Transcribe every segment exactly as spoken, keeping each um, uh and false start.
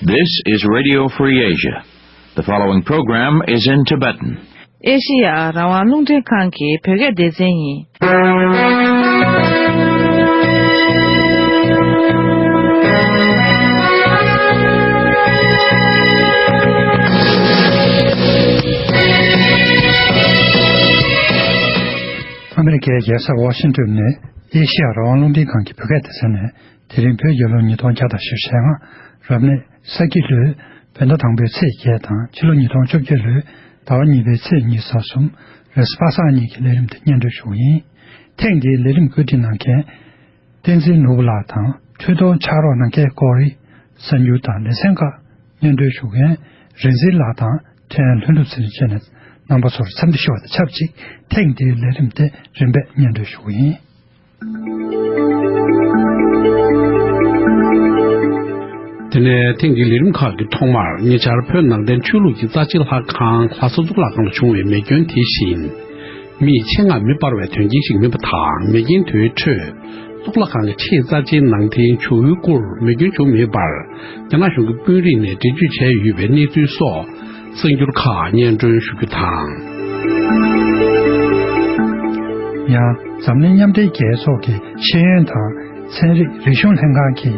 This is Radio Free Asia. The following program is in Tibetan. ཨེ་ཤེ་ཡ་རང་དབང་རླུང་འཕྲིན་ཁང་གི་བོད་སྐད་སྡེ་ཚན་ཡིན། ཨ་མེ་རི་ཀའི་རྒྱལ་ས་ཝ་ཤིང་ཏོན་ནས་ཨེ་ཤེ་ཡ་རང་དབང་རླུང་འཕྲིན་ཁང་གི་བོད་སྐད་སྡེ་ཚན་ནས། དེ་རིང་བོད་རྒྱལ་ལོ་ཉིས་སྟོང་བརྒྱ་དང་ཞེ་ལྔ། རབ་གནས་ས་ཁྱི་ལོའི་བོད་ཟླ་དང་པོའི་ཚེས་བརྒྱད་དང་ཕྱི་ལོ་ཉིས་སྟོང་བཅོ་བརྒྱད་ལོའི་ཟླ་བ་གཉིས་པའི་ཚེས་ཉི་ཤུ་རྩ་གསུམ། རེས་གཟའ་པ་སངས་ཉིན་གྱི་ལས་རིམ་དེ་སྙན་སྒྲོན་ཞུ་གི་ཡིན། ཐེངས་འདིའི་ལས་རིམ་བཀོད་སྒྲིག་གནང་མཁན། བསྟན་འཛིན་ནོར་བུ་ལགས་དང་འཕྲུལ་གཏོང་ཕྱག་རོགས་གནང་མཁན་སྐོར་གྱི་གསར་འགྱུར་དང་ལེ་ཚན་ཁག་སྙན་སྒྲོན་ཞུ་མཁན་རིག་འཛིན་ལགས་དང་ཕྲན་ལྷུན་གྲུབ་ཚེ་རིང་བཅས་ནས་རྣམ་པ་ཚོར་འཚམས་འདྲི་ཞུ་བ་དང་ཆབས་ཅིག་ཐེངས་འདིའི་ལས་རིམ་དེ་རིམ་པས་སྙན་སྒྲོན་ཞུ་གི་ཡིན། དེ་ནས་ཐེངས་འདིའི་ལས་རིམ་ཁག་གི་ཐོག་མར་ཉེ་ཆར་བོད་ནང་བསྟན་ཆོས་ལུགས་ཀྱི་རྩ་ཆེའི་ལྷ་ཁང་ལྷ་ས་གཙུག་ལག་ཁང་ལ་བྱུང་བའི་མེ་སྐྱོན་དེ་བཞིན། མིས་ཆེད་མངགས་མེ་སྤར་བའི་དོན་རྐྱེན་ཞིག་མིན་པ་དང་མེ་རྐྱེན་དེའི་ཁྲོད་གཙུག་ལག་ཁང་གི་ཕྱིའི་རྩ་ཆེའི་ནང་རྟེན་ཇོ་བོའི་སྐུར་མེ་སྐྱོན་བྱུང་མེད་པར་རྒྱ་ནག་གཞུང་གི་དཔོན་རིགས་ནས་འགྲེལ་བརྗོད་བྱས་ཡོད་པའི་གནས་ཚུལ་སོགས་གསར་འགྱུར་ཁག་སྙན་སྒྲོན་ཞུ་རྒྱུ་དང་། ཡང་འཛམ་གླིང་མཉམ་འབྲེལ་རྒྱལ་ཚོགས་ཀྱི་ཤེས་ཡོན་དང་ཚན་རིག་རིག་གཞུང་ལྷན་ཁང་གིས་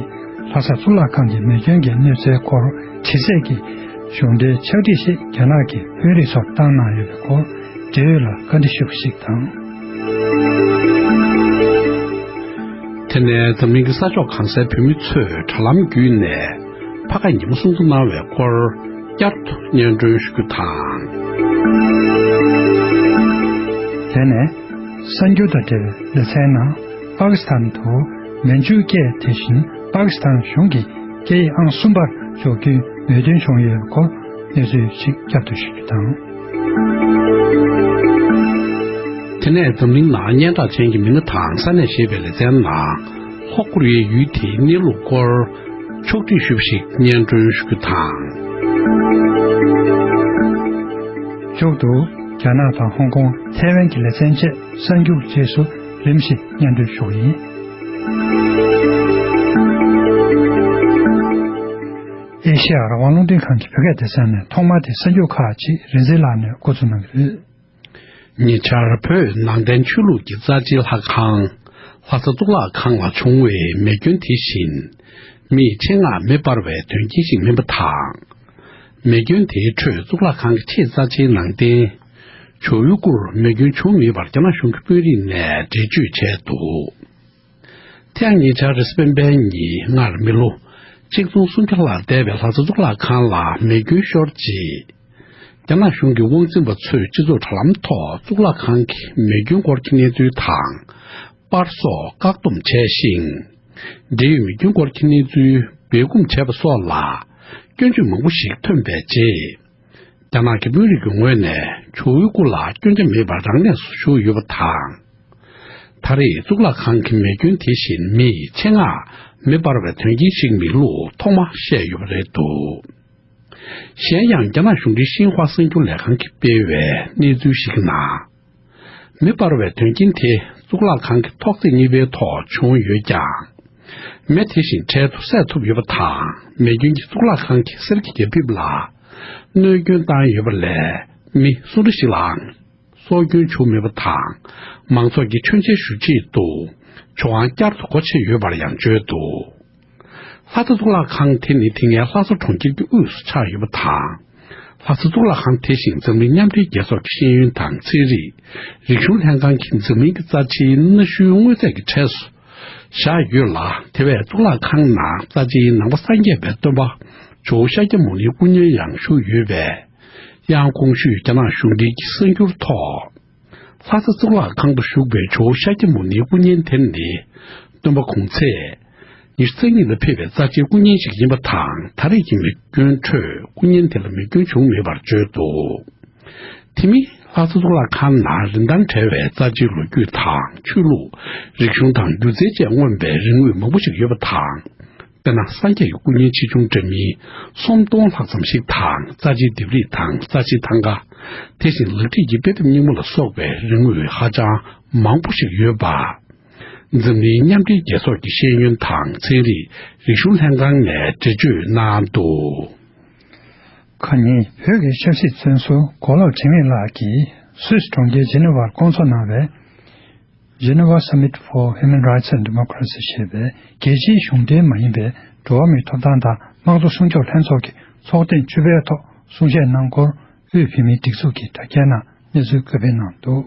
ལྷ་ས་གཙུག་ལག་ཁང་གི་མེ་སྐྱོན་གྱི་གནོད་འཚེའི་སྐོར་དྲི་རྩད་ཀྱི་གཞུང་འབྲེལ་ཕྱག་བྲིས་ཤིག་རྒྱ་ནག་གི་དཔོན་རིགས་ཚོར་བཏང་གནང་ཡོད་པའི་སྐོར་འབྲེལ་ཡོད་ལ་བཀའ་འདྲི་ཞུས་པ་ཞིག་དང་། དེ་ནས་འཛམ་གླིང་གི་ས་ཕྱོགས་གང་སའི་བོད་མི་ཚོས་དྲ་ལམ་བརྒྱུད་ནས་ཕ་ཁ་ཉིན་མོ་སྲུང་བརྩི་གནང་བའི་སྐོར་བསྐྱར་དུ་སྙན་སྒྲོན་ཞུ་རྒྱུ་དང་། དེ་ནས་གསར་འགྱུར་དང་འབྲེལ་བའི་ལེ་ཚན་ནང་པ་ཀི་སི་ཐན་དུ་མན་ཇུ་སྐད་དེ་བཞིན་པ་ཀི་སི་ཐན་གཞུང་གི་སྐད་ཡིག་ཨང་གསུམ་པར་འཇོག་རྒྱུའི་མོས་མཐུན་བྱུང་ཡོད་སྐོར་གནས་ཚུལ་ཞིག་བསྐྱར་དུ་ཞུ་རྒྱུ་དང་། དེ་ནས་འཛམ་གླིང་ནང་སྙན་གྲགས་ཅན་གྱི་མི་སྣ་དང་ས་གནས་ཞེས་པའི་ལེ་ཚན་ནང་ལྷོ་ཀོ་རི་ཡའི་ཡུལ་དེའི་གནས་ལུགས་སྐོར་ཕྱོགས་བསྒྲིགས་ཞུས་པ་ཞིག་སྙན་སྒྲོན་ཞུ་རྒྱུ་དང་། མཇུག་ཏུ་རྒྱ་ནག་དང་ཧོང་ཀོང་ཐའེ་ཝན་གྱི་ལེ་ཚན་བཅས་གསར་འགྱུར་རྗེས་སུ་རིམ་བཞིན་སྙན་སྒྲོན་ཞུ་གི་ཡིན། ཨེ་ཤེ་ཡ་རང་དབང་རླུང་འཕྲིན་ཁང་གི་བོད་སྐད་སྡེ་ཚན་ནས་ཐོག་མར་དེ་གསར་འགྱུར་ཁག་ཅིག་རིག་འཛིན་ལགས་ནས་འགོ་འཛུགས་གནང་གི་རེད། ཉེ་ཆར་བོད་ནང་བསྟན་ཆོས་ལུགས་ཀྱི་རྩ་ཆེའི་ལྷ་ཁང་ལྷ་ས་གཙུག་ལག་ཁང་ལ་བྱུང་བའི་མེ་སྐྱོན་དེ་བཞིན་མིས་ཆེད་མངགས་མེ་སྤར་བའི་དོན་རྐྱེན་ཞིག་མིན་པ་དང་། མེ་སྐྱོན་དེའི་ཁྲོད་གཙུག་ལག་ཁང་གི་ཕྱིའི་རྩ་ཆེའི་ནང་རྟེན་ཇོ་བོའི་སྐུར་མེ་སྐྱོན་བྱུང་མེད་པར་རྒྱ་ནག་གཞུང་གི་དཔོན་རིགས་ནས་འགྲེལ་བརྗོད་བྱས་འདུག། དེ་ཡང་ཉེ་ཆར་རེས་གཟའ་སྤེན་པའི་ཉིན་སྔར་མི་ལོ་ཆིག་སྟོང་སུམ་བརྒྱ་ལྷག་འདས་པའི་ལྷ་ས་གཙུག་ལག་ཁང་ལ་མེ་སྐྱོན་ཤོར་རྗེས། རྒྱ་ནག་གཞུང་གི་དབང་འཛིན་པ་ཚོས་སྤྱི་ཚོགས་དྲ་ལམ་ཐོག་གཙུག་ལག་ཁང་གི་མེ་སྐྱོན་སྐོར་གྱི་གནས་ཚུལ་དང་། པར་སོགས་བཀག་སྡོམ་བྱས་ཤིང་། འབྲེལ་ཡོད་མེ་སྐྱོན་སྐོར་གྱི་གནས་ཚུལ་སྦས་སྐུང་བྱས་པ་སོགས་ལ་སྐྱོན་བརྗོད་མང་པོ་ཞིག་ཐོན་པའི་རྗེས། རྒྱ་ནག་གི་དཔོན་རིགས་ཀྱི་ངོས་ནས་ཇོ་བོའི་སྐུ་ལ་སྐྱོན་ཆ་མེད་པར་རང་གནས་སུ་བཞུགས་ཡོད་པ་དང་། ད་རེས་གཙུག་ལག་ཁང་གི་མེ་སྐྱོན་དེ་བཞིན་མིས་ཆེད་མངགས་མེ་སྤར་བའི་དོན་རྐྱེན་ཞིག་མིན་ལུགས་ཐོག་མ་བཤད་ཡོད་པ་རེད་འདུག། གཞན་ཡང་རྒྱ་ནག་གཞུང་འབྲེལ་ཤིན་ཧྭ་གསར་འགྱུར་ལས་ཁང་གིས་སྤེལ་བའི་གནས་ཚུལ་ཞིག་གི་ནང་། མེ་སྤར་བའི་དོན་རྐྱེན་དེ་གཙུག་ལག་ཁང་གི་ཐོག་བརྩེགས་གཉིས་པའི་ཐོག་བྱུང་ཡོད་ཀྱང་། མེ་དེ་བཞིན་འཕྲལ་དུ་བསད་ཐུབ་ཡོད་པ་དང་མེ་སྐྱོན་གྱིས་གཙུག་ལག་ཁང་གི་གསེར་གྱི་རྒྱ་ཕིབས་ལ་གནོད་སྐྱོན་བཏང་ཡོད་པ་ལས་མི་སུ་འདྲ་ཞིག་ལའང་སྲོག་སྐྱོན་བྱུང་མེད་པ་དང་མང་ཚོགས་ཀྱིས་མཆོད་མཇལ་ཞུ་ཆེད་དུ་ཇོ་ཁང་བསྐྱར་དུ་སྒོ་ཕྱེ་ཡོད་པར་ཡང་བརྗོད་འདུག། ལྷ་ས་གཙུག་ལག་ཁང་དེ་ནི་དེ་སྔའི་ལྷ་ས་གྲོང་ཁྱེར་གྱི་དབུས་སུ་ཆགས་ཡོད་པ་དང་། ལྷ་ས་གཙུག་ལག་ཁང་དེ་བཞིན་འཛམ་གླིང་མཉམ་འབྲེལ་རྒྱལ་ཚོགས་ཀྱི་ཤེས་ཡོན་དང་ཚན་རིག་རིག་གཞུང་ལྷན་ཁང་གིས་འཛམ་གླིང་གི་རྩ་ཆེའི་གནའ་ཤུལ་དངོས་རྫས་ཀྱི་གྲས་སུ་བཞག་ཡོད་ལ། དེ་བས་གཙུག་ལག་ཁང་ནང་རྩ་ཆེའི་ནང་པ་སངས་རྒྱས་པའི་སྟོན་པ་ཇོ་བོ་ཤཱཀྱ་མུ་ནེའི་སྐུ་བརྙན་ཡང་བཞུགས་ཡོད་པས། ཡང་གོང་ཞུས་རྒྱ་ནག་གཞུང་འབྲེལ་གྱི་གསར་འགྱུར་ཐོག། ལྷ་ས་གཙུག་ལག་ཁང་དུ་བཞུགས་པའི་ཇོ་བོ་ཤཱཀྱ་མུ་ནེའི་སྐུ་བརྙན་དེ་ནི་སྟོན་པ་གུང་ཚེས་ཉི་ཤུ་རྩ་གཉིས་ལ་ཕེབས་པའི་རྩ་ཆེའི་སྐུ་བརྙན་ཞིག་ཡིན་པ་དང་། ད་རེས་ཀྱི་མེ་སྐྱོན་ཁྲོད་སྐུ་བརྙན་དེ་ལ་མེ་སྐྱོན་བྱུང་མེད་པར་བརྗོད་འདུག། དེ་མིན་ལྷ་ས་གཙུག་ལག་ཁང་ནང་རིན་ཐང་བྲལ་བའི་རྩ་ཆེའི་ལོ་རྒྱུས་དང་ཆོས་ལུགས། རིག་གཞུང་དང་སྒྱུ་རྩལ་བཅས་མངོན་པའི་རིན་དངོས་མང་པོ་ཞིག་ཡོད་པ་དང་། དཔེར་ན། སངས་རྒྱས་ཀྱི་སྐུ་བརྙན་ཆེ་ཆུང་འདྲ་མིན་སུམ་སྟོང་ལྷག་ཙམ་ཞིག་དང་། རྩ་ཆེའི་ལྡེབས་རིས་དང་རྩ་ཆེའི་ཐང་ག། དེ་བཞིན་ལག་བྲིས་ཀྱི་དཔེ་དེབ་རྙིང་མ་ལ་སོགས་པའི་རིན་དངོས་ཧ་ཅང་མང་པོ་ཞིག་ཡོད་པ། འཛམ་གླིང་མཉམ་འབྲེལ་རྒྱལ་ཚོགས་ཀྱི་ཤེས་ཡོན་དང་ཚན་རིག་རིག་གཞུང་ལྷན་ཁང་ནས་འགྲེལ་བརྗོད་གནང་འདུག། ཁ་ཉིན་བོད་ཀྱི་ཆབ་སྲིད་བཙོན་ཟུར་མགོ་ལོག་འཇིགས་མེད་ལགས་ཀྱིས་སུད་སི་གྲོང་ཁྱེར་ཇི་ནི་ཝར་བསྐོང་ཚོགས་གནང་བའི་Geneva Summit for Human Rights and Democracy ཞེས་པའི་རྒྱལ་སྤྱིའི་གཞུང་འབྲེལ་མ་ཡིན་པའི་འགྲོ་བ་མིའི་ཐོབ་ཐང་དང་དམངས་གཙོ་སྲུང་སྐྱོབ་ལྷན་ཚོགས་ཀྱི་ཚོགས་ཐེངས་བཅུ་པའི་ཐོག་གསུང་བཤད་གནང་སྐོར། དབུས་བོད་མིའི་སྒྲིག་འཛུགས་ཀྱི་དྲ་རྒྱའི་ནང་གནས་ཚུལ་བཀོད་སྤེལ་གནང་འདུག།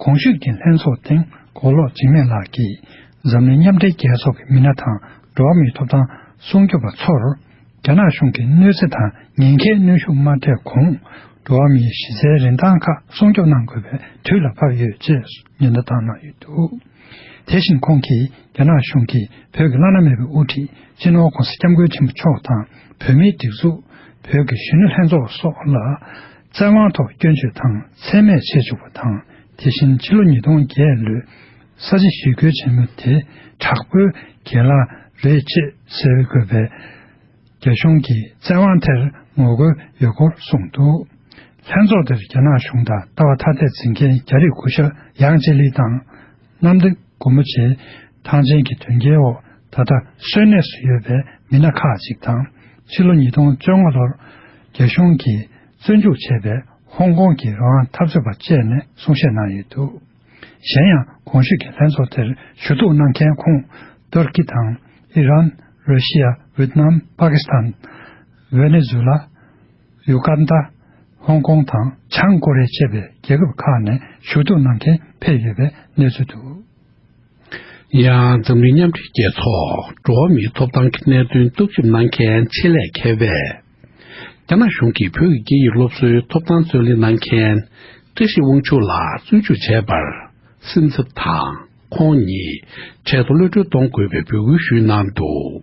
གོང་ཞུས་ཀྱི་ལྷན་ཚོགས་སྟེང་མགོ་ལོག་འཇིགས་མེད་ལགས་ཀྱིས་འཛམ་གླིང་མཉམ་འབྲེལ་རྒྱལ་ཚོགས་ཀྱི་མི་སྣ་དང་འགྲོ་བ་མིའི་ཐོབ་ཐང་སྲུང་སྐྱོབ་པ་ཚོར། རྒྱ་ནག་གཞུང་གིས་གནོད་འཚེ་དང་ཉེན་ཁའི་གནོན་ཤུགས་མ་སྤྲད་གོང་། འགྲོ་བ་མིའི་གཞི་རྩའི་རིན་ཐང་ཁག་སྲུང་སྐྱོབ་གནང་དགོས་པའི་དུས་ལ་བབ་ཡོད་ཅེས་ཉེན་བརྡ་བཏང་གནང་ཡོད་འདུག། དེ་བཞིན་ཁོང་གིས་རྒྱ་ནག་གཞུང་གིས་བོད་ཀྱི་བླ་ན་མེད་པའི་དབུ་ཁྲིད་སྤྱི་ནོར་༧གོང་ས་༧སྐྱབས་མགོན་ཆེན་པོ་མཆོག་དང་བོད་མིའི་སྒྲིག་འཛུགས། བོད་ཀྱི་གཞོན་ནུ་ལྷན་ཚོགས་སོགས་ལ་བཙན་དབང་ཐོག་སྐྱོན་བརྗོད་དང་མཚན་སྨད་བྱེད་བཅུག་པ་དང་། དེ་བཞིན་ཕྱི་ལོ་ཉིས་སྟོང་བརྒྱད་ལོའི་ས་བྱི་ཞི་རྒོལ་ཆེན་མོ་དེ་དྲག་པོའི་གྱེན་ལངས་རེད་ཅེས་ཟེར་དགོས་པའི་རྒྱ་གཞུང་གི་བཙན་དབང་དེར་ངོ་རྒོལ་ཡོད་སྐོར་གསུངས་འདུག། ལྷན་ཚོགས་དེར་རྒྱ་ནག་གཞུང་དང་ལྟ་བ་ཐ་དད་འཛིན་མཁན་རྒྱ་རིགས་སྐུ་ཞབས་ཡང་ཅེ་ལི་དང་། གནམ་བདེ་སྒོ་མོ་ཆེའི་ཐང་ཆེན་གྱི་དོན་རྐྱེན་འོག་ད་ལྟ་གསོན་གནས་སུ་ཡོད་པའི་མི་སྣ་ཁག་ཅིག་དང་། ཕྱི་ལོ་ཉིས་སྟོང་བཅོ་ལྔ་ལོར་རྒྱ་གཞུང་གིས་བཙོན་འཇུག་བྱས་པའི་ཧོང་ཀོང་གི་རང་དབང་འཐབ་རྩོད་པ་བཅས་ནས་གསུང་བཤད་གནང་ཡོད་འདུག། གཞན་ཡང་གོང་ཞུས་ཀྱི་ལྷན་ཚོགས་དེར་ཞུ་གཏུག་གནང་མཁན་ཁོངས་ཏུར་ཀི་དང་ཨི་རན། ར་ཤི་ཡ། ཝེད་ནམ། པ་ཀི་སི་ཐན། ཝེ་ནེ་ཛུ་ལ། ཡུ་གན་ད། ཧོང་ཀོང་དང་བྱང་ཀོ་རི་ཡ་བཅས་པའི་རྒྱལ་ཁབ་ཁག་ནས་ཞུ་གཏུག་གནང་མཁན་ཕེབས་ཡོད་པའི་གནས་ཚུལ་འདུག། ཡང་འཛམ་གླིང་མཉམ་འབྲེལ་རྒྱལ་ཚོགས་འགྲོ་བ་མིའི་ཐོབ་ཐང་གི་གནད་དོན་བརྟག་ཞིབ་གནང་མཁན་ཆེད་ལས་མཁས་པས། རྒྱ་ནག་གཞུང་གིས་བོད་ཀྱི་སྐད་ཡིག་སློབ་གསོའི་ཐོབ་ཐང་རྩོད་ལེན་གནང་མཁན་བཀྲ་ཤིས་དབང་ཕྱུག་ལགས་བཙོན་འཇུག་བྱས་པར་སེམས་འཚབ་དང་། ཁོང་ཉིད་འཕྲལ་དུ་གློད་གྲོལ་གཏོང་དགོས་པའི་འབོད་སྐུལ་ཞུས་གནང་འདུག།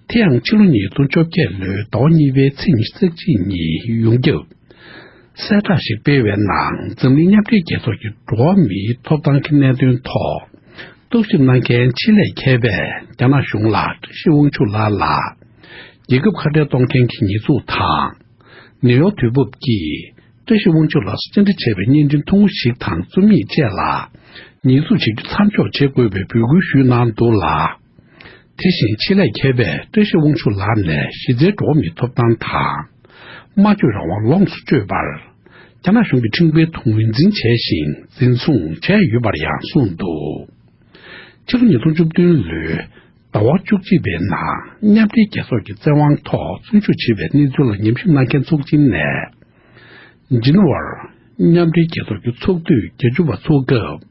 དེ་ཡང་ཕྱི་ལོ་ཉིས་སྟོང་བཅོ་བརྒྱད་ལོའི་ཟླ་བ་གཉིས་པའི་ཚེས་ཉི་ཤུ་རྩ་གཅིག་ཉིན་ཡོངས་ཁྱབ་གསལ་བསྒྲགས་ཤིག་སྤེལ་བའི་ནང་། འཛམ་གླིང་མཉམ་འབྲེལ་རྒྱལ་ཚོགས་ཀྱི་འགྲོ་བ་མིའི་ཐོབ་ཐང་གི་གནད་དོན་ཐོག་བརྟག་ཞིབ་གནང་མཁན་ཆེད་ལས་མཁས་པས་རྒྱ་ནག་གཞུང་ལ་བཀྲ་ཤིས་དབང་ཕྱུག་ལགས་ལ་རྒྱལ་ཁབ་ཁ་བྲལ་གཏོང་མཁན་གྱི་ཉེས་འཛུགས་དང་། ནིའུ་ཡོག་དུས་བབ་ཀྱིས་བཀྲ་ཤིས་དབང་ཕྱུག་ལགས་སུ་བཅར་འདྲི་བྱས་པའི་བརྙན་འཕྲིན་ཐུང་ངུ་ཞིག་དང་རྩོམ་ཡིག་བཅས་ལ་ཉེས་འཛུགས་བྱེད་རྒྱུ་མཚམས་འཇོག་བྱེད་དགོས་པའི་འབོད་སྐུལ་ཞུས་གནང་འདུག་ལ། དེ་བཞིན་ཆེད་ལས་མཁས་པས་བཀྲ་ཤིས་དབང་ཕྱུག་ལགས་ནས་གཞི་རྩའི་འགྲོ་བ་མིའི་ཐོབ་ཐང་དང་། སྨྲ་བརྗོད་རང་དབང་ལོངས་སུ་སྤྱོད་པར། རྒྱ་ནག་གཞུང་གིས་ཁྲིམས་འགལ་དུ་ངོས་འཛིན་བྱས་ཤིང་འཛིན་བཟུང་བྱས་ཡོད་པར་ཡང་གསུངས་འདུག། ཕྱི་ལོ་ཉིས་སྟོང་བཅུ་བདུན་ལོའི་ཟླ་བ་བཅུ་གཅིག་པའི་ནང་མཉམ་འབྲེལ་རྒྱལ་ཚོགས་ཀྱི་བཙན་དབང་ཐོག་བཙོན་འཇུག་བྱས་པའི་གནས་ཚུལ་ལ་ཉམས་ཞིབ་གནང་མཁན་ཚོགས་ཆེན་ནས། ཇི་ནི་ཝར་མཉམ་འབྲེལ་རྒྱལ་ཚོགས་ཀྱི་ཚོགས་དུས་བརྒྱད་ཅུ་པ་ཚོགས་སྐབས།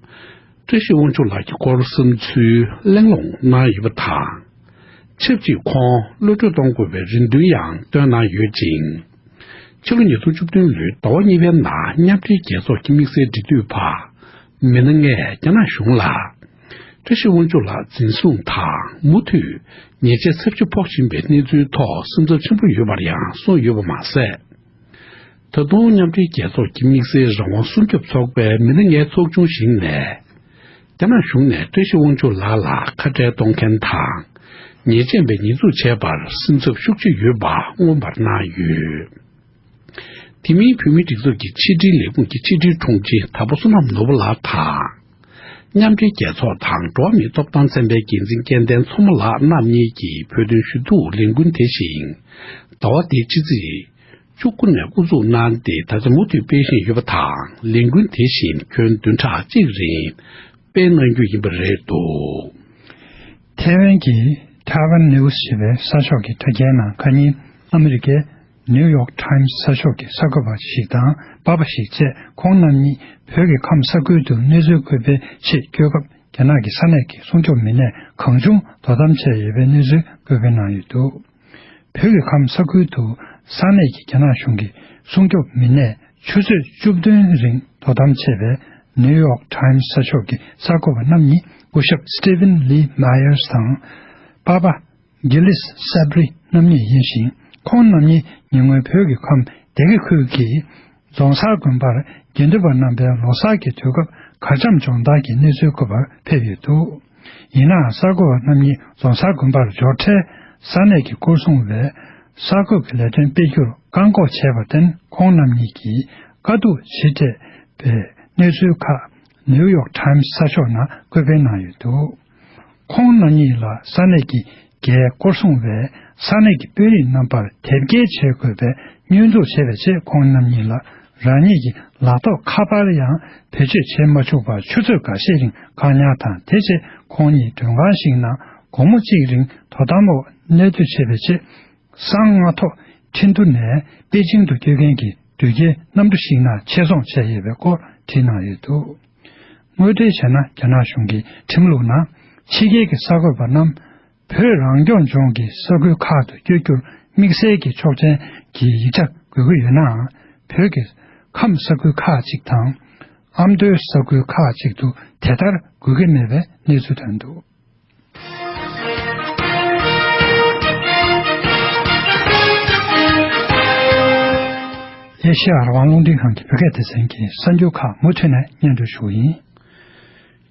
བཀྲ་ཤིས་དབང་ཕྱུག་ལགས་ཀྱི་སྐོར་བསམ་ཚུལ་གླེང་སློང་གནང་ཡོད་པ་དང་། ཆབས་ཅིག་ཁོང་གློད་གྲོལ་གཏོང་དགོས་པའི་རེ་འདུན་ཡང་བཏོན་གནང་ཡོད་ཅིང་། ཕྱི་ལོ་ཉིས་སྟོང་བཅུ་བདུན་ལོའི་ཟླ་བ་གཉིས་པའི་ནང་མཉམ་འབྲེལ་རྒྱལ་ཚོགས་ཀྱི་དམིགས་བསལ་འབྲེལ་མཐུད་པ་མི་སྣ་ལྔས་རྒྱ་ནག་གཞུང་ལ། བཀྲ་ཤིས་དབང་ཕྱུག་ལགས་འཛིན་བཟུང་དང་མུ་མཐུད་ཉེས་ཆད་ཚབས་ཆེ་ཕོག་བཞིན་པའི་གནས་ཚུལ་ཐོག་སེམས་འཚབ་ཆེན་པོ་ཡོད་པར་ཡང་གསུངས་ཡོད་པ་མ་ཟད། ད་དུང་མཉམ་འབྲེལ་རྒྱལ་ཚོགས་ཀྱི་དམིགས་བསལ་རང་དབང་སྲུང་སྐྱོབ་ཚོགས་པའི་མི་སྣ་ལྔའི་ཚོགས་ཆུང་ཞིག་ནས། རྒྱ་ནག་གཞུང་ནས་བཀྲ་ཤིས་དབང་ཕྱུག་ལགས་ལ་ཁ་བྲལ་གཏོང་མཁན་དང་། ཉེས་ཅན་པའི་ཉེས་འཛུགས་བྱས་པར་སེམས་འཚབ་ཤུགས་ཆེ་ཡོད་པ་མངོན་པར་གནང་ཡོད། དེ་མིན་བོད་མིའི་སྒྲིག་འཛུགས་ཀྱི་ཕྱི་དྲིལ་ལས་ཁུངས་ཀྱི་ཕྱི་དྲིལ་དྲུང་ཆེ་དྭགས་པོ་བསོད་ནམས་ནོར་བུ་ལགས་དང་། མཉམ་འབྲེལ་རྒྱལ་ཚོགས་དང་འགྲོ་བ་མིའི་ཐོབ་ཐང་ཚན་པའི་འགན་འཛིན་སྐལ་ལྡན་མཚོ་མོ་ལགས་རྣམ་གཉིས་ཀྱིས་བོད་དོན་ཞུ་གཏུག་ལས་འགུལ་དེ་བཞིན་ཟླ་བ་འདིའི་ཕྱི་ཚེས་བཅུ་དགུ་ནས་དབུ་འཛུགས་གནང་སྟེ་ད་ཆ་མུ་མཐུད་སྤེལ་བཞིན་ཡོད་པ་དང་། ལས་འགུལ་དེ་བཞིན་ཁྱོན་བདུན་ཕྲག་གཅིག་རིང་སྤེལ་གནང་རྒྱུ་ཡིན་པ་རེད་འདུག། ཐེ་ཝན་གྱི་Taiwan News ཞེས་པའི་གསར་ཤོག་གི་དྲ་རྒྱའི་ནང་ཁ་ཉིན་ཨ་མི་རི་ཀའི་New York Times གསར་ཤོག་གི་གསར་འགོད་པ་ཞིག་དང་པ་ཕ་ཞིག་བཅས་ཁོང་རྣམ་གཉིས་བོད་ཀྱི་ཁམས་ས་ཁུལ་དུ་གནས་ཚུལ་འགོད་པའི་ཆེད་བསྐྱོད་སྐབས། རྒྱ་ནག་གི་ས་གནས་ཀྱི་སྲུང་སྐྱོབ་མི་སྣས་གང་བྱུང་དོ་དམ་བྱས་ཡོད་པའི་གནས་ཚུལ་འགོད་སྤེལ་གནང་ཡོད་འདུག། བོད་ཀྱི་ཁམས་ས་ཁུལ་དུ་ས་གནས་ཀྱི་རྒྱ་ནག་གཞུང་གི་སྲུང་སྐྱོབ་མི་སྣས་ཆུ་ཚོད་བཅུ་བདུན་རིང་དོ་དམ་བྱས་པའི་New York Times གསར་ཤོག་གི་གསར་འགོད་པ་རྣམ་གཉིས་སྐུ་ཞབས་Stephen Lee Myers དང་པ་ཕ་Gillis Sabri རྣམ་གཉིས་ཡིན་ཞིང་། ཁོང་རྣམ་གཉིས་ཉེ་སྔོན་བོད་ཀྱི་ཁམས་སྡེ་དགེ་ཁུལ་གྱི་རྫོང་སར་དགོན་པར་དགེ་འདུན་པ་རྣམ་པའི་ལོ་གསར་གྱི་དུས་སྐབས་གར་འཆམ་སྦྱོང་བརྡར་གྱི་གནས་ཚུལ་འགོད་པར་ཕེབས་ཡོད་འདུག། ཡིན་ནའང་གསར་འགོད་པ་རྣམ་གཉིས་རྫོང་སར་དགོན་པར་འབྱོར་འཕྲལ་ས་གནས་ཀྱི་སྐོར་སྲུང་བས་གསར་འགོད་ཀྱི་ལས་དོན་སྤེལ་རྒྱུར་བཀག་འགོག་བྱས་པར་བརྟེན། ཁོང་རྣམ་གཉིས་ཀྱིས་དཀའ་སྡུག་ཆེ་སྤྲད་པའི་གནས་ཚུལ་ཁག་ ནིའུ་ཡོག་ཊའིམ་སི་གསར་ཤོག་ནང་བཀོད་སྤེལ་གནང་ཡོད་འདུག། ཁོང་རྣམ་གཉིས་ལ་ས་གནས་ཀྱི་རྒྱའི་སྐོར་སྲུང་བས་ས་གནས་ཀྱི་དཔོན་རིགས་རྣམ་པར་དེབ་སྐྱེལ་བྱེད་དགོས་པའི་བསྙོན་འཛུགས་བྱས་པའི་རྗེས། ཁོང་རྣམ་གཉིས་ལ་རང་ཉིད་ཀྱི་ལག་ཐོགས་ཁ་པར་ཡང་བེད་སྤྱོད་བྱེད་མ་བཅུག་པར་ཆུ་ཚོད་འགའ་ཤས་རིང་བཀག་ཉར་དང་། དེ་རྗེས་ཁོང་གཉིས་མགྲོན་ཁང་ཞིག་ནང་དགོང་མོ་གཅིག་རིང་དོ་དམ་འོག་གནས་སྡོད་བྱས་པའི་རྗེས། གཟའ་ལྔ་ཐོག་ཁྲིན་ཏུ་ནས་པེ་ཅིང་དུ་སྐྱོད་མཁན་གྱི་དུས་བརྒྱའི་གནམ་གྲུ་ཞིག་ནང་ཆེད་སོང་བྱས་ཡོད་པའི་སྐོར་བྲིས་གནང་ཡོད་འདུག། དངོས་འབྲེལ་བྱས་ན། རྒྱ་ནག་གཞུང་གི་ཁྲིམས་ལུགས་ནང་ཕྱི་རྒྱལ་གྱི་གསར་འགོད་པ་རྣམས་བོད་རང་སྐྱོང་ལྗོངས་ཀྱི་ས་ཁུལ་ཁག་ཏུ་བསྐྱོད་རྒྱུར་དམིགས་བསལ་གྱི་ཆོག་མཆན་གྱི་ཡིག་ཆ་དགོས་ཀྱི་ཡོད་ནའང་། བོད་ཀྱི་ཁམས་ས་ཁུལ་ཁག་ཅིག་དང་ཨ་མདོའི་ས་ཁུལ་ཁག་ཅིག་ཏུ་དེ་ལྟར་དགོས་ཀྱི་མེད་པའི་གནས་ཚུལ་ཐོན་འདུག། ཨེ་ཤེ་ཡ་རང་དབང་རླུང་འཕྲིན་ཁང་གི་བོད་སྐད་སྡེ་ཚན་གྱི་གསར་འགྱུར་ཁག་མུ་མཐུད་ནས་སྙན་སྒྲོན་ཞུ་བ་ཡིན།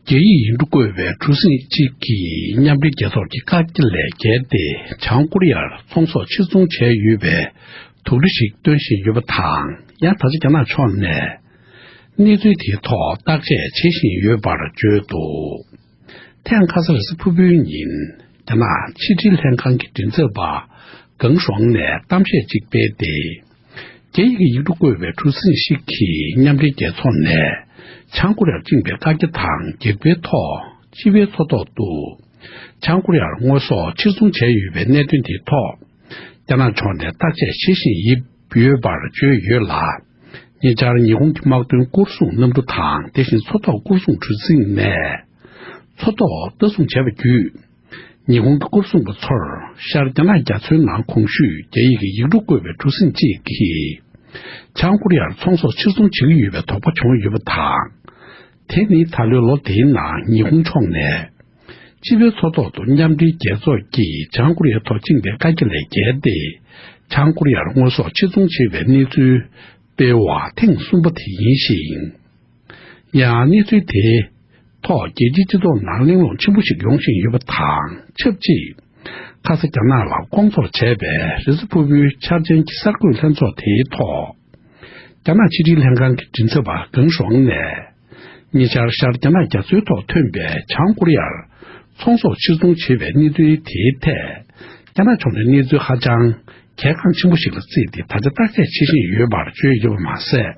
རྒྱ་ཡིག་ཡིག་འབྲུ་བཀོད་པའི་གྲུ་གཟིངས་གཅིག་གིས་མཉམ་འབྲེལ་རྒྱལ་ཚོགས་ཀྱི་བཀག་རྒྱ་ལས་འགལ་ཏེ། བྱང་ཀོ་རི་ཡར་ཚོང་ཟོག་ཕྱིར་ཚོང་བྱས་ཡོད་པའི་དུག་སྦྲུལ་ཞིག་སྟོན་བཞིན་ཡོད་པ་དང་། ཡང་ད་ཆ་རྒྱ་ནག་ཕྱོགས་ནས་གནས་ཚུལ་དེའི་ཐོག་བརྟག་དཔྱད་བྱེད་བཞིན་ཡོད་པར་བརྗོད་འདུག། ཐེངས་ཁ་སང་རེས་གཟའ་ཕུར་བུའི་ཉིན། རྒྱ་ནག་ཕྱི་དྲིལ་ལྷན་ཁང་གི་མགྲིན་ཚབ་པ་ཀང་ཞུའང་ནས་གཏམ་བཤད་ཅིག་སྤེལ་ཏེ། རྒྱ་ཡིག་གི་ཡིག་འབྲུ་བཀོད་པའི་གྲུ་གཟིངས་ཤིག་གིས་མཉམ་འབྲེལ་རྒྱལ་ཚོགས་ནས་བྱང་ཀོ་རི་ཡར་བཅིངས་པའི་བཀག་རྒྱ་དང་རྒྱག་པའི་ཐོག། སྤྱི་པའི་མཚོ་ཐོག་ཏུ་བྱང་ཀོ་རི་ཡར་དངོས་ཟོག་ཕྱིར་ཚོང་བྱས་ཡོད་པའི་གནད་དོན་དེའི་ཐོག། རྒྱ་ནག་ཕྱོགས་ནས་བརྟག་དཔྱད་བྱེད་བཞིན་ཡོད་པར་བརྗོད་ཡོད་ལ། ཉེ་ཆར་ཉི་ཧོང་གི་དམག་དོན་སྐོར་སྲུང་གནམ་གྲུ་དང་། དེ་བཞིན་མཚོ་ཐོག་སྐོར་སྲུང་གྲུ་གཟིངས་ནས་མཚོ་ཐོག་ལྟ་སྲུང་བྱས་པ་བརྒྱུད། ཉི་ཧོང་གི་སྐོར་སྲུང་པ་ཚོར་ཤར་རྒྱ་ནག་རྒྱ་མཚོའི་ནང་གོང་ཞུས་རྒྱ་ཡིག་གི་ཡིག་འབྲུ་བཀོད་པའི་གྲུ་གཟིངས་གཅིག་གིས་བྱང་ཀོ་རི་ཡར་ཚོང་ཟོག་ཕྱིར་ཚོང་བྱེད་ཀྱི་ཡོད་པའི་དོགས་པ་བྱུང་ཡོད་པ་དང་། དེ་ནི་ད་ལོའི་ལོ་དེའི་ནང་ཉི་ཧོང་ཕྱོགས་ནས་སྤྱི་པའི་མཚོ་ཐོག་ཏུ་མཉམ་འབྲེལ་རྒྱལ་ཚོགས་ཀྱིས་བྱང་ཀོ་རི་ཡའི་ཐོག་བཅིངས་པའི་བཀག་རྒྱ་ལས་འགལ་ཏེ། བྱང་ཀོ་རི་ཡར་དངོས་ཟོག་ཕྱིར་ཚོང་བྱེད་པའི་གནས་ཚུལ་སྤེལ་བ་ཐེངས་གསུམ་པ་དེ་ཡིན་ཞིང་། ཡང་གནས་ཚུལ་དེའི་ཐོག་རྒྱལ་སྤྱིའི་སྤྱི་ཚོགས་ནང་གླེང་སློང་ཆེན་པོ་ཞིག་ཡོང་བཞིན་ཡོད་པ་དང་ཆབས་ཅིག། ཁ་ས་རྒྱ་ནག་ལ་སྐོང་ཚོགས་བྱས་པའི་རེས་གཟའ་ཕུར་བུའི་འཆར་ཅན་གྱི་གསར་འགོད་ལྷན་ཚོགས་དེའི་ཐོག། རྒྱ་ནག་ཕྱི་དྲིལ་ལྷན་ཁང་གི་མགྲིན་ཚབ་པ་ཀང་ཞུའང་ནས། ཉེ་ཆར་ཤར་རྒྱ་ནག་རྒྱ་མཚོའི་ཐོག་ཐོན་པའི་བྱང་ཀོ་རི་ཡར་ཚོང་ཟོག་ཕྱིར་ཚོང་བྱེད་པའི་གནས་ཚུལ་དེའི་ཐད། རྒྱ་ནག་ཕྱོགས་ནས་གནས་ཚུལ་ཧ་ཅང་གལ་འགངས་ཆེན་པོ་ཞིག་ལ་བརྩིས་ཏེ། ད་ཆ་བརྟག་དཔྱད་བྱེད་བཞིན་ཡོད་པར་བརྗོད་ཡོད་པ་མ་ཟད།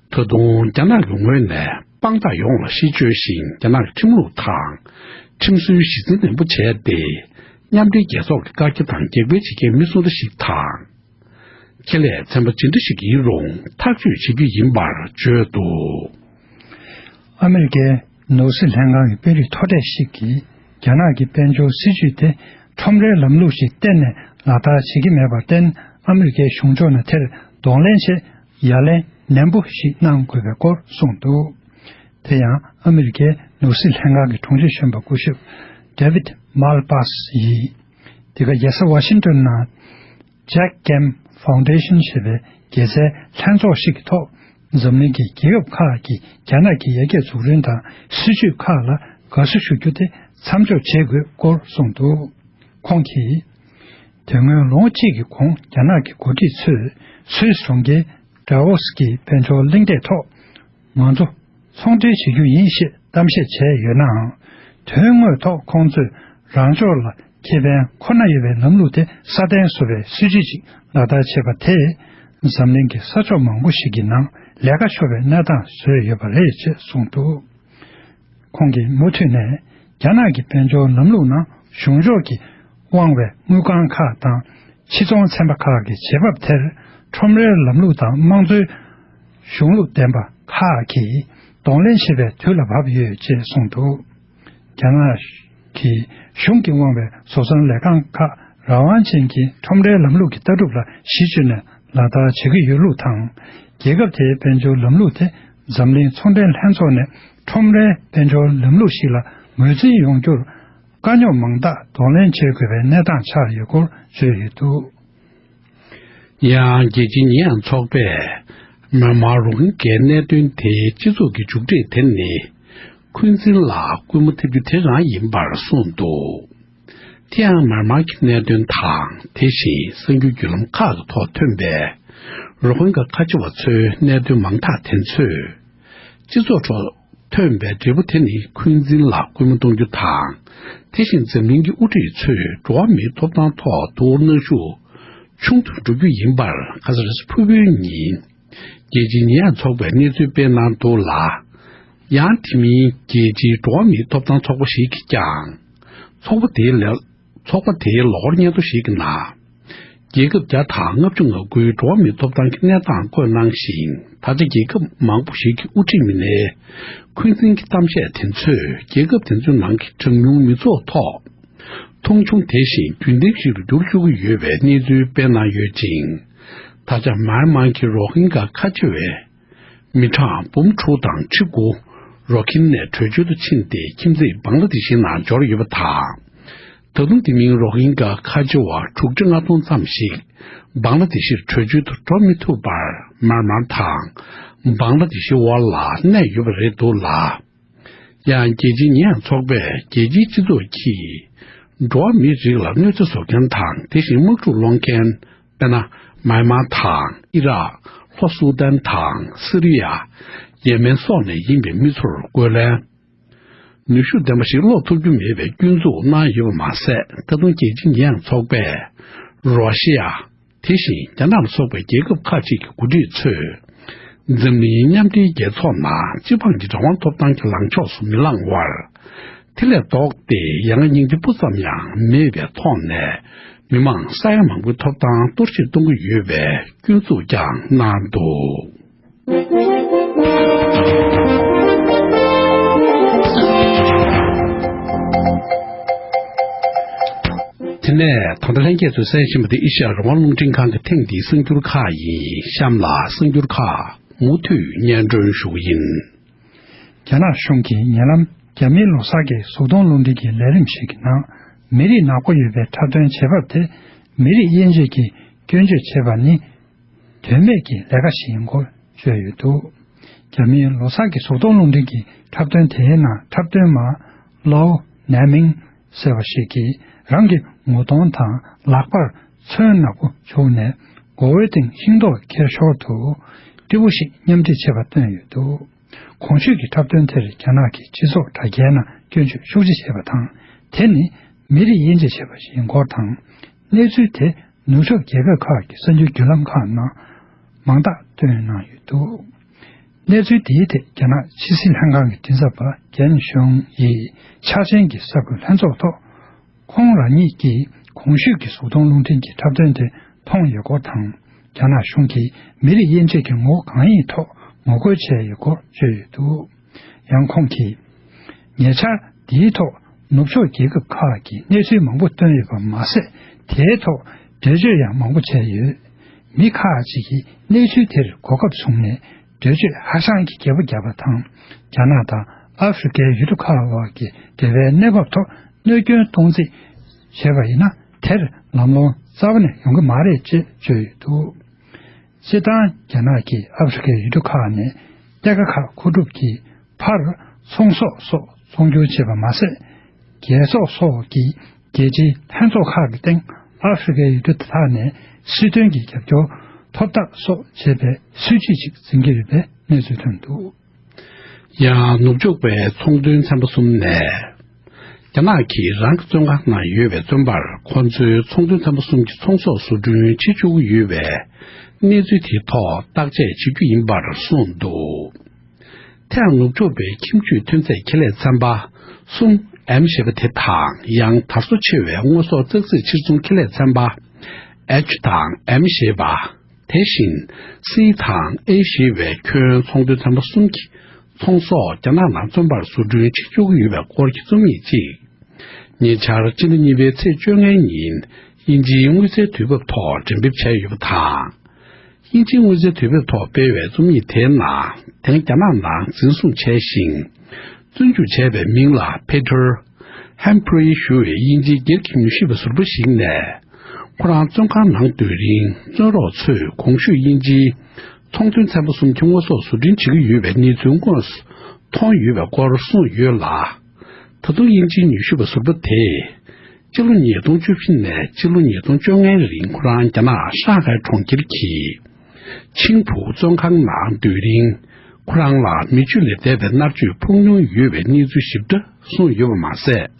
ད་དུང་རྒྱ་ནག་གི་ངོས་ནས་དཔང་རྟགས་ཡོངས་ལ་གཞི་བཅོལ་ཞིང་། རྒྱ་ནག་གི་ཁྲིམས་ལུགས་དང་ཁྲིམས་སྲོལ་གཞི་འཛིན་ནན་པོ་བྱས་ཏེ། མཉམ་འབྲེལ་རྒྱལ་ཚོགས་ཀྱི་བཀག་རྒྱ་དང་རྒྱག་འཕེན་བྱེད་མཁན་མི་སུ་འདྲ་ཞིག་དང་། ཁེ་ལས་ཚན་པ་ཇི་འདྲ་ཞིག་ཡིན་རུང་ཐག་གཅོད་བྱེད་རྒྱུ་ཡིན་པར་བརྗོད་འདུག། ཨ་མེ་རི་ཀའི་ནོར་སྲིད་ལྷན་ཁང་གི་དཔོན་རིགས་མཐོ་གྲས་ཤིག་གིས། རྒྱ་ནག་གི་དཔལ་འབྱོར་སྲིད་ཇུས་དེ་ཁྲོམ་རའི་ལམ་ལུགས་ཤིག་གཏན་ནས་ལག་བསྟར་བྱེད་ཀྱི་མེད་པར་བརྟེན། ཨ་མེ་རི་ཀའི་གཞུང་ཕྱོགས་ནས་དེར་གདོང་ལེན་ཆེད་ཡ་ལན་ནན་པོ་ཞིག་གནང་དགོས་པའི་སྐོར་གསུངས་འདུག། དེ་ཡང་ཨ་མེ་རི་ཀའི་ནོར་སྲིད་ལྷན་ཁང་གི་དྲུང་ཆེ་གཞོན་པ་སྐུ་ཞབས་David Malpass་ཡིས། འདི་ག་རྒྱལ་ས་ཝ་ཤིང་ཏོན་ནང་Jack Kam Foundation་ཞེས་པའི་དགེ་རྩའི་ལྷན་ཚོགས་ཤིག་གི་ཐོག། འཛམ་གླིང་གི་རྒྱལ་ཁབ་ཁག་གིས་རྒྱ་ནག་གི་ཡར་རྒྱས་འཛུགས་སྐྲུན་དང་སྲིད་ཇུས་ཁག་ལ་དགའ་བསུ་ཞུ་རྒྱུ་དེ་མཚམས་འཇོག་བྱེད་དགོས་སྐོར་གསུངས་འདུག། ཁོང་གིས། དེ་སྔོན་ལོ་ངོ་གཅིག་གི་གོང་རྒྱ་ནག་གི་འགོ་ཁྲིད་ཚོས་སུད་སི་གྲོང་ཁྱེར་Davos་གི་དཔལ་འབྱོར་གླེང་སྟེགས་ཐོག་ང་ཚོ་ཚོང་འབྲེལ་བྱེད་རྒྱུ་ཡིན་ཞེས་གཏམ་བཤད་བྱས་ཡོད་ནའང་། དོན་དངོས་ཐོག་ཁོང་ཚོས་རང་ཕྱོགས་ལ་ཁེ་ཕན་ཁོ་ན་ཡོད་པའི་ལམ་ལུགས་དེ་སྲ་བརྟན་བཟོ་བའི་སྲིད་ཇུས་ཤིག་ལག་བསྟར་བྱས་པ་དེས། འཛམ་གླིང་གི་ས་ཕྱོགས་མང་པོ་ཞིག་གི་ནང་ལས་ཀ་ཤོར་བའི་གནས་སྟངས་བཟོས་ཡོད་པ་རེད་ཅེས་གསུངས་འདུག། ཁོང་གིས་མུ་མཐུད་ནས། རྒྱ་ནག་གི་དཔལ་འབྱོར་ལམ་ལུགས་ནང་གཞུང་ཕྱོགས་ཀྱིས་དབང་བའི་དངུལ་ཁང་ཁག་དང་ཕྱིར་ཚོང་ཚན་པ་ཁག་གི་བྱེད་བབ་དེར། ཁྲོམ་རའི་ལམ་ལུགས་དང་དམངས་གཙོའི་གཞུང་ལུགས་ལྡན་པ་ཁག་གིས་གདོང་ལེན་བྱེད་པའི་དུས་ལ་བབ་ཡོད་ཅེས་གསུངས་འདུག། རྒྱ་ནག་གི་གཞུང་གིས་དབང་བའི་བཟོ་ཚོང་ལས་ཁང་ཁག་རང་དབང་ཅན་གྱི་ཁྲོམ་རའི་ལམ་ལུགས་ཀྱི་ལྟ་གྲུབ་ལ་གཞི་བཅོལ་ནས་ལག་བསྟར་བྱེད་ཀྱི་ཡོད་ལུགས་དང་། རྒྱལ་ཁབ་དེའི་དཔལ་འབྱོར་ལམ་ལུགས་དེ་འཛམ་གླིང་ཚོང་འབྲེལ་ལྷན་ཚོགས་ནས་ཁྲོམ་རའི་དཔལ་འབྱོར་ལམ་ལུགས་ཤིག་ལ་ངོས་འཛིན་ཡོང་རྒྱུར། དཀའ་རྙོག་མང་དག་གདོང་ལེན་བྱེད་དགོས་པའི་གནས་སྟངས་ཆགས་ཡོད་སྐོར་བརྗོད་ཡོད་འདུག། ཡང་རྒྱལ་སྤྱིའི་ཉེས་ཡངས་ཚོགས་པས་མཱན་མཱར་རོ་ཧིན་གྱའི་གནད་དོན་དེའི་སྤྱི་ཚོགས་ཀྱི་མཇུག་འབྲས་དེ་ནི་འཁོན་འཛིན་ལ་སྐུལ་མ་ཐེབས་རྒྱུ་དེ་རང་ཡིན་པར་གསུངས་འདུག། དེ་ཡང་མཱན་མཱར་གྱི་གནད་དོན་དང་། དེ་བཞིན་གསར་འགྱུར་བརྒྱུད་ལམ་ཁག་གི་ཐོག་ཐོན་པའི་རོ་ཧིན་གྱ་ཁ་ཆེ་བ་ཚོའི་གནད་དོན་མང་དག་དེ་ཚོས་སྤྱི་ཚོགས་ཁྲོད། ཐོན་པའི་འབྲས་བུ་དེ་ནི་འཁོན་འཛིན་ལ་སྐུལ་མ་གཏོང་རྒྱུ་དང་། དེ་བཞིན་འཛམ་གླིང་གི་དབུ་ཁྲིད་ཚོས་འགྲོ་བ་མིའི་ཐོབ་ཐང་ཐོག་དོ་ཁུར་གནང་ཤུགས་ཆུང་དུ་འགྲོ་རྒྱུ་ཡིན་པར་ཁ་སང་རེས་གཟའ་ཕུར་བུའི་ཉིན་རྒྱལ་སྤྱིའི་ཉེས་ཡངས་ཚོགས་པས་གནས་ཚུལ་སྤེལ་གནང་འདུག་ལ། ཡང་དེ་མིན་རྒྱལ་སྤྱིའི་འགྲོ་བ་མིའི་ཐོབ་ཐང་ཚོགས་པ་ཞིག་གིས་ཀྱང་། ཚོགས་པ་དེའི་ལས། ཚོགས་པ་དེའི་ལོ་འཁོར་སྙན་ཐོ་ཞིག་གི་ནང་། རྒྱལ་ཁབ་བརྒྱ་དང་ལྔ་བཅུ་ང་དགུའི་འགྲོ་བ་མིའི་ཐོབ་ཐང་གི་གནས་སྟངས་བཀོད་གནང་ཞིང་། ད་ཆ་རྒྱལ་ཁབ་མང་པོ་ཞིག་གི་དབུ་ཁྲིད་མི་སྣས་འཁོན་འཛིན་གྱི་གཏམ་བཤད་དེ་ཚོས་རྒྱལ་ཁབ་དེ་ཚོའི་ནང་གི་གྲངས་ཉུང་མི་ཚོགས་ཐོག་མཐོང་ཆུང་དེ་བཞིན་རྒྱུན་ལྡན་ཞིག་ཏུ་འགྱུར་བཅུག་གི་ཡོད་པའི་གནས་ཚུལ་སྤེལ་གནང་ཡོད་ཅིང་། ད་ཆ་མཱན་མཱ་གི་རོ་ཧིན་གྷ་ཁ་ཆེ་བའི་མི་གྲངས་འབུམ་དྲུག་དང་ཁྲི་དགུ་རོ་ཁིན་ནས་བྲོས་བྱོལ་དུ་ཕྱིན་ཏེ། ཁྱིམ་མཚེས་བང་ལ་དེ་ཤི་ནང་འབྱོར་ཡོད་པ་དང་། ད་དུང་དེ་མིན་རོ་ཧིན་གྷ་ཁ་ཆེ་བ་དྲུག་ཁྲི་ལྔ་སྟོང་ཙམ་ཞིག་བང་ལ་དེ་ཤིར་བྲོས་བྱོལ་དུ་འགྲོ་མི་ཐུབ་པར། མར་མར་དང་བང་ལ་དེ་ཤི་དབར་ལ་གནས་ཡོད་པ་རེད་འདུག་ལ། ཡང་རྒྱལ་སྤྱིའི་ཉེས་ཡངས་ཚོགས་པས་རྒྱལ་སྤྱིའི་སྤྱི་ཚོགས་ཀྱིས་འགྲོ་བ་མིའི་རིགས་ལ་གནོད་འཚེ་བཟོ་མཁན་དང་། དེ་བཞིན་དམག་འཁྲུག་སློང་མཁན། དཔེར་ན། མཱན་མཱ་དང་ཨི་རག་ལྷོ་སུ་དཱན་དང་སི་རི་ཡ། ཡེ་མེན་སོགས་ནས་ཡིན་པའི་མི་ཚོར་རྒོལ་ལན་ནུས་ཤུགས་ལྡན་པ་ཞིག་སློག་ཐུབ་རྒྱུ་མེད་པའི་སྐྱོན་འཛུགས་གནང་ཡོད་པ་མ་ཟད། ད་དུང་རྒྱལ་སྤྱིའི་ཉེས་ཡངས་ཚོགས་པས་རོ་ཤི་ཡ། དེ་བཞིན་རྒྱ་ནག་ལ་སོགས་པའི་རྒྱལ་ཁབ་ཁག་ཅིག་གི་འགོ་ཁྲིད་ཚོས། འཛམ་གླིང་མཉམ་འབྲེལ་རྒྱལ་ཚོགས་ནང་སྤྱི་འབངས་ཀྱི་རང་དབང་ཐོབ་ཐང་གི་ལངས་ཕྱོགས་སུ་མི་ལངས་བར། དེ་ལས་ལྡོག་སྟེ་ཡང་སྙིང་རྗེ་སྤུ་ཙམ་ཡང་མེད་པའི་ཐོག་ནས། མི་མང་ས་ཡ་མང་པོའི་ཐོབ་ཐང་གཏོར་བཤིག་གཏོང་གི་ཡོད་པའི་སྐྱོན་འཛུགས་ཀྱང་གནང་འདུག། དེ་ནས་ད་ལྟ་ལྷན་རྒྱས་ཚོས་གསན་བཞིན་པ་དེ་ཨེ་ཤ་ཡ་རང་དབང་རླུང་འཕྲིན་ཁང་གི་ཐེངས་འདིའི་གསར་འགྱུར་ཁག་ཡིན། གཤམ་ལ་གསར་འགྱུར་ཁག་མུ་མཐུད་སྙན་སྒྲོན་ཞུ་གི་ཡིན། རྒྱ་ནག་གཞུང་གིས་ཉེ་ལམ་རྒྱ་མིའི་ལོ་གསར་གྱི་གཟུགས་མཐོང་རླུང་འཕྲིན་གྱི་ལས་རིམ་ཞིག་གི་ནང་། མི་རིགས་ནག་པོ་ཡོད་པའི་འཁྲབ་སྟོན་བྱེད་བབ་དེ། མི་རིགས་དབྱེ་འབྱེད་ཀྱིས་སྐྱོན་བརྗོད་བྱེད་པ་ནི། དོན་མེད་ཀྱི་ལས་ཀ་ཞིག་ཡིན་སྐོར་བརྗོད་ཡོད་འདུག། རྒྱ་མིའི་ལོ་གསར་གྱི་གཟུགས་མཐོང་རླུང་འཕྲིན་གྱི་འཁྲབ་སྟོན་དེའི་ནང་། འཁྲབ་སྟོན་མ་ལའོ་ནན་མིང་ཟེར་བ་ཞིག་གིས་རང་གི་ངོ་གདོང་དང་ལག་པར་ཚོན་ནག་པོ་བྱུགས་ནས། མགོ་བོའི་སྟེང་ཤིང་ཏོག་འཁྱེར་ཞོར་དུ་སྤྲེའུ་ཞིག་མཉམ་འཁྲིད་བྱེད་པ་བཏོན་ཡོད་འདུག། གོང་ཞུས་ཀྱི་འཁྲབ་སྟོན་དེར་རྒྱ་ནག་གི་སྤྱི་ཚོགས་དྲ་རྒྱའི་ནང་སྐྱོན་བརྗོད་ཤུགས་ཆེ་བྱས་པ་དང་། དེ་ནི་མི་རིགས་དབྱེ་འབྱེད་བྱས་པ་ཞིག་ཡིན་སྐོར་དང་། གནས་ཚུལ་དེ་ནུབ་ཕྱོགས་རྒྱལ་ཁབ་ཁག་གི་གསར་འགྱུར་བརྒྱུད་ལམ་ཁག་ནང་མང་དག་བཏོན་གནང་ཡོད་འདུག། གནས་ཚུལ་དེའི་ཐད་རྒྱ་ནག་ཕྱི་སྲིད་ལྷན་ཁང་གི་མགྲིན་ཚབ་པ་ཀན་ཤོང་ཡིས་འཆར་ཅན་གྱི་གསར་འགོད་ལྷན་ཚོགས་ཐོག། ཁོང་རང་ཉིད་ཀྱིས་གོང་ཞུས་ཀྱི་གཟུགས་མཐོང་རླུང་འཕྲིན་གྱི་འཁྲབ་སྟོན་དེ་མཐོང་ཡོད་སྐོར་དང་། རྒྱ་ནག་གཞུང་གིས་མི་རིགས་དབྱེ་འབྱེད་ཀྱི་ངོ་བོ་གང་ཡིན་ཐོག་ངོ་རྒོལ་བྱས་ཡོད་སྐོར་བརྗོད་ཡོད་འདུག། ཡང་ཁོང་གིས། ཉེ་ཆར་འདིའི་ཐོག་ནུབ་ཕྱོགས་རྒྱལ་ཁབ་ཁག་གིས་གནས་ཚུལ་མང་པོ་བཏོན་ཡོད་པ་མ་ཟད། དེའི་ཐོག་འགྲེལ་བརྗོད་ཡང་མང་པོ་བྱས་ཡོད། མི་ཁག་ཅིག་གིས་གནས་ཚུལ་དེར་གོ་སྐབས་བཟུང་ནས། འགྲེལ་བརྗོད་ཧ་ཅང་གི་རྒྱས་པོ་བརྒྱབ་པ་དང་། རྒྱ་ནག་དང་ཨ་ཧྥེ་རི་ཁའི་ཡུལ་གྲུ་ཁག་བར་གྱི་འབྲེལ་བའི་གནས་བབ་ཐོག་གནོད་སྐྱོན་གཏོང་རྩིས་བྱས་པ་ཡིན་ན། དེར་ལམ་ལྷོང་རྩ་བ་ནས་ཡོང་གི་མ་རེད་ཅེས་བརྗོད་ཡོད་འདུག། སྤྱིར་བཏང་རྒྱ་ནག་གིས་ཨ་ཧྥེ་རི་ཁའི་ཡུལ་གྲུ་ཁག་ནས་གཏེར་ཁ་ཁག་མཁོ་སྒྲུབ་ཀྱིས་ཕར་ཚོང་ཟོག་སོགས་ཚོང་སྒྱུར་བྱས་པ་མ་ཟད། རྒྱལ་ཚོགས་སོགས་ཀྱི་རྒྱལ་སྤྱིའི་ལྷན་ཚོགས་ཁག་གི་སྟེང་ཨ་ཧྥེ་རི་ཁའི་ཡུལ་གྲུ་དེ་དག་ནས་སྲིད་དོན་གྱི་རྒྱབ་སྐྱོར་ཐོབ་ཐབས་སོགས་བྱས་པའི་སྲིད་ཇུས་ཤིག་འཛིན་གྱི་ཡོད་པའི་གནས་ཚུལ་ཐོན་འདུག། ཡང་ནུབ་ཕྱོགས་པའི་ཚོང་དོན་ཚན་པ་གསུམ་ནས། རྒྱ་ནག་གིས་རང་གི་བཙོན་ཁང་ནང་ཡོད་པའི་བཙོན་པར་ཁོ་ཚོའི་ཚོང་དོན་ཚན་པ་གསུམ་གྱི་ཚོང་ཟོག་བཟོ་སྐྲུན་བྱེད་བཅུག་གི་ཡོད་པའི་གནས་ཚུལ་དེའི་ཐོག་བརྟག་དཔྱད་བྱེད་རྒྱུ་ཡིན་པར་གསུངས་འདུག། དེའང་ནུབ་ཕྱོགས་པའི་ཁྱིམ་སྤྱོད་ཐོན་རྫས་ཁེ་ལས་ཚན་པ་གསུམ་ཨེམ་ཞེས་པ་དེ་དང་། ཡང་དར་སོ་ཆེ་བའི་དངོས་ཟོག་ཙག་ཙིག་ཕྱིར་ཚོང་ཁེ་ལས་ཚན་པ་ཨེཆ་དང་ཨེམ་ཞེས་པ། དེ་བཞིན་སི་དང་ཨེ་ཞེས་པའི་ཁྱོན་ཚོང་དོན་ཚན་པ་གསུམ་གྱི་ཚོང་ཟོག་རྒྱ་ནག་ནང་བཙོན་པར་བཟོ་སྐྲུན་བྱེད་བཅུག་གི་ཡོད་པའི་སྐོར་གྱི་རྩོམ་ཡིག་ཅིག་ཉེ་ཆར་སྤྱི་ཟླ་གཉིས་པའི་ཚེས་བཅོ་ལྔའི་ཉིན་དབྱིན་ཇིའི་དངུལ་རྩའི་དུས་བབ་ཐོག་འགྲེམས་འབེབས་བྱས་ཡོད་པ་དང་། དབྱིན་ཇིའི་དངུལ་རྩའི་དུས་བབ་ཐོག་སྤེལ་བའི་རྩོམ་ཡིག་དེའི་ནང་། དེང་རྒྱ་ནག་ནང་འཛིན་བཟུང་བྱས་ཤིང་། བཙོན་འཇུག་བྱས་པའི་མིང་ལ་Peter Humphreys ཞུ་བའི་དབྱིན་ཇིའི་སྒེར་གྱི་མྱུལ་ཞིབ་པ་ཟུར་པ་ཞིག་ནས། ཁོ་རང་བཙོན་ཁང་ནང་སྡོད་རིང་བཙོན་རོགས་ཚོས་གོང་ཞུས་དབྱིན་ཇིའི་ཚོང་དོན་ཚན་པ་གསུམ་གྱི་དངོས་ཟོག་བཟོ་སྐྲུན་བྱེད་ཀྱི་ཡོད་པའི་གནས་ཚུལ་དངོས་སུ་མཐོང་ཡོད་པའི་སྐོར་གསུངས་ཡོད་ལ། ད་དུང་དབྱིན་ཇིའི་མྱུལ་ཞིབ་པ་ཟུར་པ་དེས། སྤྱི་ལོ་ཉིས་སྟོང་བཅུ་བཞི་ནས་སྤྱི་ལོ་ཉིས་སྟོང་བཅོ་ལྔའི་རིང་ཁོ་རང་རྒྱ་ནག་ཧྲང་ཧའེ་གྲོང་ཁྱེར་གྱི་ཆིང་ཕུའུ་བཙོན་ཁང་ནང་སྡོད་རིང་ ཁོ་རང་ལ་མི་ཆོས་ལས་འདས་པའི་མནར་གཅོད་ཕོག་མྱོང་ཡོད་པའི་གནས་ཚུལ་ཞིབ་ཕྲ་གསུངས་ཡོད་པ་མ་ཟད།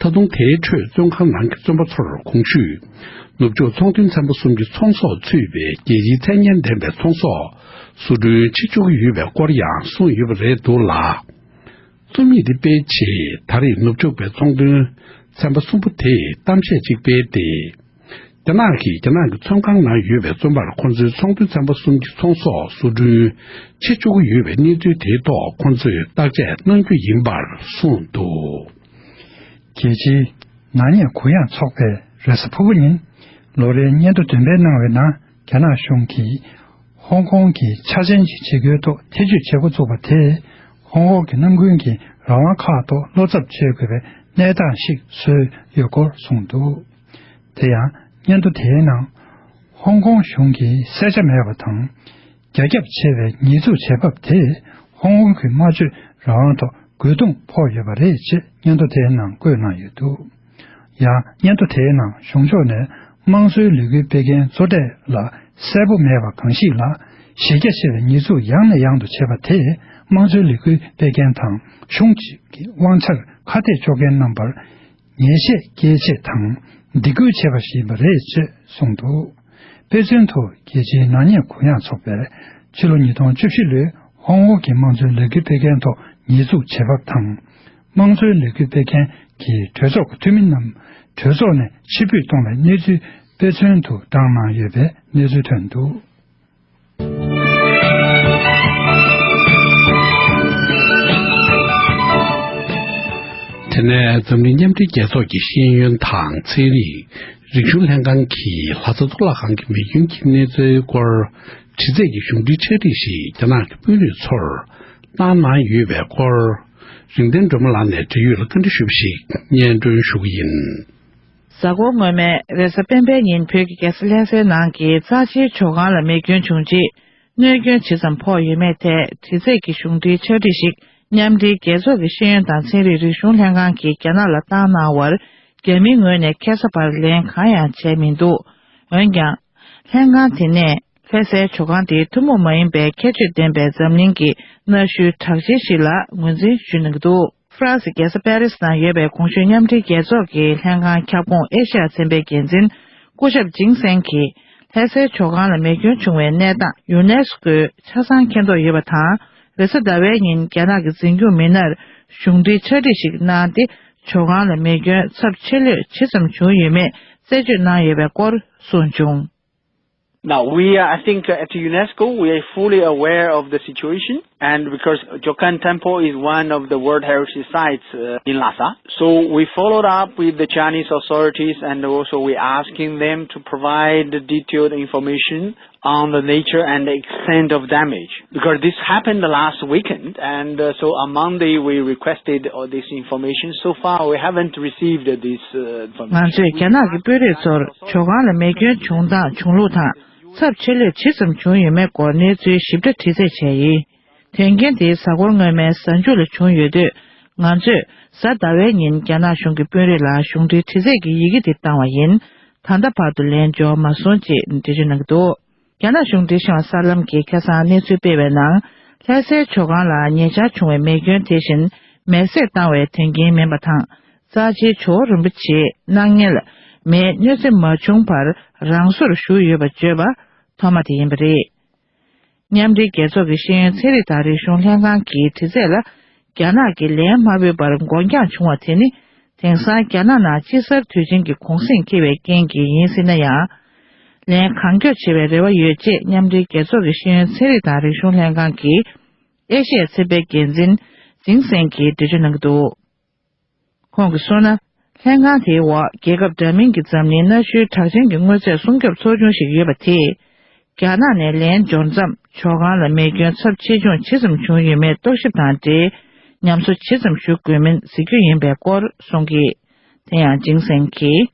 ད་དུང་དེའི་ཁྲོད་བཙོན་ཁང་ནང་གི་བཙོན་པ་ཚོར་གོང་ཞུས། ནུབ་ཕྱོགས་ཚོང་དོན་ཚན་པ་གསུམ་གྱི་ཚོང་ཟོག་ཚུད་པའི་རྒྱལ་སྤྱིའི་མཚན་སྙན་ལྡན་པའི་ཚོང་ཟོག་བཟོ་སྐྲུན་བྱེད་ཆོག་གི་ཡོད་པའི་སྐོར་ཡང་གསུངས་ཡོད་པ་རེད་འདུག་ལ། རྩོམ་ཡིག་འདི་སྤེལ་ཆེད་ད་རེས་ནུབ་ཕྱོགས་པའི་ཚོང་དོན་ཚན་པ་གསུམ་པོ་དེས་གཏམ་བཤད་ཅིག་སྤེལ་ཏེ། རྒྱ་ནག་གིས་རྒྱ་ནག་གི་བཙོན་ཁང་ནང་ཡོད་པའི་བཙོན་པར་ཁོ་ཚོའི་ཚོང་དོན་ཚན་པ་གསུམ་གྱི་ཚོང་ཟོག་བཟོ་སྐྲུན་བྱེད་ཆོག་གི་ཡོད་པའི་གནས་ཚུལ་དེའི་ཐོག་ཁོ་ཚོས་བརྟག་དཔྱད་གནང་རྒྱུ་ཡིན་པར་གསུངས་འདུག། རྒྱལ་སྤྱིའི་ནག་ཉེས་གུ་ཡངས་ཚོགས་པས་རེས་གཟའ་ཕུར་བུ་ཉིན་ལོ་རེའི་སྙན་ཐོ་འདོན་སྤེལ་གནང་བའི་ནང་། རྒྱ་ནག་གཞུང་གིས་ཧོང་ཀོང་གི་འཆར་ཅན་གྱི་བྱེད་སྒོའི་ཐོག་ཐེ་ཇུས་བྱེད་འགོ་བཙུགས་པ་དེས། ཧོང་ཀོང་གི་ནམ་རྒྱུན་གྱི་རང་དབང་ཁག་ཐོག་བློ་འཚབ་བྱེད་དགོས་པའི་གནས་སྟངས་ཤིག་བཟོས་ཡོད་སྐོར་གསུངས་འདུག། དེ་ཡང་སྙན་ཐོ་དེའི་ནང་། ཧོང་ཀོང་གཞུང་གིས་གསལ་ཆ་མེད་པ་དང་། རྒྱ་ཁྱབ་ཆེ་བའི་ཉེས་འཛུགས་བྱེད་བབ་དེས་ཧོང་ཀོང་གི་སྨྲ་བརྗོད་རང་དབང་ཐོག་རྒོལ་རྡུང་ཕོག་ཡོད་པ་རེད་ཅེས་སྙན་ཐོ་དེའི་ནང་བཀོད་གནང་ཡོད་འདུག། ཡང་སྙན་ཐོ་དེའི་ནང་གཞུང་ཕྱོགས་ནས་དམངས་གཙོའི་ལས་འགུལ་སྤེལ་མཁན་གཙོ་གྲས་ལ་གསལ་པོ་མེད་པ་གང་ཞིག་ལ། གཞི་རྒྱ་ཆེ་བའི་ཉེས་འཛུགས་ཡང་ནས་ཡང་དུ་བྱེད་པ་དེས་དམངས་གཙོའི་ལས་འགུལ་སྤེལ་མཁན་དང་གཞུང་གི་དབང་ཆར་ཁ་གཏད་གཅོག་མཁན་རྣམ་པར་ཉེས་ཆད་སྐྱེལ་ཆེད་དང་སྡིགས་སྐུལ་བྱས་པ་ཞིག་ཡིན་པ་རེད་ཅེས་གསུངས་འདུག། དཔེ་མཚོན་དུ། རྒྱལ་སྤྱིའི་ནག་ཉེས་གུ་ཡངས་ཚོགས་པས་ཕྱི་ལོ་ཉིས་སྟོང་བཅུ་བཞི་ལོའི་ཧོང་ཀོང་གི་དམངས་གཙོའི་ལས་འགུལ་སྤེལ་མཁན་ཐོག་ཉེས་འཛུགས་བྱེད་བབ་དང་། དམངས་གཙོའི་ལས་འགུལ་སྤེལ་མཁན་གྱི་གྲོས་ཚོགས་ཀྱི་འཐུས་མི་རྣམས་གྲོས་ཚོགས་ནས་ཕྱིར་འབུད་གཏོང་བའི་གནས་ཚུལ་དཔེ་མཚོན་དུ་བགྲངས་གནང་ཡོད་པའི་གནས་ཚུལ་ཐོན་འདུག། དེ་ནས་འཛམ་གླིང་མཉམ་འབྲེལ་རྒྱལ་ཚོགས་ཀྱི་ཤེས་ཡོན་དང་ཚན་རིག་རིག་གཞུང་ལྷན་ཁང་གིས་ལྷ་ས་གཙུག་ལག་ཁང་གི་མེ་སྐྱོན་གྱི་གནས་ཚུལ་སྐོར་དྲི་རྩད་ཀྱི་གཞུང་འབྲེལ་ཕྱག་བྲིས་ཤིག་རྒྱ་ནག་གི་དཔོན་རིགས་ཚོར་བཏང་གནང་ཡོད་པའི་སྐོར། རིག་ལྡན་སྒྲོལ་མ་ལགས་ནས་འབྲེལ་ཡོད་ལ་བཀའ་འདྲི་ཞུས་པ་ཞིག་སྙན་སྒྲོན་ཞུ་གི་ཡིན། གཟའ་འཁོར་སྔོན་མའི་རེས་གཟའ་སྤེན་པའི་ཉིན་བོད་ཀྱི་རྒྱལ་ས་ལྷ་སའི་ནང་གི་རྩ་ཆེའི་ཇོ་ཁང་ལ་མེ་སྐྱོན་བྱུང་རྗེས། གནོད་སྐྱོན་ཇི་ཙམ་ཕོག་ཡོད་མེད་ཐད་དྲི་རྩད་ཀྱི་གཞུང་འབྲེལ་ཕྱག་བྲིས་ཤིག་མཉམ་འབྲེལ་རྒྱལ་ཚོགས་ཀྱི་ཤེས་ཡོན་དང་ཚན་རིག་རིག་གཞུང་ལྷན་ཁང་གིས་རྒྱ་ནག་ལ་བཏང་གནང་བར། རྒྱ་མིའི་ངོས་ནས་ཁ་ས་བར་ལན་གང་ཡང་བྱས་མི་འདུག། འོན་ཀྱང་། ལྷན་ཁང་དེ་ནས་ལྷ་སའི་ཇོ་ཁང་དེའི་ཐུན་མོང་མ་ཡིན་པའི་ཁྱད་ཆོས་ལྡན་པའི་འཛམ་གླིང་གི་གནའ་ཤུལ་གྲགས་ཅན་ཞིག་ལ་ངོས་འཛིན་ཞུ་གནང་གི་འདུག། ཧྥ་རན་སི་རྒྱལ་ས་པེ་རི་སི་ནང་ཡོད་པའི་གོང་ཞུས་མཉམ་འབྲེལ་རྒྱལ་ཚོགས་ཀྱི་ལྷན་ཁང་ཁྱབ་ཁོངས་ཨེ་ཤ་ཡ་ཚན་པའི་འགན་འཛིན་སྐུ་ཞབས་ཇིང་སེང་གིས་ལྷ་སའི་ཇོ་ཁང་ལ་མེ་སྐྱོན་བྱུང་བའི་གནས་སྟངས་ཡུ་ནེ་སི་ཀོས་ཆ་ཚང་མཁྱེན་རྟོགས་ཡོད་པ་དང་། རེས་གཟའ་ཟླ་བའི་ཉིན་རྒྱ་ནག་གི་འཛིན་སྐྱོང་མི་སྣར་གཞུང་འབྲེལ་ཕྱག་བྲིས་ཤིག་གནང་སྟེ། ཇོ་ཁང་ལ་མེ་སྐྱོན་ཚབས་ཆེ་ལོས་ཇི་ཙམ་བྱུང་ཡོད་མེད་རྩད་གཅོད་གནང་ཡོད་པའི་སྐོར་གསུངས་བྱུང་། Now, we are, I think, uh, at UNESCO, we are fully aware of the situation, and because Jokan Temple is one of the World Heritage Sites, uh, in Lhasa, so we followed up with the Chinese authorities, and also we asking them to provide detailed information on the nature and the extent of damage, because this happened last weekend, and, uh, so on Monday we requested all this information. So far, we haven't received this, uh, information. ང་ཚོས་རྒྱ་ནག་གི་དཔོན་རིགས་ཚོར་ཇོ་ཁང་ལ་མེ་སྐྱོན་བྱུང་སྟངས་བྱུང་ལུགས་དང་། ཚབས་ཆེ་ལོས་ཇི་ཙམ་བྱུང་ཡོད་མེད་སྐོར་གནས་ཚུལ་ཞིབ་ཕྲ་དྲི་རྩད་བྱས་ཡིན། དོན་རྐྱེན་དེ་གཟའ་འཁོར་སྔོན་མའི་གཟའ་མཇུག་ལ་བྱུང་ཡོད་དུས། ང་ཚོས་གཟའ་ཟླ་བའི་ཉིན་རྒྱ་ནག་གཞུང་གི་དཔོན་རིགས་ལ་གཞུང་འབྲེལ་དྲི་རྩད་ཀྱི་ཡི་གེ་དེ་བཏང་བ་ཡིན། ད་ལྟ་བར་དུ་ལན་འབྱོར་མ་སོང་ཅེས་འགྲེལ་བརྗོད་གནང་གི་འདུག། རྒྱ་ནག་གཞུང་འབྲེལ་ཤེས་རིག་གསར་ལམ་གྱིས་ཁ་སང་གནས་ཚུལ་སྤེལ་བའི་ནང་། ལྷ་སའི་ཇོ་ཁང་ལ་ཉེ་ཆར་བྱུང་བའི་མེ་སྐྱོན་དེ་བཞིན་མེ་བསྲེགས་བཏང་བའི་དོན་རྐྱེན་མིན་པ་དང་། རྩ་ཆེའི་ཇོ་བོ་རིན་པོ་ཆེའི་སྣང་བརྙན་ལ་མེའི་གནོད་འཚེ་མ་བྱུང་བར་རང་སོར་བཞུགས་ཡོད་པ་བརྗོད་པ་ཐོག་མ་དེ་ཡིན་པ་རེད། མཉམ་འབྲེལ་རྒྱལ་ཚོགས་ཀྱི་ཤེས་ཡོན་ཚན་རིག་དང་རིག་གཞུང་ལྷན་ཁང་གི་དྲི་རྩད་ལ། རྒྱ་ནག་གིས་ལན་མ་འབུལ་བར་འགོར་འགྱངས་བྱུང་བ་དེ་ནི། དེང་སང་རྒྱ་ནག་ནང་དཔྱིད་གསར་དུས་ཆེན་གྱི་གུང་གསེང་འཁེལ་བའི་རྐྱེན་གྱིས་ཡིན་སྲིད་ན་ཡང་། ལན་གང་མགྱོགས་བྱེད་པའི་རེ་བ་ཡོད་ཅེས་མཉམ་འབྲེལ་རྒྱལ་ཚོགས་ཀྱི་ཤེས་ཡོན་ཚན་རིག་དང་རིག་གཞུང་ལྷན་ཁང་གི་ཨེ་ཤི་ཡའི་ཚན་པའི་འགན་འཛིན་ཇིང་སེང་གིས་འགྲེལ་བརྗོད་གནང་གི་འདུག། ཁོང་གིས་གསུངས་ན། ལྷན་ཁང་དེའི་འོག་རྒྱལ་ཁབ་འདྲ་མིན་གྱི་འཛམ་གླིང་གནའ་ཤུལ་གྲགས་ཅན་གྱི་དངོས་རྫས་སྲུང་སྐྱོབ་ཚོགས་ཆུང་ཞིག་ཡོད་པ་དེས། རྒྱ་ནག་ནས་ལན་འབྱོར་མཚམས་ཇོ་ཁང་ལ་མེ་སྐྱོན་ཚབས་ཆེ་ཆུང་ཇི་ཙམ་བྱུང་ཡོད་མེད་རྟོག་ཞིབ་དང་འབྲེལ། ཉམས་གསོ་ཇི་ཙམ་ཞུ་དགོས་མིན་གཟིགས་རྒྱུ་ཡིན་པའི་སྐོར་གསུངས་ཀྱིས། དེ་ཡང་ཇིང་སེང་གིས།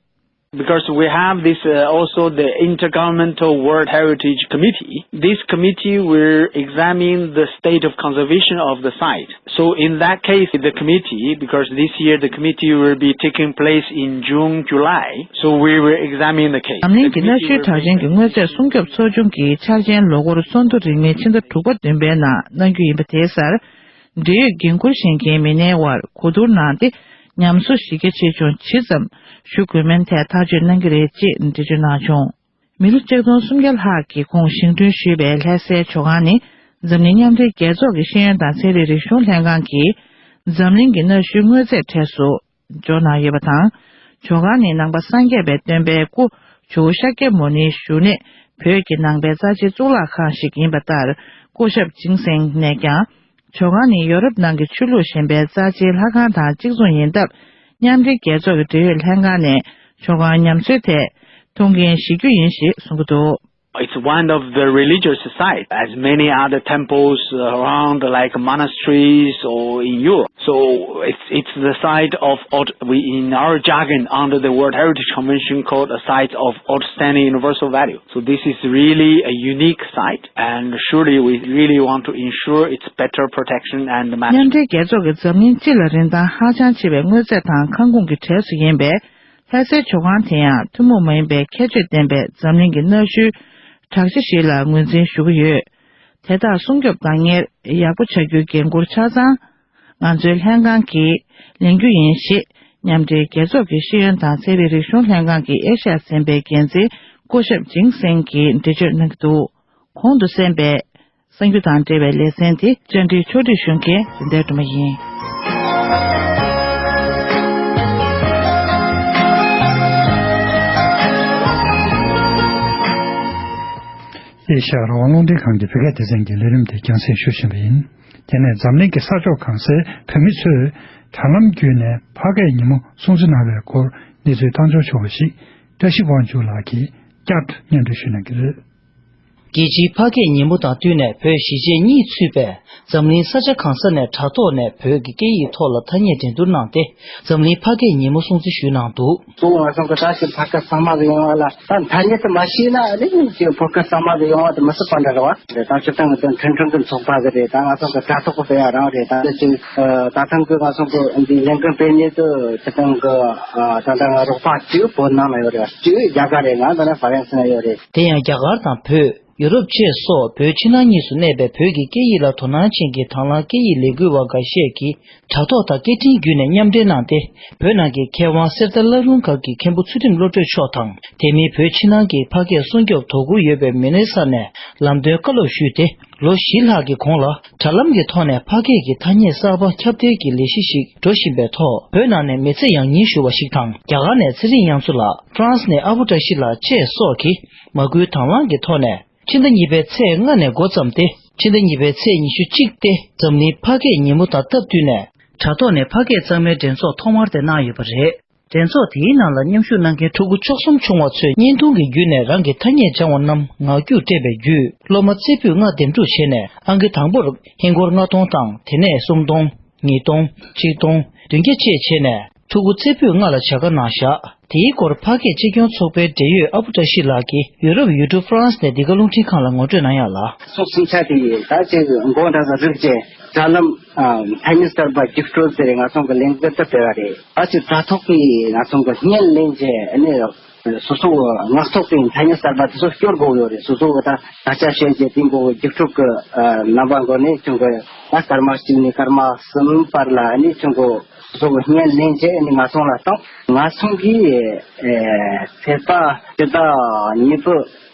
Because we have this uh, also the Intergovernmental World Heritage Committee. This committee will examine the state of conservation of the site. So in that case, the committee, because this year the committee will be taking place in June, July, so we will examine the case. འཛམ་གླིང་གི་གནའ་ཤུལ་གྲགས་ཅན་གྱི་དངོས་རྫས་སྲུང་སྐྱོབ་ཚོགས་ཆུང་གི་འཆར་ཅན་ལོ་འཁོར་ཚོགས་འདུ་རིང་མིན་ཕྱི་ཟླ་དྲུག་པ་བདུན་པའི་ནང་གནང་རྒྱུ་ཡིན་པ་དེའི་སར། འབྲེལ་ཡོད་འགན་འཁུར་བཞེས་མཁན་མི་སྣའི་དབར་གོ་བསྡུར་གནང་སྟེ། ཉམས་གསོ་གཞི་རྒྱ་ཆེ་ཆུང་ཇི་ཙམ་ཞུ་དགོས་མིན་ཐད་ཐག་གཅོད་གནང་གི་རེད་ཅེས་འགྲེལ་བརྗོད་གནང་བྱུང་། མི་ལོ་ཆིག་སྟོང་སུམ་བརྒྱ་ལྷག་གི་གོང་བཞེངས་སྐྲུན་ཞུས་པའི་ལྷ་སའི་ཇོ་ཁང་ནི། འཛམ་གླིང་མཉམ་འབྲེལ་རྒྱལ་ཚོགས་ཀྱི་ཤེས་ཡོན་དང་ཚན་རིག་རིག་གཞུང་ལྷན་ཁང་གིས། འཛམ་གླིང་གི་གནའ་ཤུལ་དངོས་རྫས་གྲས་སུ་འཇོག་གནང་ཡོད་པ་དང་། ཇོ་ཁང་ནི་ནང་པ་སངས་རྒྱས་པའི་སྟོན་པའི་སྐུ་ཇོ་བོ་ཤཱཀྱ་མུ་ནེའི་བཞུགས་གནས་བོད་ཀྱི་ནང་པའི་རྩ་ཆེའི་གཙུག་ལག་ཁང་ཞིག་ཡིན་པ་ལྟར། སྐུ་ཞབས་ཅིང་སེང་ནས་ཀྱང་། ཇོ་ཁང་ནི་ཡོ་རོབ་ནང་གི་ཆོས་ལུགས་གཞན་པའི་རྩ་ཆེའི་ལྷ་ཁང་དང་གཅིག་མཚུངས་ཡིན་སྟབས། མཉམ་འབྲེལ་རྒྱལ་ཚོགས་ཀྱི་འབྲེལ་ཡོད་ལྷན་ཁང་ནས་ཇོ་ཁང་ཉམས་གསོའི་ཐད་ཐུགས་འགན་བཞེས་རྒྱུ་ཡིན་ཞེས་གསུངས་ཀྱི་འདུག། It's one of the religious sites, as many other temples around, like monasteries or in Europe. So it's it's the site of out- we in our jargon under the World Heritage Convention called a site of outstanding universal value. So this is really a unique site, and surely we really want to ensure its better protection and management. མཉམ་འབྲེལ་རྒྱལ་ཚོགས་ཀྱིས་འཛམ་གླིང་སྤྱི་ལ་རིན་ཐང་ཧ་ཅང་ཆེ་བའི་དངོས་རྫས་དང་ཁང་ཁུངས་ཀྱི་གྲས་སུ་ཡིན་པའི་ལྷ་སའི་ཇོ་ཁང་དེ་ཡང་ཐུན་མོང་མ་ཡིན་པའི་ཁྱད་ཆོས་ལྡན་པའི་འཛམ་གླིང་གི་གནའ་ཤུལ་གྲགས་ཆེ་ཞིག་ལ་ངོས་འཛིན་ཞུ་གི་ཡོད། དེ་དག་སྲུང་སྐྱོབ་དང་སྔར་ཡག་པོ་བྱ་རྒྱུའི་འགན་འཁུར་ཆ་ཚང་ང་ཚོའི་ལྷན་ཁང་གིས་ལེན་རྒྱུ་ཡིན་ཞེས། མཉམ་འབྲེལ་རྒྱལ་ཚོགས་ཀྱི་ཤེས་ཡོན་དང་ཚན་རིག་རིག་གཞུང་ལྷན་ཁང་གི་ཨེ་ཤ་ཡ་ཚན་པའི་འགན་འཛིན་སྐུ་ཞབས་ཅིང་སེང་གིས་འགྲེལ་བརྗོད་གནང་གི་འདུག། གོང་དུ་གསན་པའི་གསར་འགྱུར་དང་འབྲེལ་བའི་ལེ་ཚན་དེ་བཅར་འདྲི་ཕྱོགས་སྒྲིག་ཞུ་མཁན་རིན་ལྡན་སྒྲོལ་མ་ཡིན། ཨེ་ཤ་ཡ་རང་དབང་རླུང་འཕྲིན་ཁང་གི་བོད་སྐད་སྡེ་ཚན་གྱི་ལས་རིམ་དེ་རྒྱང་སྲིང་ཞུ་བཞིན་པ་ཡིན། དེ་ནས་འཛམ་གླིང་གི་ས་ཕྱོགས་གང་སའི་བོད་མི་ཚོས་དྲ་ལམ་བརྒྱུད་ནས་ཕ་སྐད་ཉིན་མོ་སྲུང་བརྩི་གནང་བའི་སྐོར་གནས་ཚུལ་བཏང་འབྱོར་བྱུང་བ་ཞིག་བཀྲ་ཤིས་དབང་ཕྱུག་ལགས་ཀྱིས་བསྐྱར་དུ་སྙན་སྒྲོན་ཞུ་གནང་གི་རེད། རྒྱལ་སྤྱིའི་ཕ་སྐད་ཉིན་མོ་དང་བསྟུན་ནས་བོད་གཞིས་བྱེས་གཉིས་ཚུད་པའི་འཛམ་གླིང་ས་ཆ་གང་ས་ནས་དྲ་ཐོག་ནས་བོད་ཀྱི་སྐད་ཡིག་ཐོག་ལ་ཐ་སྙད་འགྲན་བསྡུར་གནང་སྟེ། འཛམ་གླིང་ཕ་སྐད་ཉིན་མོ་སྲུང་བརྩི་ཞུས་གནང་འདུག། གཙོ་བོ་ང་ཚོ་གི་ད་ཅིག་ཕ་སྐད་གཙང་མ་གི་ཡོང་བ་ལ་ད་ཐ་སྙད་དུ་མ་ཤེས་ན་ཨ་ནི་ཅིག་ཕ་སྐད་གཙང་མ་གི་ཡོང་བ་དེ་མི་སྲིད་པ་འདྲ་རེད་བ། རེད། ད་སྤྱིར་བཏང་གི་དོན་ཁྲིན་ཁྲིན་གི་ཚོགས་པ་གི་རེད། ད་ང་ཚོ་གི་དྲ་ཐོག་གི་དཔེ་ཡ་རང་རེད། ད་ཅིག་ད་ཐེངས་གི་ང་ཚོ་གི་འདི་ལས་འགན་སྤེལ་མཁན་དུ་སྤྱིར་བཏང་གི་ད་ལྟ་ང་རོགས་པ་གཅིག་བོད་ནང་ལ་ཡོད་རེད། གཅིག་རྒྱ་གར་རེད། ང་ད་ནི་ཧྥ་རན་སི་ན་ཡོད་རེད། དེ་ཡང་རྒྱ་གར་དང་བོད། ཡུ་རོབ་བཅས་སོགས་བོད་ཕྱི་ནང་གཉིས་སུ་གནས་པའི་བོད་ཀྱི་སྐད་ཡིག་ལ་དོ་སྣང་ཅན་གྱི་དང་བླངས་སྐད་ཡིག་ལས་འགུལ་བ་འགའ་ཤས་ཀྱིས་དྲ་ཐོག་དང་སྐད་འཕྲིན་བརྒྱུད་ནས་མཉམ་འབྲེལ་གནང་སྟེ། བོད་ནང་གི་མཁས་དབང་གསེར་རྟ་བླ་རུང་སྒར་གྱི་མཁན་པོ་ཚུལ་ཁྲིམས་བློ་གྲོས་མཆོག་དང་། དེ་མིན་བོད་ཕྱི་ནང་གི་ཕ་སྐད་སྲུང་སྐྱོབ་དོ་ཁུར་ཡོད་པའི་མི་སྣའི་ས་ནས་ལམ་སྟོན་བཀའ་སློབ་ཞུས་ཏེ། ལོ་བཞི་ལྷག་གི་གོང་ལ་དྲ་ལམ་གྱི་ཐོག་ནས་ཕ་སྐད་ཀྱི་ཐ་སྙད་གསར་པ་ཁྱབ་གདལ་གྱི་ལས་གཞི་ཞིག་འགྲོ་བཞིན་པའི་ཐོག་བོད་ནང་ནས་མི་ཚེ་ཡང་སྙིང་ཞུ་བ་ཞིག་དང་། རྒྱ་གར་ནས་ཚེ་རིང་དབྱངས་མཚོ་ལགས། ཧྥ་རན་སི་ནས་ཨ་བུ་བཀྲ་ཤིས་ལགས་བཅས་སོགས་ཀྱིས་མ་སྐུལ་དང་བླངས་ཀྱི་ཐོག་ནས། ཕྱི་ཟླ་གཉིས་པའི་ཚེས་ལྔ་ནས་འགོ་བརྩམས་ཏེ། ཕྱི་ཟླ་གཉིས་པའི་ཚེས་ཉི་ཤུ་གཅིག་སྟེ། འཛམ་གླིང་ཕ་སྐད་ཉིན་མོ་དང་སྟབས་བསྟུན་ནས། དྲ་ཐོག་ནས་ཕ་སྐད་གཙང་མའི་འགྲན་ཚོགས་ཐོག་མར་དེ་གནང་ཡོད་པ་རེད། འགྲན་ཚོགས་དེའི་ནང་ལ་མཉམ་ཞུགས་གནང་མཁན་ཕྲུ་གུ་བཅུ་གསུམ་བྱུང་བ་ཚོས་བརྙན་ཐུང་གི་བརྒྱུད་ནས་རང་གི་ཐ་སྙད་སྦྱང་བ་རྣམས་ངག་རྒྱུགས་སྤྲད་པའི་བརྒྱུད། སློབ་མ་རྩེ་ཕུད་ལྔ་འདེམས་སྒྲུག་བྱས་ནས། ཨང་ཀི་དང་པོར་ཧིན་སྒོར་ལྔ་སྟོང་དང་། དེ་ནས་སུམ་སྟོང་། ཉིས་སྟོང་། ཆིག་སྟོང་། བདུན་བརྒྱ་བཅས་བྱས་ནས། ཕྲུ་གུ་རྩེ་ཕུད་ལྔ་ལ་བྱ་དགའ་གནང་བཞག། དེའི་སྐོར་ཕ་སྐད་གཅེས་སྐྱོང་ཚོགས་པའི་འབྲེལ་ཡོད་ཨ་བུ་བཀྲ་ཤིས་ལགས་ཀྱིས་ཡུ་རོབ་ཡུལ་གྲུ་ཧྥ་རན་སི་ནས་འདི་ག་རླུང་འཕྲིན་ཁང་ལ་ངོ་སྤྲོད་གནང་ཡག་ལ། ཚོགས་གསུམ་ཆ་དེ་ཡིས་ད་ཅིག་མགོ་འདྲ་ས་རིགས་ཀྱི་དྲ་ལམ་ཐ་སྙད་གསར་པ་རྒྱུགས་སྤྲོད་ཟེར་ང་ཚོ་གི་ལས་འགུལ་དུ་སྤེལ་བ་རེད། ཨ་ཅིག་དྲ་ཐོག་གིས་ང་ཚོ་གི་བརྙན་ལེན་བྱས་ཨ་ནི་སོ་སོ་ངག་ཐོག་གི་ཐ་སྙད་གསར་པ་དེ་ཚོ་སྐྱོར་དགོས་ཡོད་རེད། སོ་སོ་གི་ད་ད་ཆ་བཤད་རྒྱུ་དེ་མགོ་རྒྱུགས་སྤྲོད་གི་རྣམ་པ་འགོ་ནས་ཁྱོད་གི་ད་སྐར་མ་གཅིག་ནས་སྐར་མ་གསུམ་བར་ལ་ཨ་ནི་ཁྱོད་གི་སོ་སོ་གི་བརྙན་ལེན་བྱས་ཨ་ནི་ང་ཚོ་ལ་བཏང་། ང་ཚོ་གིས་ཚེས་པ་སྤྱི་ཟླ་གཉིས་པའི་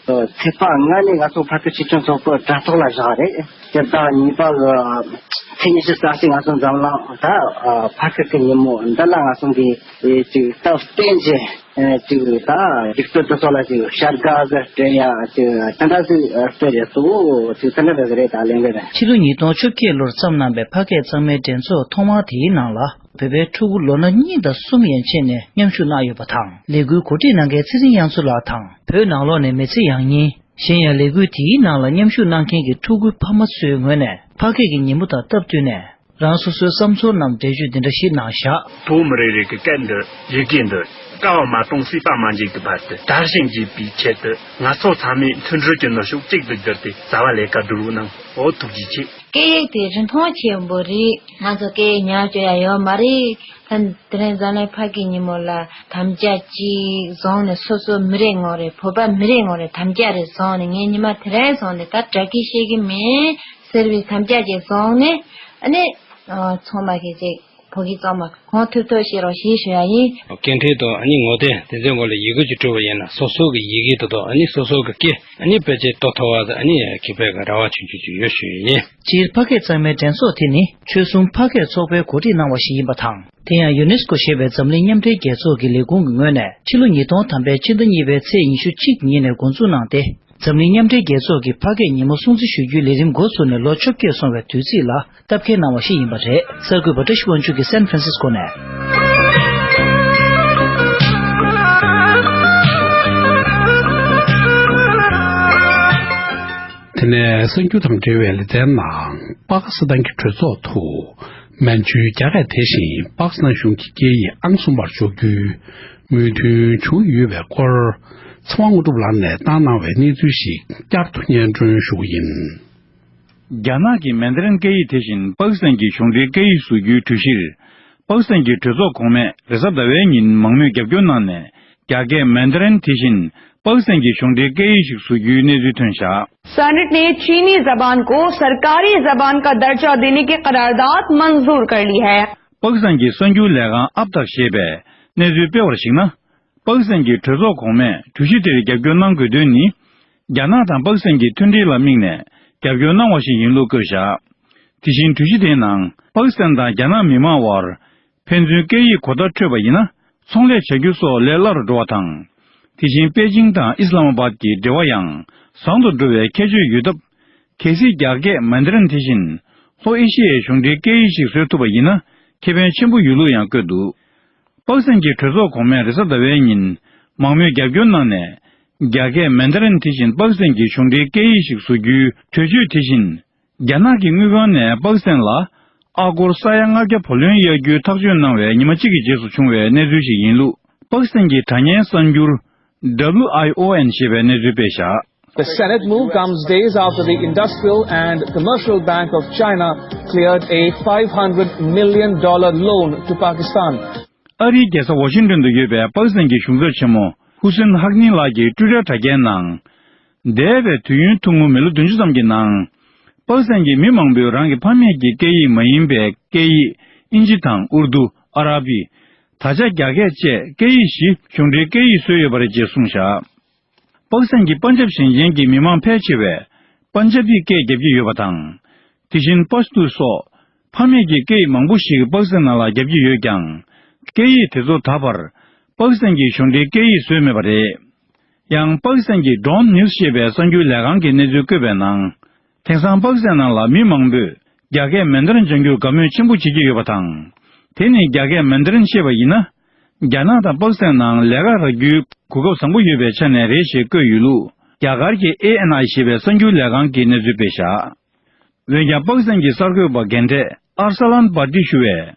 ཚེས་པ་ལྔ་ནས་ང་ཚོ་ཕ་སྐད་གཅེས་སྐྱོང་ཚོགས་པའི་དྲ་ཐོག་ལ་བཞག་རེད། སྤྱི་ཟླ་གཉིས་པ་གི་ཚེས་ཉི་ཤུ་རྩ་གཅིག་ང་ཚོ་འཛམ་གླིང་ད་ཕ་སྐད་ཀྱི་ཉིན་མོ་འདི་ལ་ང་ཚོ་གིས་ཅིག་སྟབས་བསྟན་བྱས་ཅིག་ད་རྒྱུགས་སྤྲོད་དེ་ཚོ་ལ་ཅིག་བྱ་དགའ་གི་སྤྲད་ཡ་ཅིག་དེ་འདྲ་ཟིག་སྤྲད་རེད། གཙོ་བོ་ཅིག་དེ་འདྲ་རེད་ད་ལས་འགན་རེད། ཕྱི་ལོ་ཉིས་སྟོང་བཅོ་བརྒྱད་ལོར་བརྩམས་གནང་པའི་ཕ་སྐད་གཙང་མའི་འགྲན་ཚོགས་ཐོག་མ་དེའི་ནང་ལ། བོད་པའི་ཕྲུ་གུ་ལོ་ན་གཉིས་དང་གསུམ་ཡན་ཆད་ནས་མཉམ་ཞུགས་གནང་ཡོད་པ་དང་། ལས་འགུལ་གོ་སྒྲིག་གནང་མཁན་ཚེ་རིང་དབྱངས་མཚོ་ལགས་དང་། བོད་ནང་ལོགས་ནས་མི་ཚེ་ཡང་སྙིང་། གཞན་ཡང་ལས་འགུལ་དེའི་ནང་ལ་མཉམ་ཞུགས་གནང་མཁན་གྱི་ཕྲུ་གུའི་ཕ་མ་ཚོའི་ངོས་ནས་ཕ་སྐད་ཀྱི་ཉིན་མོ་དང་སྟབས་བསྟུན་ནས། རང་སོ་སོའི་བསམ་ཚོར་རྣམས་འགྲེལ་བརྗོད་འདི་འདྲ་ཞིག་གནང་བཞག། བོད་མི་རེ་རེ་གི་སྐད་འདི་ཡི་གེ་འདི་ བསྐལ་བ་མ་སྟོང་སྲིད་པ་མ་འཇིག་གི་བར་དུ་དར་ཞིང་རྒྱས་པའི་ཆེད་དུ། ང་ཚོ་ཚང་མས་མཐུན་སྒྲིལ་གྱི་ནུས་ཤུགས་གཅིག་ཏུ་བསྒྱུར་ཏེ་རྩ་བ་ལས་ཀ་སྒྲུབ་རོགས་གནང་། འོ། ཐུགས་རྗེ་ཆེ། སྐད་ཡིག་དེ་རིན་ཐང་ཆེན་པོ་རེད། ང་ཚོ་སྐད་ཡིག་ཉམས་བཅོས་ཡ་ཡོད་མ་རེད། ད་དེ་རིང་འཛམ་གླིང་ཕ་སྐད་ཉིན་མོ་ལ་དམ་བཅའ་གཅིག་བཟུང་ནས། སོ་སོ་མི་རེ་ངོ་རེ། བོད་པ་མི་རེ་ངོ་རེ་དམ་བཅའ་རེ་བཟུང་ནས། ངས་ཉི་མ་དེ་རིང་བཟུང་ནས། ད་དྲག་སྐྱེད་བཤད་ཀྱི་མིན་ཟེར་བའི་དམ་བཅའ་ཅིག་བཟུང་ནས། ཨ་ནི། ཨ། ཚང་མ་གིས་ཅིག་བོད་སྐད་གཙང་མ་གོང་ཐུབ་ཐུབ་བཤད་རོགས་ཞེས་ཞུ་ཡ་ཡིན། སྐད་འཕྲིན་དང་ཨ་ནི་ངོ་དེབ་དེ་ཚོའི་ངོ་ལ་ཡི་གེ་ཅིག་བྲིས་པ་ཡིན་ན། སོ་སོ་གི་ཡི་གེ་དེ་དག་ཨ་ནི་སོ་སོ་གི་སྐད་ཨ་ནི་ཕལ་ཆེར་རྟོགས་ཐུབ་པ་དང་། ཨ་ནི་མཁས་པའི་གི་རེ་བ་ཆུང་ཆུང་ཅིག་ཡོད་ཞུ་ཡ་ཡིན། སྤྱིར་ཕ་སྐད་གཙང་མའི་འགྲན་ཚོགས་དེ་ནི་ཆོལ་གསུམ་ཕ་སྐད་ཚོགས་པས་གོ་སྒྲིག་གནང་བ་ཞིག་ཡིན་པ་དང་། དེ་ཡང་ཡུ་ནེ་སི་ཀོ་ཞེས་པའི་འཛམ་གླིང་མཉམ་འབྲེལ་རྒྱལ་ཚོགས་ཀྱི་ལས་ཁུངས་ཀྱི་ངོས་ནས་ཕྱི་ལོ་ཉིས་སྟོང་ཐམ་པའི་ཕྱི་ཟླ་གཉིས་པའི་ཚེས་ཉི་ཤུ་གཅིག་ཉིན་ནས་འགོ་འཛུགས་གནང་སྟེ། འཛམ་གླིང་མཉམ་འབྲེལ་རྒྱལ་ཚོགས་ཀྱི་ཕ་སྐད་ཉིན་མོ་སྲུང་བརྩི་ཞུ་རྒྱུའི་ལས་རིམ་འགོ་ཚུགས་ནས་ལོ་བཅོ་བརྒྱད་སོང་བའི་དུས་ཚིགས་ལ་སྟབས་འཁེལ་གནང་བ་ཞིག་ཡིན་པ་རེད། གསར་འགོད་པ་བཀྲ་ཤིས་དབང་ཕྱུག་གིས་སན་ཧྥ་རན་སིས་ཀོ་ནས། དེ་ནས་གསར་འགྱུར་དང་འབྲེལ་བའི་ལེ་ཚན་ནང་། པ་ཀི་སི་ཐན་གྱི་གྲོས་ཚོགས་ཐོག་མན་ཇུའི་རྒྱ་སྐད་དེ་བཞིན་པ་ཀི་སི་ཐན་གཞུང་གི་སྐད་ཡིག་ཨང་གསུམ་པར་འཇོག་རྒྱུའི་མོས་མཐུན་བྱུང་ཡོད་པའི་སྐོར། ཚེ་དབང་དངོས་གྲུབ་ལགས་ནས་བཏང་གནང་བའི་གནས་ཚུལ་ཞིག་བསྐྱར་དུ་སྙན་སྒྲོན་ཞུ་རྒྱུ་ཡིན། རྒྱ་ནག་གི་མན་ཌ་རིན་སྐད་ཡིག་དེ་བཞིན་པ་ཀི་སི་ཐན་གྱི་གཞུང་འབྲེལ་སྐད་ཡིག་བཟོ་རྒྱུའི་གྲོས་གཞིར། པ་ཀི་སི་ཐན་གྱི་གྲོས་ཚོགས་གོང་མས་རེས་གཟའ་ཟླ་བའི་ཉིན་མང་མོས་རྒྱབ་སྐྱོར་གནང་ནས། རྒྱ་སྐད་མན་ཌ་རིན་དེ་བཞིན་པ་ཀི་སི་ཐན་གྱི་གཞུང་འབྲེལ་སྐད་ཡིག་ཞིག་བཟོ་རྒྱུའི་གནས་ཚུལ་ཐོན་བཞག་སེ་ནེ་ཊ་ནས་ཆིན་ནི་ཛ་བཱན་ཀོ་སར་ཀ་རི་ཛ་བཱན་ཀ་དར་ཇ་དེ་ནེ་ཀི་ཀ་རར་དཱད་མན་ཟུར་ཀར་ལི་ཧེ། པ་ཀི་སི་ཐན་གྱི་གསར་འགྱུར་ལས་ཁང་ཨབ་ཏག་ཞེས་པས་གནས་ཚུལ་སྤེལ་བར་གཞིགས་ན། པ་ཀི་སི་ཐན་གྱི་གྲོས་ཚོགས་གོང་མས་གྲོས་གཞི་དེར་རྒྱབ་སྐྱོར་གནང་དགོས་དོན་ནི། རྒྱ་ནག་དང་པ་ཀི་སི་ཐན་གྱི་མཐུན་འབྲེལ་ལ་དམིགས་ནས་རྒྱབ་སྐྱོར་གནང་བ་ཞིག་ཡིན་ལུགས་བཀོད་བཞག་དེ་བཞིན་གྲོས་གཞི་དེའི་ནང་། པ་ཀི་སི་ཐན་དང་རྒྱ་ནག་མི་མང་དབར་ཕན་ཚུན་སྐད་ཡིག་གོ་བརྡ་འཕྲོད་པ་ཡིན་ན། ཚོང་ལས་བྱ་རྒྱུ་སོགས་ལས་སླ་རུ་འགྲོ་བ་དང་། དེ་བཞིན་པེ་ཅིང་དང་ཨི་སི་ལ་མ་བཱད་ཀྱི་འབྲེལ་བ་ཡང་བཟང་དུ་འགྲོ་བའི་ཁྱད་ཆོས་ཡོད་སྟབས། གལ་སྲིད་རྒྱ་སྐད་མན་ཌ་རིན་དེ་བཞིན་ལྷོ་ཨེ་ཤི་ཡའི་གཞུང་འབྲེལ་སྐད་ཡིག་ཞིག་བཟོས་ཐུབ་པ་ཡིན་ན། ཁེ་ཕན་ཆེན་པོ་ཡོད་ལུགས་ཡང་བཀོད་འདུག་པ་ཀི་སི་ཐན་གྱི་གྲོས་ཚོགས་གོང་མས་རེས་གཟའ་ཟླ་བའི་ཉིན་མང་མོས་རྒྱབ་སྐྱོར་གནང་ནས། རྒྱ་སྐད་མན་ཌ་རིན་དེ་བཞིན་པ་ཀི་སི་ཐན་གྱི་གཞུང་འབྲེལ་སྐད་ཡིག་ཞིག་བཟོ་རྒྱུའི་གྲོས་ཆོད་དེ་བཞིན། རྒྱ་ནག་གི་དངུལ་ཁང་ནས་པ་ཀི་སི་ཐན་ལ་ཨ་སྒོར་ས་ཡ་ལྔ་བརྒྱ་བུ་ལོན་གཡར་རྒྱུའི་ཐག་གཅོད་གནང་བའི་ཉི་མ་གཅིག་གི་རྗེས་སུ་བྱུང་བའི་གནས་ཚུལ་ཞིག་ཡིན་ལུགས། པ་ཀི་སི་ཐན་གྱི་དྲ་བརྙན་གསར་འགྱུར་ཌབ་ལིའུ་ཨའི་ཨོ་ཨེན་ཞེས་པས་གནས་ཚུལ་སྤེལ་བཞག This Senate move comes days after the Industrial and Commercial Bank of China cleared a five hundred million dollar loan to Pakistan. ཨ་རིའི་རྒྱལ་ས་ཝ་ཤིང་ཏོན་དུ་ཡོད་པའི་པ་ཀི་སི་ཐན་གྱི་གཞུང་ཚབ་ཆེན་མོ་ཧུ་སེན་ཧག་ནི་ལགས་ཀྱིས་ཊུའི་ཊར་དྲ་རྒྱའི་ནང་། འདས་པའི་དུས་ཡུན་ཐུང་ངུ་མི་ལོ་བདུན་ཅུ་ཙམ་གྱི་ནང་། པ་ཀི་སི་ཐན་གྱི་མི་མང་པོས་རང་གི་ཕ་མེས་ཀྱི་སྐད་ཡིག་མ་ཡིན་པའི་སྐད་ཡིག་ཨིན་ཇི་དང་ཨུར་དུ། ཨ་ར་བི། ད་ཆ་རྒྱ་སྐད་བཅས་སྐད་ཡིག་བཞི་གཞུང་འབྲེལ་སྐད་ཡིག་བཟོས་ཡོད་པ་རེད་ཅེས་གསུངས་བཞག་པ་ཀི་སི་ཐན་གྱི་པན་ཇབ་ཞིང་ཆེན་གྱི་མི་མང་ཕལ་ཆེ་བས་པན་ཇ་བི་སྐད་རྒྱབ་ཀྱི་ཡོད་པ་དང་། དེ་བཞིན་པ་ཤ་ཏུ་སོགས་ཕ་མེས་ཀྱི་སྐད་ཡིག་མང་པོ་ཞིག་པ་ཀི་སི་ཐན་ནང་ལ་རྒྱབ་ཀྱི་ཡོད་ཀྱང་། སྐད་ཡིག་དེ་ཚོ་ད་བར་པ་ཀི་སི་ཐན་གྱི་གཞུང་འབྲེལ་སྐད་ཡིག་བཟོས་མེད་པ་རེད། ཡང་པ་ཀི་སི་ཐན་གྱི་ཌོན་ནིའུ་སི་ཞེས་པའི་གསར་འགྱུར་ལས་ཁང་གིས་གནས་ཚུལ་བཀོད་པའི་ནང་། དེང་སང་པ་ཀི་སི་ཐན་ནང་ལ་མི་མང་པོས་རྒྱ་སྐད་མན་ཌ་རིན་སྦྱང་རྒྱུར་དགའ་མོས་ཆེན་པོ་བྱེད་ཀྱི་ཡོད་པ་དང་། དེ་ནི་རྒྱ་སྐད་མན་ཌ་རིན་ཤེས་པ་ཡིན་ན། རྒྱ་ནག་དང་པ་ཀི་སི་ཐན་ནང་ལས་ཀ་རག་རྒྱུའི་གོ་སྐབས་བཟང་པོ་ཡོད་པའི་ཆ་ནས་རེད་ཞེས་བཀོད་ཡོད་ལུགས། རྒྱ་གར་གྱི་ཨེ་ཨེན་ཨའི་ཞེས་པའི་གསར་འགྱུར་ལས་ཁང་གིས་གནས་ཚུལ་སྤེལ་བཞག་འོན་ཀྱང་པ་ཀི་སི་ཐན་གྱི་གསར་འགོད་པ་རྒན་གྲས་ཨར་ས་ལན་བྷ་ཏི་ཞུ་བས།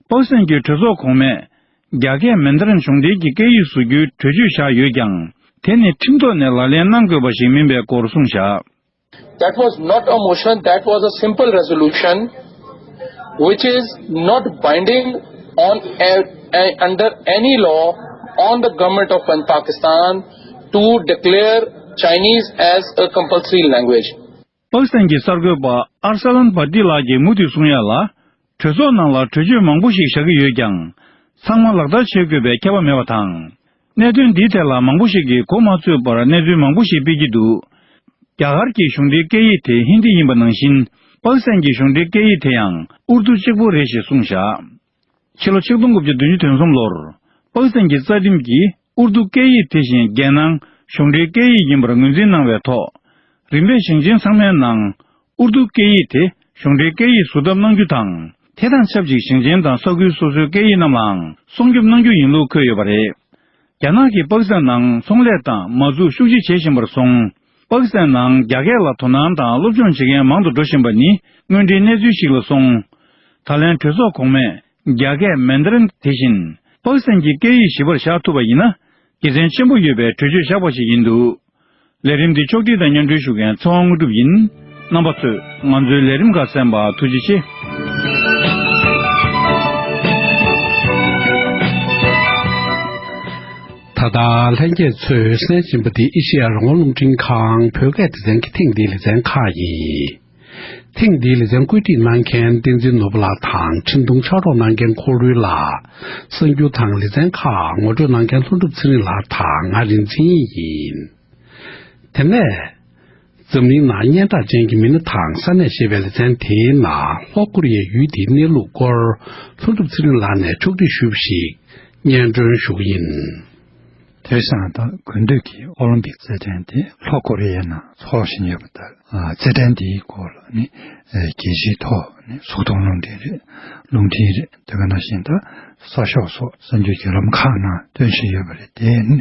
པ་ཀི་སི་ཐན་གྱི་གྲོས་ཚོགས་གོང་མས་རྒྱ་སྐད་མན་ཌ་རིན་གཞུང་འབྲེལ་གྱི་སྐད་ཡིག་བཟོ་རྒྱུའི་གྲོས་ཆོད་བཞག་ཡོད་ཀྱང་། དེ་ནི་ཁྲིམས་ཐོག་ནས་ལག་ལེན་གནང་དགོས་པ་ཞིག་མིན་པའི་སྐོར་གསུངས་བཞག That was not a motion, that was a simple resolution which is not binding on a, a, under any law on the government of Pakistan to declare Chinese as a compulsory language. པ་ཀི་སི་ཐན་གྱི་གསར་འགོད་པ་ཨར་ས་ལན་བྷ་ཏི་ལགས་ཀྱིས་མུ་མཐུད་གསུང་ཡ་ལ། གྲོས་ཚོགས་ནང་ལ་གྲོས་ཆོད་མང་པོ་ཞིག་བཞག་གི་ཡོད་ཀྱང་། ཚང་མ་ལག་བསྟར་བྱེད་དགོས་པའི་ཁྱབ་པ་མེད་པ་དང་། གནད་དོན་འདིའི་ཐད་ལ་མང་པོ་ཞིག་གིས་གོ་མ་ཆོད་པར་གནས་ཚུལ་མང་པོ་ཞིག་སྤེལ་གྱི་འདུག་རྒྱ་གར་གྱི་གཞུང་འབྲེལ་སྐད་ཡིག་དེ་ཧིན་དི་ཡིན་པ་ནང་བཞིན། པ་ཀི་སི་ཐན་གྱི་གཞུང་འབྲེལ་སྐད་ཡིག་དེ་ཡང་ཨུར་དུ་གཅིག་པུ་རེད་ཞེས་གསུངས་བཞག་ཕྱི་ལོ་ཆིག་སྟོང་དགུ་བརྒྱ་བདུན་ཅུ་དོན་གསུམ་ལོར། པ་ཀི་སི་ཐན་གྱི་རྩ་ཁྲིམས་ཀྱིས་ཨུར་དུ་སྐད་ཡིག་དེ་བཞིན་རྒྱལ་ནང་གཞུང་འབྲེལ་སྐད་ཡིག་ཡིན་པར་ངོས་འཛིན་གནང་བའི་ཐོག་རིམ་པས་ཞིང་ཆེན་ཚང་མའི་ནང་ཨུར་དུ་སྐད་ཡིག་དེ་གཞུང་འབྲེལ་སྐད་ཡིག་བཟོ་ཐབས་གནང་རྒྱུ་དང་། དེ་དང་ཆབས་ཅིག་ཞིང་ཆེན་དང་ས་ཁུལ་སོ་སོའི་སྐད་ཡིག་རྣམས་ལའང་སྲུང་སྐྱོབ་གནང་རྒྱུ་ཡིན་ལུགས་འཁོད་ཡོད་པ་རེད། རྒྱ་ནག་གིས་པ་ཀི་སི་ཐན་ནང་ཚོང་ལས་དང་མ་འཛུགས་ཤུགས་ཆེ་བྱེད་བཞིན་པར་སོང་། པ་ཀི་སི་ཐན་ནང་རྒྱ་སྐད་ལ་དོ་སྣང་དང་སློབ་སྦྱོང་བྱེད་མཁན་མང་དུ་འགྲོ་བཞིན་པ་ནི་དངོས་འབྲེལ་གནས་ཚུལ་ཞིག་ལ་སོང་། ད་ལན་གྲོས་ཚོགས་གོང་མས་རྒྱ་སྐད་མན་ཌ་རིན་དེ་བཞིན། པ་ཀི་སི་ཐན་གྱི་སྐད་ཡིག་ཞིབ་པར་བཞག་ཐུབ་པ་ཡིན་ན། དགེ་མཚན་ཆེན་པོ་ཡོད་པའི་གྲོས་ཆོད་བཞག་པ་ཞིག་ཡིན་འདུག། ལས་རིམ་འདི་ཕྱོགས་སྒྲིག་དང་སྙན་སྒྲོན་ཞུ་མཁན་ཚེ་དབང་དངོས་གྲུབ་ཡིན། རྣམ་པ་ཚོས་ང་ཚོའི་ལས་རིམ་ཁག་གསན་པར་ཐུགས་རྗེ་ཆེ། ད་ལྟ་ལྷན་རྒྱས་ཚོས་གསན་བཞིན་པ་འདི་ཨེ་ཤེ་ཡ་རང་དབང་རླུང་འཕྲིན་ཁང་བོད་སྐད་སྡེ་ཚན་གྱི་ཐེངས་འདིའི་ལེ་ཚན་ཁག་ཡིན། ཐེངས་འདིའི་ལེ་ཚན་བཀོད་སྒྲིག་གནང་མཁན་བསྟན་འཛིན་ནོར་བུ་ལགས་དང་འཕྲིན་ཐུང་ཕྱག་རོགས་གནང་མཁན་ཁོ་རུའི་ལགས། གསར་འགྱུར་དང་ལེ་ཚན་ཁག་ངོ་སྤྲོད་གནང་མཁན་ལྷུན་གྲུབ་ཚེ་རིང་ལགས་དང་ང་རིག་འཛིན་ཡིན། དེ་ནས། འཛམ་གླིང་ནང་སྙན་གྲགས་ཅན་གྱི་མི་སྣ་དང་ས་གནས་ཞེས་པའི་ལེ་ཚན་དེའི་ནང་ལྷོ་ཀོ་རི་ཡའི་ཡུལ་དེའི་གནས་ལུགས་སྐོར་ལྷུན་གྲུབ་ཚེ་རིང་ལགས་ནས་ཕྱོགས་སྒྲིག་ཞུས་པ་ཞིག་སྙན་སྒྲོན་ཞུ་གི་ཡིན། དེང་སང་ད་དགུན་དུས་ཀྱི་ཨོ་ལིམ་པིག་རྩེད་འགྲན་དེ་ལྷོ་ཀོ་རི་ཡའི་ནང་འཚོགས་བཞིན་ཡོད་པ་ལྟར། ཨ། རྩེད་འགྲན་དེའི་སྐོར་ལ་ནི། ཨ། རྒྱལ་སྤྱིའི་ཐོག་ནས་གཟུགས་མཐོང་རླུང་འཕྲིན་རེད། རླུང་འཕྲིན་རེད། དེ་ག་ནང་བཞིན་ད་གསར་ཤོག་སོགས་གསར་འགྱུར་བརྒྱུད་ལམ་ཁག་ནང་སྟོན་བཞིན་ཡོད་པ་རེད། དེ་ནི་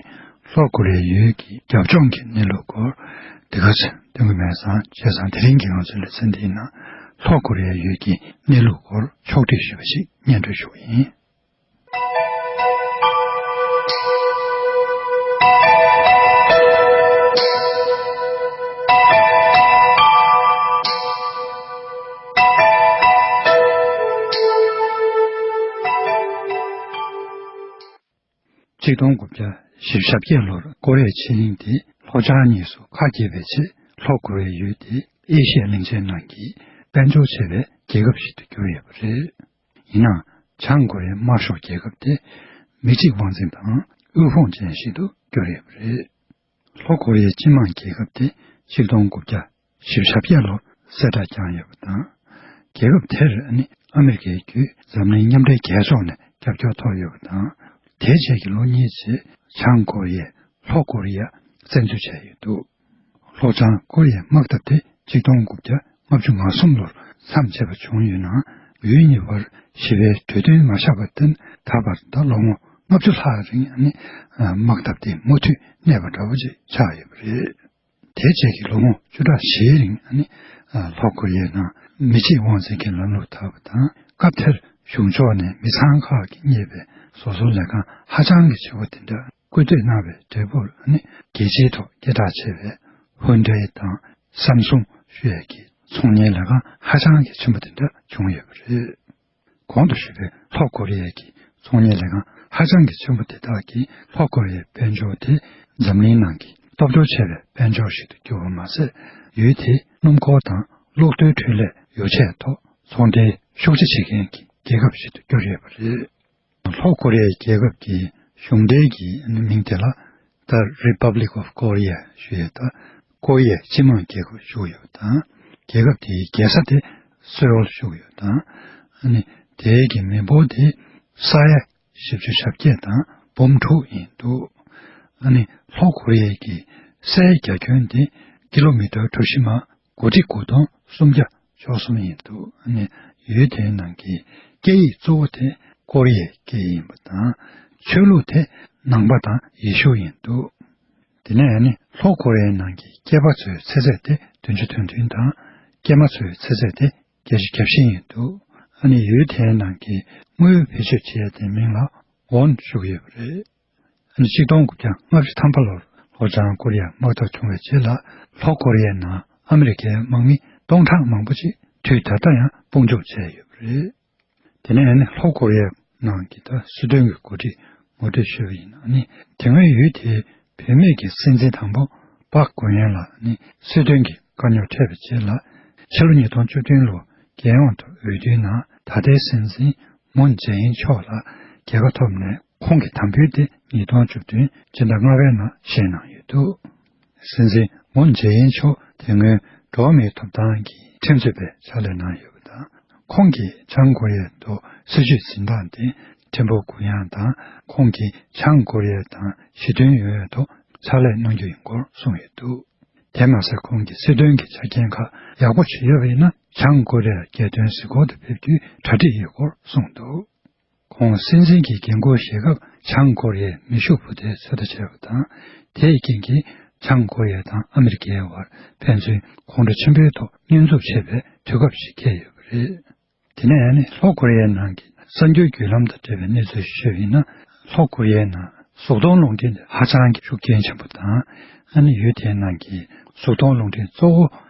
ལྷོ་ཀོ་རི་ཡའི་ཡུལ་གྱི་རྒྱབ་ལྗོངས་ཀྱི་གནས་ལུགས་སྐོར་དེ་ག་ཚོད་སྟོན་གྱི་མེད་ཙང་། བྱས་ཙང་དེ་རིང་གི་ང་ཚོའི་ལེ་ཚན་འདིའི་ནང་ལྷོ་ཀོ་རི་ཡའི་ཡུལ་གྱི་གནས་ལུགས་སྐོར་ཕྱོགས་སྒྲིག་ཞུས་པ་ཞིག་སྙན་སྒྲོན་ཞུ་གི་ཡིན། ཆིག་སྟོང་དགུ་བརྒྱ་བཞི་བཅུ་ཞེ་བརྒྱད་ལོར་ཀོ་རི་ཡའི་ཕྱེད་གླིང་དེ་ལྷོ་བྱང་གཉིས་སུ་ཁ་གྱེས་པའི་རྗེས། ལྷོ་ཀོ་རི་ཡའི་ཡུལ་དེ་ཨེ་ཤི་ཡའི་གླིང་ཆེན་ནང་གི་དཔལ་འབྱོར་ཆེ་བའི་རྒྱལ་ཁབ་ཞིག་ཏུ་གྱུར་ཡོད་པ་རེད། ཡིན་ནའང་། བྱང་ཀོ་རི་ཡའི་དམར་ཤོག་རྒྱལ་ཁབ་དེ་མི་གཅིག་དབང་འཛིན་དང་དབུལ་ཕོངས་ཅན་ཞིག་ཏུ་གྱུར་ཡོད་པ་རེད། ལྷོ་ཀོ་རི་ཡའི་སྤྱི་དམངས་རྒྱལ་ཁབ་དེ་ཆིག་སྟོང་དགུ་བརྒྱ་བཞི་བཅུ་ཞེ་བརྒྱད་ལོར་གསལ་བསྒྲགས་བསྐྱངས་ཡོད་པ་དང་། རྒྱལ་ཁབ་དེར་ནི་ཨ་མི་རི་ཀའི་བརྒྱུད་འཛམ་གླིང་མཉམ་འབྲེལ་རྒྱལ་ཚོགས་ནས་རྒྱབ་སྐྱོར་ཐོབ་ཡོད་པ་དང་། དེའི་རྗེས་ཀྱི་ལོ་གཉིས་རྗེས་བྱང་ཀོ་རི་ཡས་ལྷོ་ཀོ་རི་ཡ་བཙན་འཛུལ་བྱས་ཡོད་འདུག། ལྷོ་བྱང་ཀོ་རི་ཡའི་དམག་འཐབ་དེ་ཆིག་སྟོང་དགུ་བརྒྱ་ལྔ་བཅུ་ང་གསུམ་ལོར་མཚམས་ཆད་པ་བྱུང་ཡོད་ནའང་། ཡུལ་གཉིས་བར་ཞི་བའི་གྲོས་མཐུན་མ་ཆགས་པར་བརྟེན། ད་བར་ད་ལོ་ངོ་ལྔ་བཅུ་ལྷག་རིང་ནི་དམག་འཐབ་དེ་མུ་མཐུད་གནས་པ་འདྲ་བོ་ཅིག་ཆགས་ཡོད་པ་རེད། དེ་རྗེས་ཀྱི་ལོ་ངོ་བཅུ་ཕྲག་བཞིའི་རིང་ནི་ལྷོ་ཀོ་རི་ཡའི་ནང་མི་གཅིག་དབང་འཛིན་གྱི་ལམ་ལུགས་དར་བ་དང་། སྐབས་དེར་གཞུང་ཕྱོགས་ནས་མི་ཚང་ཁག་གིས་གཉེར་བའི་བཟོ་ཚོང་ལས་ཁང་ཧ་ཅང་གི་ཆེ་བ་དེ་འདྲ་སྐུལ་འདེད་གནང་བའི་འབྲས་བུར་ནི། རྒྱལ་སྤྱིའི་ཐོག་སྐད་གྲགས་ཆེ་བའི་ཧུན་ཌའི་དང་སམ་སུང་ཞུ་ཡས་ཀྱི་ཚོང་གཉེར་ལས་ཁང་ཧ་ཅང་གི་ཆེན་པོ་དེ་འདྲ་བྱུང་ཡོད་པ་རེད། གོང་དུ་ཞུས་པའི་ལྷོ་ཀོ་རི་ཡའི་ཚོང་གཉེར་ལས་ཁང་ཧ་ཅང་གི་ཆེན་པོ་དེ་དག་གིས་ལྷོ་ཀོ་རི་ཡའི་དཔལ་འབྱོར་དེ་འཛམ་གླིང་ནང་གི་སྟོབས་འབྱོར་ཆེ་བའི་དཔལ་འབྱོར་ཞིག་ཏུ་གྱུར་པ་མ་ཟད། ཡུལ་དེའི་སྣུམ་འཁོར་དང་གློག་རྡུལ་འཕྲུལ་ལས་ཡོ་ཆས་ཐོག་ཚོང་འབྲེལ་ཤུགས་ཆེ་བྱེད་མཁན་གྱི་རྒྱལ་ཁབ་ཞིག་ཏུ་གྱུར་ཡོད་པ་རེད། ལྷོ་ཀོ་རི་ཡའི་རྒྱལ་ཁབ་ཀྱི་གཞུང་འབྲེལ་གྱི་མིང་དེ་ལ། The Republic of Korea ཞུ་ཡས་དང་། ཀོ་རི་ཡའི་སྤྱི་དམངས་རྒྱལ་ཁབ་ཞུ་ཡོད་པ་དང་། རྒྱལ་ཁབ་དེའི་རྒྱལ་ས་དེ་སེའུལ་ཞུ་ཡོད་པ་དང་། ཨ་ནི་དེའི་གི་མི་འབོར་དེ་ས་ཡ་བཞི་བཅུ་ཞེ་བརྒྱད་དང་འབུམ་དྲུག་ཡིན་འདུག། ཨ་ནི་ལྷོ་ཀོ་རི་ཡའི་གི་སའི་རྒྱ་ཁྱོན་དེ་ཀི་ལོ་མི་ཊར་གྲུ་བཞི་མ་དགུ་ཁྲི་དགུ་སྟོང་སུམ་བརྒྱ་བཅུ་གསུམ་ཡིན་འདུག། ཨ་ནི་ཡུལ་དེའི་ནང་གི་སྐད་ཡིག་གཙོ་བོ་དེ་ཀོ་རི་ཡའི་སྐད་ཡིག་ཡིན་པ་དང་། ཆོས་ལུགས་དེ་ནང་པ་དང་ཡེ་ཤུ་ཡིན་འདུག། དེ་ནས་ཨ་ནི་ལྷོ་ཀོ་རི་ཡའི་ནང་གི་སྐྱེས་པ་ཚོའི་ཚེ་ཚད་དེ་བདུན་ཅུ་དོན་བདུན་དང་། སྐྱེས་མ་ཚོའི་ཚེ་ཚད་དེ་བརྒྱད་ཅུ་གྱ་བཞི་ཡིན་འདུག། ཨ་ནི་ཡུལ་དེའི་ནང་གི་དངུལ་བེད་སྤྱོད་བྱེད་ཡས་དེའི་མིང་ལ་ཝོན་ཞུ་གི་ཡོད་པ་རེད། ཨ་ནི་ཆིག་སྟོང་དགུ་བརྒྱ་ལྔ་བཅུ་ཐམ་པ་ལོར་ལྷོ་བྱང་ཀོ་རི་ཡ་དམག་འཐབ་བྱུང་བའི་རྗེས་ལ། ལྷོ་ཀོ་རི་ཡའི་ནང་ཨ་མི་རི་ཀའི་དམག་མི་སྟོང་ཕྲག་མང་པོ་ཅིག་དུས་ད་ལྟ་ཡང་དཔུང་འཇུག་བྱས་ཡོད་པ་རེད། དེ་ནས་ཨ་ནི་ལྷོ་ཀོ་རི་ཡའི་ནང་གི་ད་སྲིད་དོན་གྱི་འགོ་ཁྲིད་ངོ་སྤྲོད་ཞུས་པ་ཡིན་ན། ཨ་ནི་དེ་སྔོན་ཡུལ་དེའི་བུད་མེད་ཀྱི་སྲིད་འཛིན་དང་པོ་པཱག་གུན་ཡན་ལ་ནི་སྲིད་དོན་གྱི་དཀའ་རྙོག་འཕྲད་པའི་རྗེས་ལ། ཕྱི་ལོ་ཉིས་སྟོང་བཅུ་བདུན་ལོ་རྒྱལ་ཡོངས་ཐོག་འོས་བསྡུའི་ནང་ད་ལྟའི་སྲིད་འཛིན་མུན་ཇེ་ཨིན་མཆོག་ལ་རྒྱལ་ཁ་ཐོབ་ནས། ཁོང་གི་དམ་འབུལ་དེ་ཉིས་སྟོང་བཅུ་བདུན་སྤྱི་ཟླ་ལྔ་པའི་ནང་བཞེས་གནང་ཡོད་འདུག། སྲིད་འཛིན་མུན་ཇེ་ཨིན་མཆོག་དེ་སྔོན་འགྲོ་བ་མིའི་ཐོབ་ཐང་གི་ཁྲིམས་རྩོད་པའི་ཕྱག་ལས་གནང་ཡོད་པ་དང་། ཁོང་གིས་བྱང་ཀོ་རི་ཡའི་ཐོག་སྲིད་བྱུས་འཛིན་སྟངས་དེ་ཕྲན་བུ་གུ་ཡངས་དང་། ཁོང་གིས་བྱང་ཀོ་རི་ཡ་དང་ཞི་མཐུན་ཡོང་བའི་ཐོག་ཕྱག་ལས་གནང་རྒྱུ་ཡིན་སྐོར་གསུངས་ཡོད་འདུག། དེ་མ་ཟད། ཁོང་གིས་སྲིད་དོན་གྱི་ཆ་རྐྱེན་ཁག་ཡག་པོ་ཞིག་ཡོད་པ་ཡིན་ན། བྱང་ཀོ་རི་ཡར་རྒྱལ་དོན་གཟིགས་སྐོར་དུ་ཕེབས་རྒྱུའི་གྲ་སྒྲིག་ཡོད་སྐོར་གསུངས་འདུག། ཁོང་སྲིད་འཛིན་གྱི་འགན་འཁུར་བཞེས་སྐབས། བྱང་ཀོ་རི་ཡའི་མེ་ཤུགས་འཕུར་མདེལ་ཚོད་ལྟ་བྱས་པ་དང་། དེའི་རྐྱེན་གྱིས་བྱང་ཀོ་རི་ཡ་དང་ཨ་མི་རི་ཀའི་བར་ཕན་ཚུན་གོང་བུ་ཆེན་པོའི་ཐོག་བརྙན་འཛུགས་བྱེད་པའི་དུས་སྐབས་ཤིག་འཁེལ་ཡོད་པ་རེད། དེ་ནས་ཨ་ནི་ལྷོ་ཀོ་རི་ཡའི་ནང་གི་གསར་འགྱུར་བརྒྱུད་ལམ་དང་འབྲེལ་བའི་གནས་ཚུལ་ཞུས་པ་ཡིན་ན། ལྷོ་ཀོ་རི་ཡའི་ནང་གཟུགས་མཐོང་རླུང་འཕྲིན་དེ་ཧ་ཅང་གི་ཤུགས་རྐྱེན་ཆེན་པོ་དང་། ཨ་ནི་ཡུལ་དེའི་ནང་གི་གཟུགས་མཐོང་རླུང་འཕྲིན་གཙོ་བོ་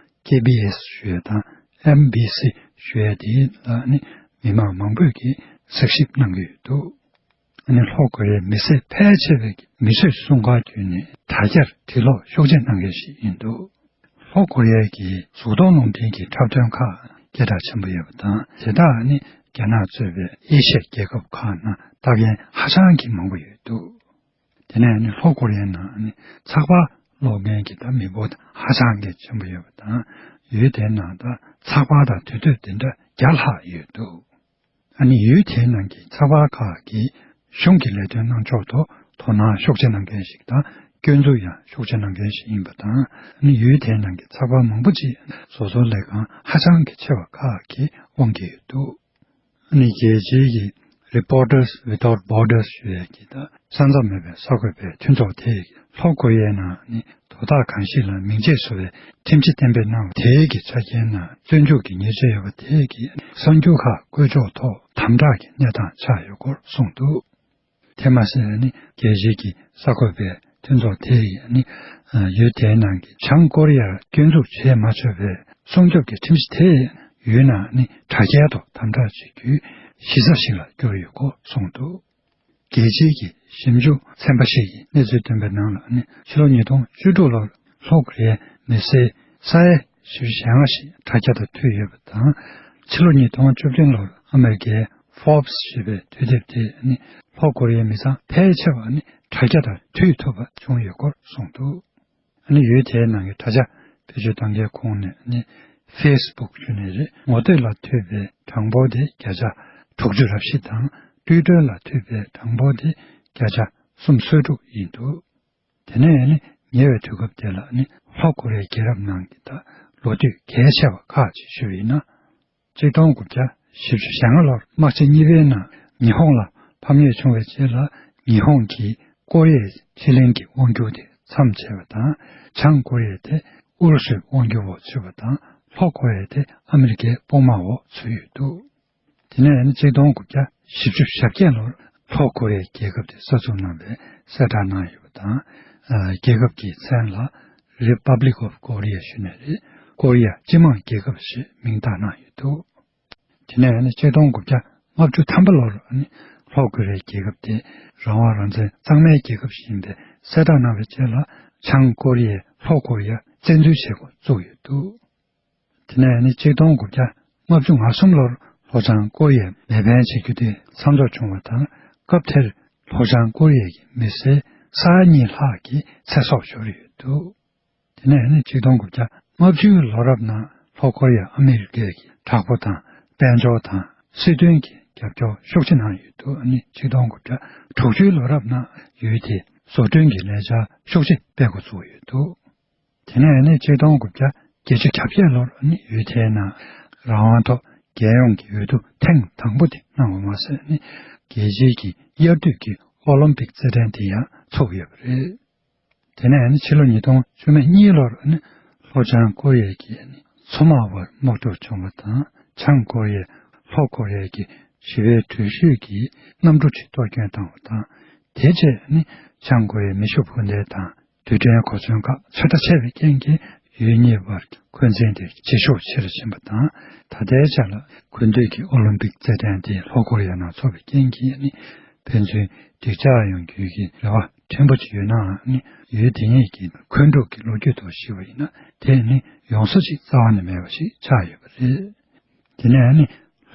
ཀེ་བི་ཨེས་ཞུ་ཡ་དང་ཨེམ་བི་སི་ཞུ་ཡ་དེ་ལ་ནི་མི་མང་མང་པོས་ཀྱིས་གཟིགས་ཞིབ་གནང་གི་ཡོད་འདུག་ཨ་ནི་ལྷོ་ཀོ་རི་ཡའི་མི་སེར་ཕལ་ཆེ་བས་མི་ཚོས་སྲུང་སྐར་བརྒྱུད་ནས་དྲ་རྒྱར་འབྲི་ཀློག་ཤུགས་ཆེ་གནང་མཁན་ཞིག་ཡིན་འདུག་ལྷོ་ཀོ་རི་ཡ་གི་གཟུགས་མཐོང་རླུང་འཕྲིན་གྱི་འཁྲབ་སྟོན་ཁག་སྐད་གྲགས་ཆེན་པོ་ཡོད་པ་དང་། དེ་དག་ནི་རྒྱ་ནག་གཙོས་པའི་ཨེ་ཤི་ཡའི་རྒྱལ་ཁབ་ཁག་ནང་ལྟ་མཁན་ཧ་ཅང་གི་མང་པོ་ཡོད་འདུག་དེ་ནས་ནི་ལྷོ་ཀོ་རི་ཡའི་ནང་ནི་ཚགས་པར་ཀློག་མཁན་གྱི་ད་མི་འབོར་ཧ་ཅང་གི་ཆེན་པོ་ཡོད་པ་དང་། ཡུལ་དེའི་ནང་ད་ཚགས་པར་དང་དུས་དེབ་དེ་འདྲ་བརྒྱ་ལྷག་ཡོད་འདུག་ཨ་ནི་ཡུལ་དེའི་ནང་གི་ཚགས་པར་ཁག་གིས་གཞུང་གི་ལས་དོན་གནང་ཕྱོགས་ཐོག་དོ་སྣང་ཤུགས་ཆེ་གནང་མཁན་ཞིག་དང་། སྐྱོན་འཛུགས་ཡང་ཤུགས་ཆེ་གནང་མཁན་ཞིག་ཡིན་པ་དང་། ཨ་ནི་ཡུལ་དེའི་ནང་གི་ཚགས་པར་མང་པོ་ཅིག་སོ་སོའི་ལས་ཁང་ཧ་ཅང་གི་ཆེ་བ་ཁག་གི་དབང་གིས་ཡོད་འདུག་ཨ་ནི་རྒྱལ་སྤྱིའི་གི་Reporters Without Borders ཞུ་ཡས་ཀྱི་ད་ས་མཚམས་མེད་པའི་གསར་འགོད་པའི་མཐུན་ཚོགས་དེས་ལྷོ་ཀོ་རི་ཡའི་ནང་ནི་དོ་བདག་གང་ཞིག་ལ་མིང་ཆད་བཟོ་བའི་ཁྲིམས་གཞི་གཏན་འབེབས་གནང་བ་དེའི་གི་ཆ་རྐྱེན་ནང་བཙོན་འཇུག་གི་ཉེས་ཆད་ཡོད་པ་དེའི་གི་གསར་འགྱུར་ཁག་བཀོད་ཕྱོགས་ཐོག་དམ་དྲག་གི་གནས་སྟངས་ཆགས་ཡོད་སྐོར་གསུངས་འདུག་དེ་མ་ཟད་ནི་རྒྱལ་སྤྱིའི་གི་གསར་འགོད་པའི་མཐུན་ཚོགས་དེ་ཡིས་ནི་ཡུལ་དེའི་ནང་གི་བྱང་ཀོ་རི་ཡར་སྐྱོན་འཛུགས་བྱེད་མ་ཆོག་པའི་སྲུང་སྐྱོབ་ཀྱི་ཁྲིམས་གཞི་དེ་ཡུལ་ནང་ནི་དྲ་རྒྱའི་ཐོག་དམ་དྲག་བྱེད་རྒྱུའི་གཞི་རྩ་ཞིག་ལ་གྱུར་ཡོད་སྐོར་གསུངས་འདུག་རྒྱལ་སྤྱིའི་གི་ཞིབ་འཇུག་ཚན་པ་ཞིག་གིས་གནས་ཚུལ་བཏོན་པའི་ནང་ལ་ནི་ཕྱི་ལོ་ཉིས་སྟོང་བཅུ་དྲུག་ལོར་ལྷོ་ཀོ་རི་ཡའི་མི་སེར་ས་ཡ་བཞི་བཅུ་ཞེ་ལྔ་ཞིག་དྲ་རྒྱ་དང་མཐུད་ཡོད་པ་དང་། ཕྱི་ལོ་ཉིས་སྟོང་བཅུ་བདུན་ལོར་ཨ་མེ་རི་ཀའི་Forbes ཞེས་པའི་དུས་དེབ་དེས་ནི་ལྷོ་ཀོ་རི་ཡའི་མི་ཚང་ཕལ་ཆེ་བ་ནི་དྲ་རྒྱ་དང་མཐུད་ཐུབ་པ་བྱུང་ཡོད་སྐོར་གསུངས་འདུག་ཨ་ནི་ཡུལ་དེའི་ནང་གི་དྲ་རྒྱ་བེད་སྤྱོད་གཏོང་མཁན་ཁོངས་ནས་ནི་Facebook ཞུ་ནི་རེད། ངོ་དེབ་ལ་མཐུད་པའི་གྲངས་འབོར་དེ་བརྒྱ་ཆ་དྲུག་ཅུ་རེ་བཞི་དང་། Twitter ལ་མཐུད་པའི་གྲངས་འབོར་དེ་བརྒྱ་ཆ་སུམ་ཅུ་སོ་དྲུག་ཡིན་འདུག་དེ་ནས་ནི་ཉེ་བའི་དུས་སྐབས་དེ་ལ་ནི་ལྷོ་ཀོ་རི་ཡའི་རྒྱལ་རབས་ནང་གི་ད་ལོ་དུས་གལ་ཆེ་བ་ཁག་ཅིག་ཞུས་པ་ཡིན་ན། ཆིག་སྟོང་དགུ་བརྒྱ་བཞི་བཅུ་ཞེ་ལྔ་ལོར་དམག་ཆེན་གཉིས་པའི་ནང་ཉི་ཧོང་ལ་ཕམ་ཉེས་བྱུང་བའི་རྗེས་ལ། ཉི་ཧོང་གིས་ཀོ་རི་ཡའི་ཕྱེད་གླིང་གི་དབང་སྒྱུར་དེ་མཚམས་ཆད་པ་དང་། བྱང་ཀོ་རི་ཡ་དེ་ཨུ་རུ་སུའི་དབང་སྒྱུར་འོག་ཚུད་པ་དང་། ལྷོ་ཀོ་རི་ཡ་དེ་ཨ་མི་རི་ཀའི་དཔུང་དམག་འོག་ཚུད་ཡོད་འདུག་དེ་ནས་ནི་ཆིག་སྟོང་དགུ་བརྒྱ་བཞི་བཅུ་ཞེ་བརྒྱད་ལོར་ལྷོ་ཀོ་རི་ཡའི་རྒྱལ་ཁབ་དེ་གསར་འཛུགས་གནང་བའི་གསལ་བསྒྲགས་གནང་ཡོད་པ་དང་། ཨ། རྒྱལ་ཁབ་ཀྱི་མཚན་ལ་Republic of Korea ཞུས་ནི་རེད། ཀོ་རི་ཡ་སྤྱི་དམངས་རྒྱལ་ཁབ་ཞེས་མིང་བཏགས་གནང་ཡོད་འདུག་དེ་ནས་ནི་ཆིག་སྟོང་དགུ་བརྒྱ་ལྔ་བཅུ་ཐམ་པ་ལོར་ནི་ལྷོ་ཀོ་རི་ཡའི་རྒྱལ་ཁབ་དེ་རང་དབང་རང་བཙན་གཙང་མའི་རྒྱལ་ཁབ་ཞིག་ཡིན་པའི་གསལ་བསྒྲགས་གནང་བའི་རྗེས་ལ། བྱང་ཀོ་རི་ཡས་ལྷོ་ཀོ་རི་ཡར་བཙན་འཛུལ་བྱེད་འགོ་བཙུགས་ཡོད་འདུག་དེ་ནས་ནི་ཆིག་སྟོང་དགུ་བརྒྱ་ལྔ་བཅུ་ང་གསུམ་ལོར་ལྷོ་བྱང་ཀོ་རི་ཡས་མེ་འཕེན་བྱེད་རྒྱུ་དེ་མཚམས་འཇོག་བྱུང་བ་དང་། སྐབས་དེར་ལྷོ་བྱང་ཀོ་རི་ཡའི་མི་སེར་ས་ཡ་གཉིས་ལྷག་གི་ཚེ་སྲོག་ཤོར་ཡོད་འདུག་དེ་ནས་ནི་ཆིག་སྟོང་དགུ་བརྒྱ་ལྔ་བཅུའི་ལོ་རབས་ནང་ལྷོ་ཀོ་རི་ཡ་ཨ་མི་རི་ཀའི་དྲག་པོ་དང་དཔལ་འབྱོར་དང་སྲིད་དོན་གྱི་རྒྱབ་སྐྱོར་ཤུགས་ཆེ་གནང་ཡོད་འདུག་ཨ་ནི་ཆིག་སྟོང་དགུ་བརྒྱ་དྲུག་ཅུའི་ལོ་རབས་ནང་ཡུལ་དེས་བཟོ་སྐྲུན་གྱི་ལས་འཆར་ཤུགས་ཆེ་སྤེལ་འགོ་བཙུགས་ཡོད་འདུག་དེ་ནས་ནི་ཆིག་སྟོང་དགུ་བརྒྱ་བརྒྱད་ཅུ་གྱ་བརྒྱད་ལོར་ནི་ཡུལ་དེའི་ནང་རང་དབང་ཐོག་རྒྱལ་ཡོངས་ཀྱི་འོས་བསྡུ་ཐེངས་དང་པོ་དེ་གནང་བ་མ་ཟད། ནི་རྒྱལ་སྤྱིའི་གི་དབྱར་དུས་ཀྱི་ཨོ་ལིམ་པིག་རྩེད་འགྲན་དེ་ཡང་ཚུགས་ཡོད་པ་རེད། དེ་ནས་ནི་ཕྱི་ལོ་ཉིས་སྟོང་བཅུ་མེད་གཉིས་ལོར་ནི་ལྷོ་བྱང་ཀོ་རི་ཡ་གི་ནི་མཚོ་དམག་དབར་དམག་འཁྲུག་བྱུང་བ་དང་། བྱང་ཀོ་རི་ཡས་ལྷོ་ཀོ་རི་ཡ་གི་ཞི་བའི་འགྲུལ་བཞུད་ཀྱི་གནམ་གྲུ་ཁྲི་གཏོར་སྐྱོན་བཏང་བ་དང་། དེ་རྗེས་ནི་བྱང་ཀོ་རི་ཡའི་མེ་ཤུགས་འཕུར་མདེལ་དང་རྡུལ་ཕྲན་གོ་མཚོན་ཁག་ཚོད་ལྟ་ཆེ་བའི་རྐྱེན་གྱིས་ཡུལ་གཉིས་བར་གྱི་འཁོན་འཛིན་དེ་ཇེ་ཤུགས་ཆེ་རུ་ཕྱིན་པ་དང་། ད་ལྟའི་ཆ་ལ་དགུན་དུས་ཀྱི་ཨོ་ལིམ་པིག་རྩེད་འགྲན་དེ་ལྷོ་ཀོ་རི་ཡ་ནང་འཚོགས་པའི་རྐྱེན་གྱིས་ནི་ཕན་ཚུན་འགྲིག་འཇགས་ཡོང་རྒྱུའི་གི་རེ་བ་ཕྲན་བུ་ཅིག་ཡོད་ནའང་ནི། ཡུལ་དེ་གཉིས་ཀྱི་འཁོན་འཁྲུག་གི་ལོ་རྒྱུས་ཐོག་ཞུས་པ་ཡིན་ན། དེ་ནི་ཡོངས་སུ་ཅིག་རྩ་བ་ནས་མེད་པ་ཞིག་ཆགས་ཡོད་པ་རེད། དེ་ནས་ནི་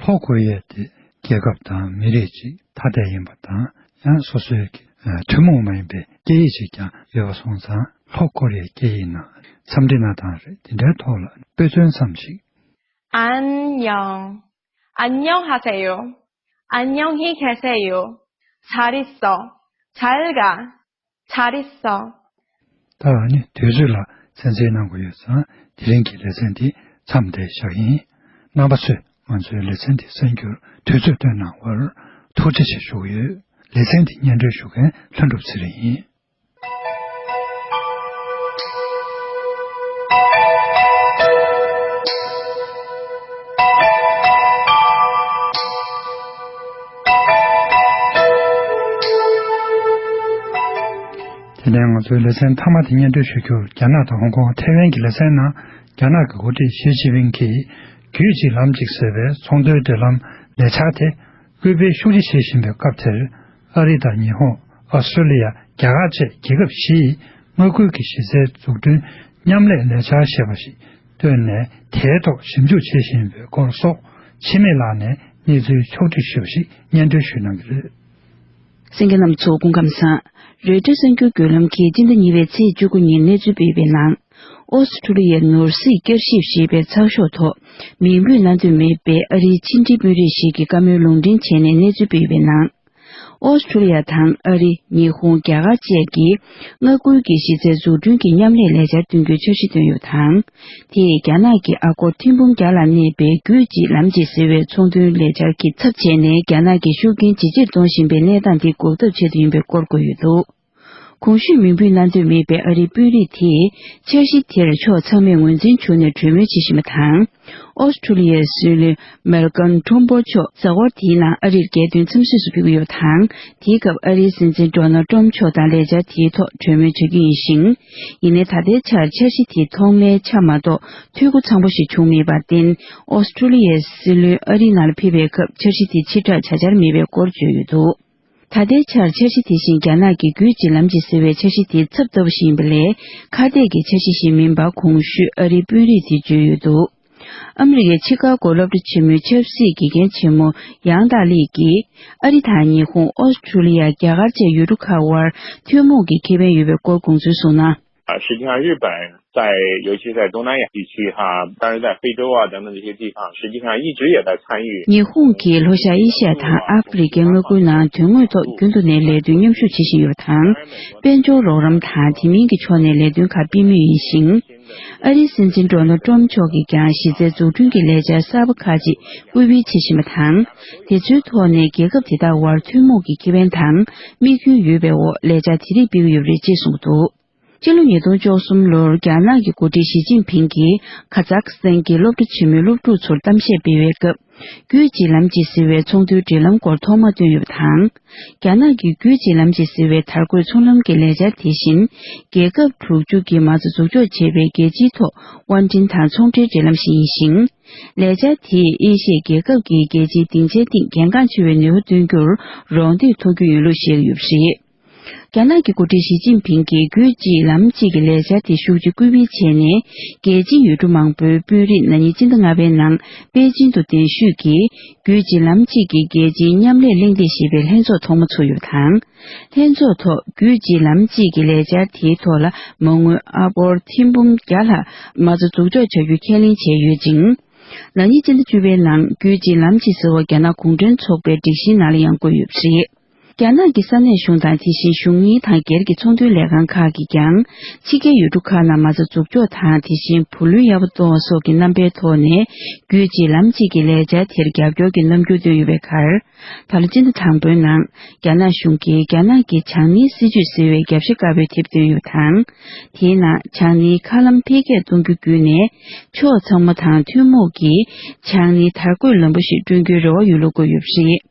ལྷོ་ཀོ་རི་ཡ་དེ་རྒྱལ་ཁབ་དང་མི་རིགས་ཅིག་ཐ་དད་ཡིན་པ་དང་། ཡང་སོ་སོའི་གི་ཨ་ཐུན་མོང་མ་ཡིན་པའི་སྐད་ཡིག་ཅིག་ཀྱང་ཡོད་པ་སོང་ཙང་། ལྷོ་ཀོ་རི་ཡའི་སྐད་ཡིག་ནང་འཚམས་འདྲི་གནང་སྟངས་རེད། དེ་འདྲའི་ཐོག་ལ་དཔེ་མཚོན་ཙམ་ཞིག་ཨན་ཉོང་། ཨན་ཉོང་ཧ་སེ་ཡོ། ཨན་ཉོང་ཧི་ཁེ་སེ་ཡོ། ཆར་སོ། ཆར་ག་ཆར་སོ། ད་ནི་དུས་ཚོད་ལ་ཚད་འཛིན་གནང་དགོས་ཡོད་ཙང་། དེ་རིང་གི་ལེ་ཚན་འདི་མཚམས་འདིར་བཞག་ཡིན། རྣམ་པ་ཚོས་ང་ཚོའི་ལེ་ཚན་འདི་གསན་རྒྱུར་དུས་ཚོད་བཏོན་གནང་བར་ཐུགས་རྗེ་ཆེ་ཞུ་གི་ཡོད། ལེ་ཚན་འདི་སྙན་སྒྲོན་ཞུ་མཁན་ལྷུན་གྲུབ་ཚེ་རིང་ཡིན། དེ་ནས་ང་ཚོའི་ལེ་ཚན་མཐའ་མ་དེ་སྙན་སྒྲོན་ཞུ་རྒྱུར། རྒྱ་ནག་དང་ཧོང་ཀོང་ཐའེ་ཝན་གྱི་ལེ་ཚན་ནང་། རྒྱ་ནག་གི་འགོ་ཁྲིད་ཞི་ཅིན་ཕིང་གིས་རྒྱུད་གཅིག་ལམ་གཅིག་ཟེར་བའི་ཚོང་དོན་འབྲེལ་ལམ་ལས་འཆར་དེ་སྐུལ་སྤེལ་ཤུགས་ཆེ་བྱེད་བཞིན་པའི་སྐབས་དེར། ཨ་རི་དང་ཉི་ཧོང་། ཨོ་སི་ཀྲོ་ལི་ཡ། རྒྱ་གར་བཅས་རྒྱལ་ཁབ་བཞི་ཡིས་མངའ་ཁུལ་གྱི་གཞི་རྩའི་འཛུགས་སྐྲུན་མཉམ་ལས་ལས་འཆར་ཞེས་པ་ཞིག་བཏོན་ནས། དེའི་ཐོག་ཞིབ་འཇུག་བྱེད་བཞིན་པའི་སྐོར་སོགས། འཆི་མེད་ལགས་ནས་གནས་ཚུལ་ཕྱོགས་བསྒྲིགས་ཞུས་པ་ཞིག་སྙན་སྒྲོན་ཞུ་གནང་གི་རེད། གསན་མཁན་རྣམ་ཚོ་སྐུ་ཁམས་བཟང་། རོའི་ཊར་གསར་འགྱུར་བརྒྱུད་ལམ་གྱིས་སྤྱི་ཟླ་གཉིས་པའི་ཚེས་བཅུ་དགུ་ཉིན་གནས་ཚུལ་སྤེལ་བའི་ནང་། ཨོ་སི་ཁྲུ་ལི་ཡའི་ནོར་སྲིད་བསྐྱར་ཞིབ་ཞེས་པའི་ཚགས་ཤོག་ཐོག་མིང་འབོད་གནང་འདོད་མེད་པའི་ཨ་རིའི་ཕྱི་འབྲེལ་དཔོན་རིགས་ཤིག་གིས་བཀའ་མོལ་ལུང་འདྲེན་བྱས་ནས་གནས་ཚུལ་སྤེལ་བའི་ནང་། ཨོ་སི་ཁྲུ་ལི་ཡ་དང་ཨ་རི། ཉི་ཧོང་། རྒྱ་གར་བཅས་ཀྱིས་མངའ་ཁུལ་གྱི་གཞི་རྩའི་འཛུགས་སྐྲུན་གྱི་མཉམ་ལས་ལས་འཆར་བཏོན་རྒྱུའི་འཆར་གཞི་བཏོན་ཡོད་པ་དང་། དེས་རྒྱ་ནག་གི་ཨ་སྒོར་ཐེར་འབུམ་བརྒྱ་ལ་གནས་པའི་རྒྱུད་གཅིག་ལམ་གཅིག་ཟེར་བའི་ཚོང་དོན་ལས་འཆར་གྱི་ཚབ་བྱས་ནས། རྒྱ་ནག་གི་ཤུགས་རྐྱེན་ཇེ་ཆེར་གཏོང་བཞིན་པའི་གནས་སྟངས་དེ་འགོག་ཐབས་ཆེད་དུ་ཡིན་པའི་སྐོར་བཀོད་ཡོད་འདུག། གོང་ཞུས་མིང་འབོད་གནང་འདོད་མེད་པའི་ཨ་རིའི་དཔོན་རིགས་དེས་འཆར་གཞི་དེར་ཕྱོགས་ཚང་མས་ངོས་འཛིན་བྱུང་ནས་གྲོས་མོལ་བྱེད་བཞིན་པ་དང་། ཨོ་སི་ཁྲུ་ལི་ཡའི་སྲིད་བློན་མལ་ཀམ་ཁྲོམ་པོ་མཆོག་གཟའ་འཁོར་འདིའི་ནང་ཨ་རིར་རྒྱལ་དོན་འཚམས་གཟིགས་སུ་ཕེབས་ཀྱི་ཡོད་པ་དང་། དེའི་སྐབས་ཨ་རིའི་སྲིད་འཛིན་ཌོ་ནལ་ཁྲོམ་མཆོག་དང་ལས་འཆར་དེའི་ཐོག་གྲོས་མོལ་བྱ་རྒྱུ་ཡིན་ཞིང་། ཡིན་ནའི་ད་ལྟའི་ཆར་འཆར་གཞི་དེ་ཐོག་མའི་ཆ་མ་གཏོགས་འཐུས་སྒོ་ཚང་པོ་ཞིག་བྱུང་མེད་པར་བརྟེན། ཨོ་སི་ཁྲུ་ལི་ཡའི་སྲིད་བློན་ཨ་རིའི་ནང་ལ་ཕེབས་པའི་སྐབས་འཆར་གཞི་དེ་ཕྱིར་བསྒྲགས་བྱ་འཆར་མེད་པའི་སྐོར་བརྗོད་ཡོད་འདུག། ད་ལྟའི་ཆར་འཆར་གཞི་དེ་བཞིན་རྒྱ་ནག་གི་རྒྱུད་གཅིག་ལམ་གཅིག་ཟེར་བའི་འཆར་གཞི་དེ་ཚབ་ལྟ་བུ་ཞིག་ཡིན་པ་ལས། ཁ་གཏད་ཀྱི་འཆར་གཞི་ཞིག་མིན་པ་གོང་ཞུས་ཨ་རིའི་དཔོན་རིགས་དེས་བརྗོད་ཡོད་འདུག། ཨ་མི་རི་ཀའི་ཆི་ཀ་གོ་སློབ་གྲྭ་ཆེན་མོའི་ཆབ་སྲིད་དགེ་རྒན་ཆེན་མོ་ཡང་ཏཱ་ལི་གིས། ཨ་རི་དང་ཉི་ཧོང་། ཨོ་སི་ཁྲུ་ལི་ཡ། རྒྱ་གར་བཅས་ཡུལ་གྲུ་ཁག་དབར་ཐུན་མོང་གི་ཁེ་ཕན་ཡོད་པའི་སྐོར་དགོངས་ཚུལ་གསུངས་ན། 啊，实际上，日本在，尤其在东南亚地区哈，当然在非洲啊等等这些地方，实际上一直也在参与。 ཉི་ཧོང་གིས་ལྷོ་ཤར་ཨེ་ཤི་ཡ་དང་ཨ་ཧྥེ་རི་ཁའི་མངའ་ཁུལ་ནང་དོན་དངོས་ཐོག་རྒྱུན་དུ་ནས་ལས་དོན་མཉམ་ཞུགས་བྱེད་བཞིན་ཡོད་པ་དང་། དཔལ་འབྱོར་རོགས་རམ་དང་དེ་མིན་གྱི་ཕྱོགས་ནས་ལས་དོན་ཁག་སྤེལ་མུས་ཡིན་ཞིང་། ཨ་རིའི་སྲིད་འཛིན་ཌོ་ནལ་ཁྲོམ་མཆོག་གིས་ཀྱང་གཞི་རྩའི་འཛུགས་སྐྲུན་གྱི་ལས་འཆར་གསར་པ་ཁག་ཅིག་སྐུལ་སྤེལ་བྱེད་བཞིན་པ་དང་། དེ་ཚོའི་ཐོག་ནས་རྒྱལ་ཁབ་དེ་དག་དབར་ཐུན་མོང་གི་ཁེ་ཕན་དང་དམིགས་ཡུལ་ཡོད་པའི་འོག་ལས་འཆར་དེ་རིགས་སྤེལ་གྱི་ཡོད་པ་རེད་ཅེས་གསུངས་འདུག། སྤྱི་ལོ་ཉིས་སྟོང་བཅུ་གསུམ་ལོར་རྒྱ་ནག་གི་འགོ་ཁྲིད་ཞི་ཅིན་ཕིང་གིས་ཁ་ཛག་སི་ཐན་གྱི་སློབ་གྲྭ་ཆེན་མོའི་སློབ་ཕྲུག་ཚོར་གཏམ་བཤད་སྤེལ་བའི་སྐབས། རྒྱུད་གཅིག་ལམ་གཅིག་ཟེར་བའི་ཚོང་དོན་འབྲེལ་ལམ་སྐོར་ཐོག་མར་བཏོན་ཡོད་པ་དང་། རྒྱ་ནག་གི་རྒྱུད་གཅིག་ལམ་གཅིག་ཟེར་བའི་དར་གོས་ཚོང་ལམ་གྱི་ལས་འཆར་དེ་བཞིན། རྒྱལ་ཁབ་དྲུག་ཅུ་གིས་མ་རྩ་འཛུགས་འཇོག་བྱས་པའི་རྒྱལ་སྤྱིའི་ཐོག་དབར་འདྲེན་དང་ཚོང་འབྲེལ་འབྲེལ་ལམ་ཞིག་ཡིན་ཞིང་། ལས་འཆར་དེས་ཨེ་ཤི་ཡའི་རྒྱལ་ཁབ་ཀྱི་རྒྱལ་སྤྱིའི་སྡིངས་ཆའི་སྟེང་གལ་འགངས་ཆེ་བའི་ནུས་པ་བཏོན་རྒྱུར་རོགས་འདེགས་ཐོབ་རྒྱུ་ཡིན་ལུགས་བཤད་ཀྱི་ཡོད་པ་རེད། རྒྱ་ནག་གི་འགོ་ཁྲིད་ཞི་ཅིན་ཕིང་གིས་རྒྱུད་གཅིག་ལམ་གཅིག་གི་ལས་འཆར་དེ་ཤུགས་ཆེ་སྐུལ་སྤེལ་བྱས་ནས། རྒྱལ་སྤྱིའི་ཡུལ་གྲུ་མང་པོའི་དཔོན་རིགས་ན་ནིང་སྤྱི་ཟླ་ལྔ་པའི་ནང་པེ་ཅིང་དུ་གདན་ཞུས་ཀྱིས། རྒྱུད་གཅིག་ལམ་གཅིག་གི་རྒྱལ་སྤྱིའི་མཉམ་ལས་གླེང་སྟེགས་ཞེས་པའི་ལྷན་ཚོགས་ཐོག་མ་ཚུགས་ཡོད་པ་དང་། ལྷན་ཚོགས་ཐོག་རྒྱུད་གཅིག་ལམ་གཅིག་གི་ལས་འཆར་དེའི་ཐོག་ལ་མ་དངུལ་ཨ་སྒོར་ཐེར་འབུམ་བརྒྱ་ལྷག་མ་རྩ་འཛུགས་འཇོག་བྱ་རྒྱུ་ཁས་ལེན་བྱས་ཡོད་ཅིང་། ན་ནིང་སྤྱི་ཟླ་བཅུ་པའི་ནང་རྒྱུད་གཅིག་ལམ་གཅིག་ཟེར་བ་རྒྱ་ནག་གུང་ཁྲན་ཚོགས་པའི་སྒྲིག་གཞིའི་ནང་ལ་ཡང་བཀོད་ཡོད་པ་རེད། རྒྱ་ནག་གི་ས་གནས་གཞུང་དང་། དེ་བཞིན་གཞུང་གཉེར་དང་སྒེར་གྱི་ཚོང་དོན་ལས་ཁང་ཁག་གིས་ཀྱང་། ཕྱི་རྒྱལ་ཡུལ་གྲུ་ཁག་ནང་མ་རྩ་འཛུགས་འཇོག་དང་། དེ་བཞིན་བུ་ལོན་ཡག་པོ་གཏོང་བ་སོགས་ཀྱི་རྣམ་པའི་ཐོག་ནས། རྒྱུད་གཅིག་ལམ་གཅིག་གི་ལས་འཆར་དེར་རྒྱབ་སྐྱོར་གྱི་རྣམ་འགྱུར་བཏོན་ཡོད་པའི་ཁར། ད་ལོ་སྤྱི་ཟླ་དང་པོའི་ནང་། རྒྱ་ནག་གཞུང་གིས་རྒྱ་ནག་གི་བྱང་སྣེའི་སྲིད་ཇུས་ཟེར་བའི་རྒྱབ་ཤ་དཀར་པོའི་དེབ་བཏོན་ཡོད་པ་དང་། དེའི་ནང་། བྱང་སྣེའི་མཁའ་ལམ་འཕེལ་རྒྱས་གཏོང་རྒྱུ་བརྒྱུད་ནས། ཕྱོགས་ཚང་མ་དང་ཐུན་མོང་གིས་བྱང་སྣེའི་དར་གོས་ལམ་བུ་ཞིག་བསྐྲུན་རྒྱུའི་རེ་བ་ཡོད་ལུགས་བཀོད་ཡོད་པ་རེད།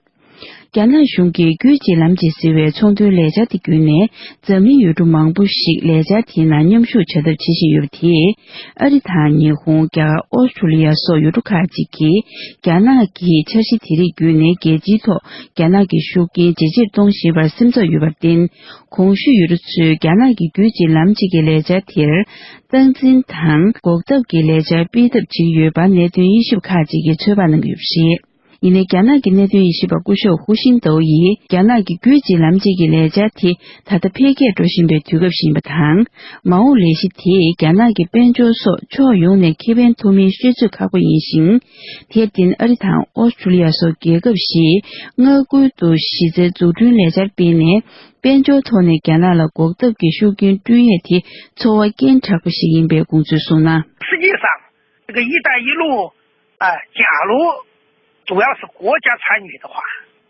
རྒྱ་ནག་གཞུང་གིས་རྒྱུད་གཅིག་ལམ་གཅིག་ཟེར་བའི་ཚོང་དོན་ལས་འཆར་དེ་བརྒྱུད་ནས། འཛམ་གླིང་ཡུལ་གྲུ་མང་པོ་ཞིག་ལས་འཆར་དེའི་ནང་མཉམ་ཞུགས་བྱ་ཐབས་བྱེད་བཞིན་ཡོད་པ་དེས། ཨ་རི་དང་ཉི་ཧོང་། རྒྱ་གར། ཨོ་སི་ཁྲུ་ལི་ཡ་སོགས་ཡུལ་གྲུ་ཁག་ཅིག་གིས། རྒྱ་ནག་གིས་འཆར་གཞི་དེ་རིགས་བརྒྱུད་ནས། རྒྱལ་སྤྱིའི་ཐོག་རྒྱ་ནག་གི་ཤུགས་རྐྱེན་ཇེ་ཆེར་གཏོང་བཞིན་པར་སེམས་འཚབ་ཡོད་པར་བརྟེན། གོང་ཞུས་ཡུལ་གྲུ་ཚོས་རྒྱ་ནག་གི་རྒྱུད་གཅིག་ལམ་གཅིག་གི་ལས་འཆར་དེར། སྟངས་འཛིན་དང་། འགོག་ཐབས་ཀྱི་ལས་འཆར་སྤེལ་ཐབས་བྱེད་ཀྱི་ཡོད་པ། གནད་དོན་དབྱེ་ཞིབ་ཁག་ཅིག་གིས་ཚོད་དཔག་གནང་གི་ཡོད་པ་རེད། ཡིན་ནའི། རྒྱ་ནག་གི་གནད་དོན་དབྱེ་ཞིབ་པ་སྐུ་ཞབས་ཧུ་ཤིན་ཏོའུ་ཡིས། རྒྱ་ནག་གི་རྒྱུད་གཅིག་ལམ་གཅིག་གི་ལས་འཆར་དེ་ད་ལྟ་འཕེལ་རྒྱས་འགྲོ་བཞིན་པའི་དུས་སྐབས་ཤིག་ཡིན་པ་དང་། མ་འོངས་ལས་གཞི་དེས་རྒྱ་ནག་གི་དཔལ་འབྱོར་སོགས་ཕྱོགས་ཡོངས་ནས་ཁེ་ཕན་ཐོབ་མིན་ཤོད་ཚོད་ཁག་པོ་ཡིན་ཞིང་། དེར་བརྟེན། ཨ་རི་དང་ཨོ་སི་ཁྲུ་ལི་ཡ་སོགས་རྒྱལ་ཁབ་བཞིས་མངའ་ཁུལ་དུ་གཞི་རྩའི་འཛུགས་སྐྲུན་ལས་འཆར་སྤེལ་ནས། དཔལ་འབྱོར་ཐོག་ནས་རྒྱ་ནག་ལ་འགོག་ཐབས་ཀྱི་ཤུགས་རྐྱེན་བསྐྲུན་ཡས་དེ་ཚོར་བ་སྐྱེན་དྲག་པོ་ཞིག་ཡིན་པའི་དགོངས་ཚུལ་གསུངས་ན། 实际上，这个“一带一路”，啊，假如主要是国家参与的话，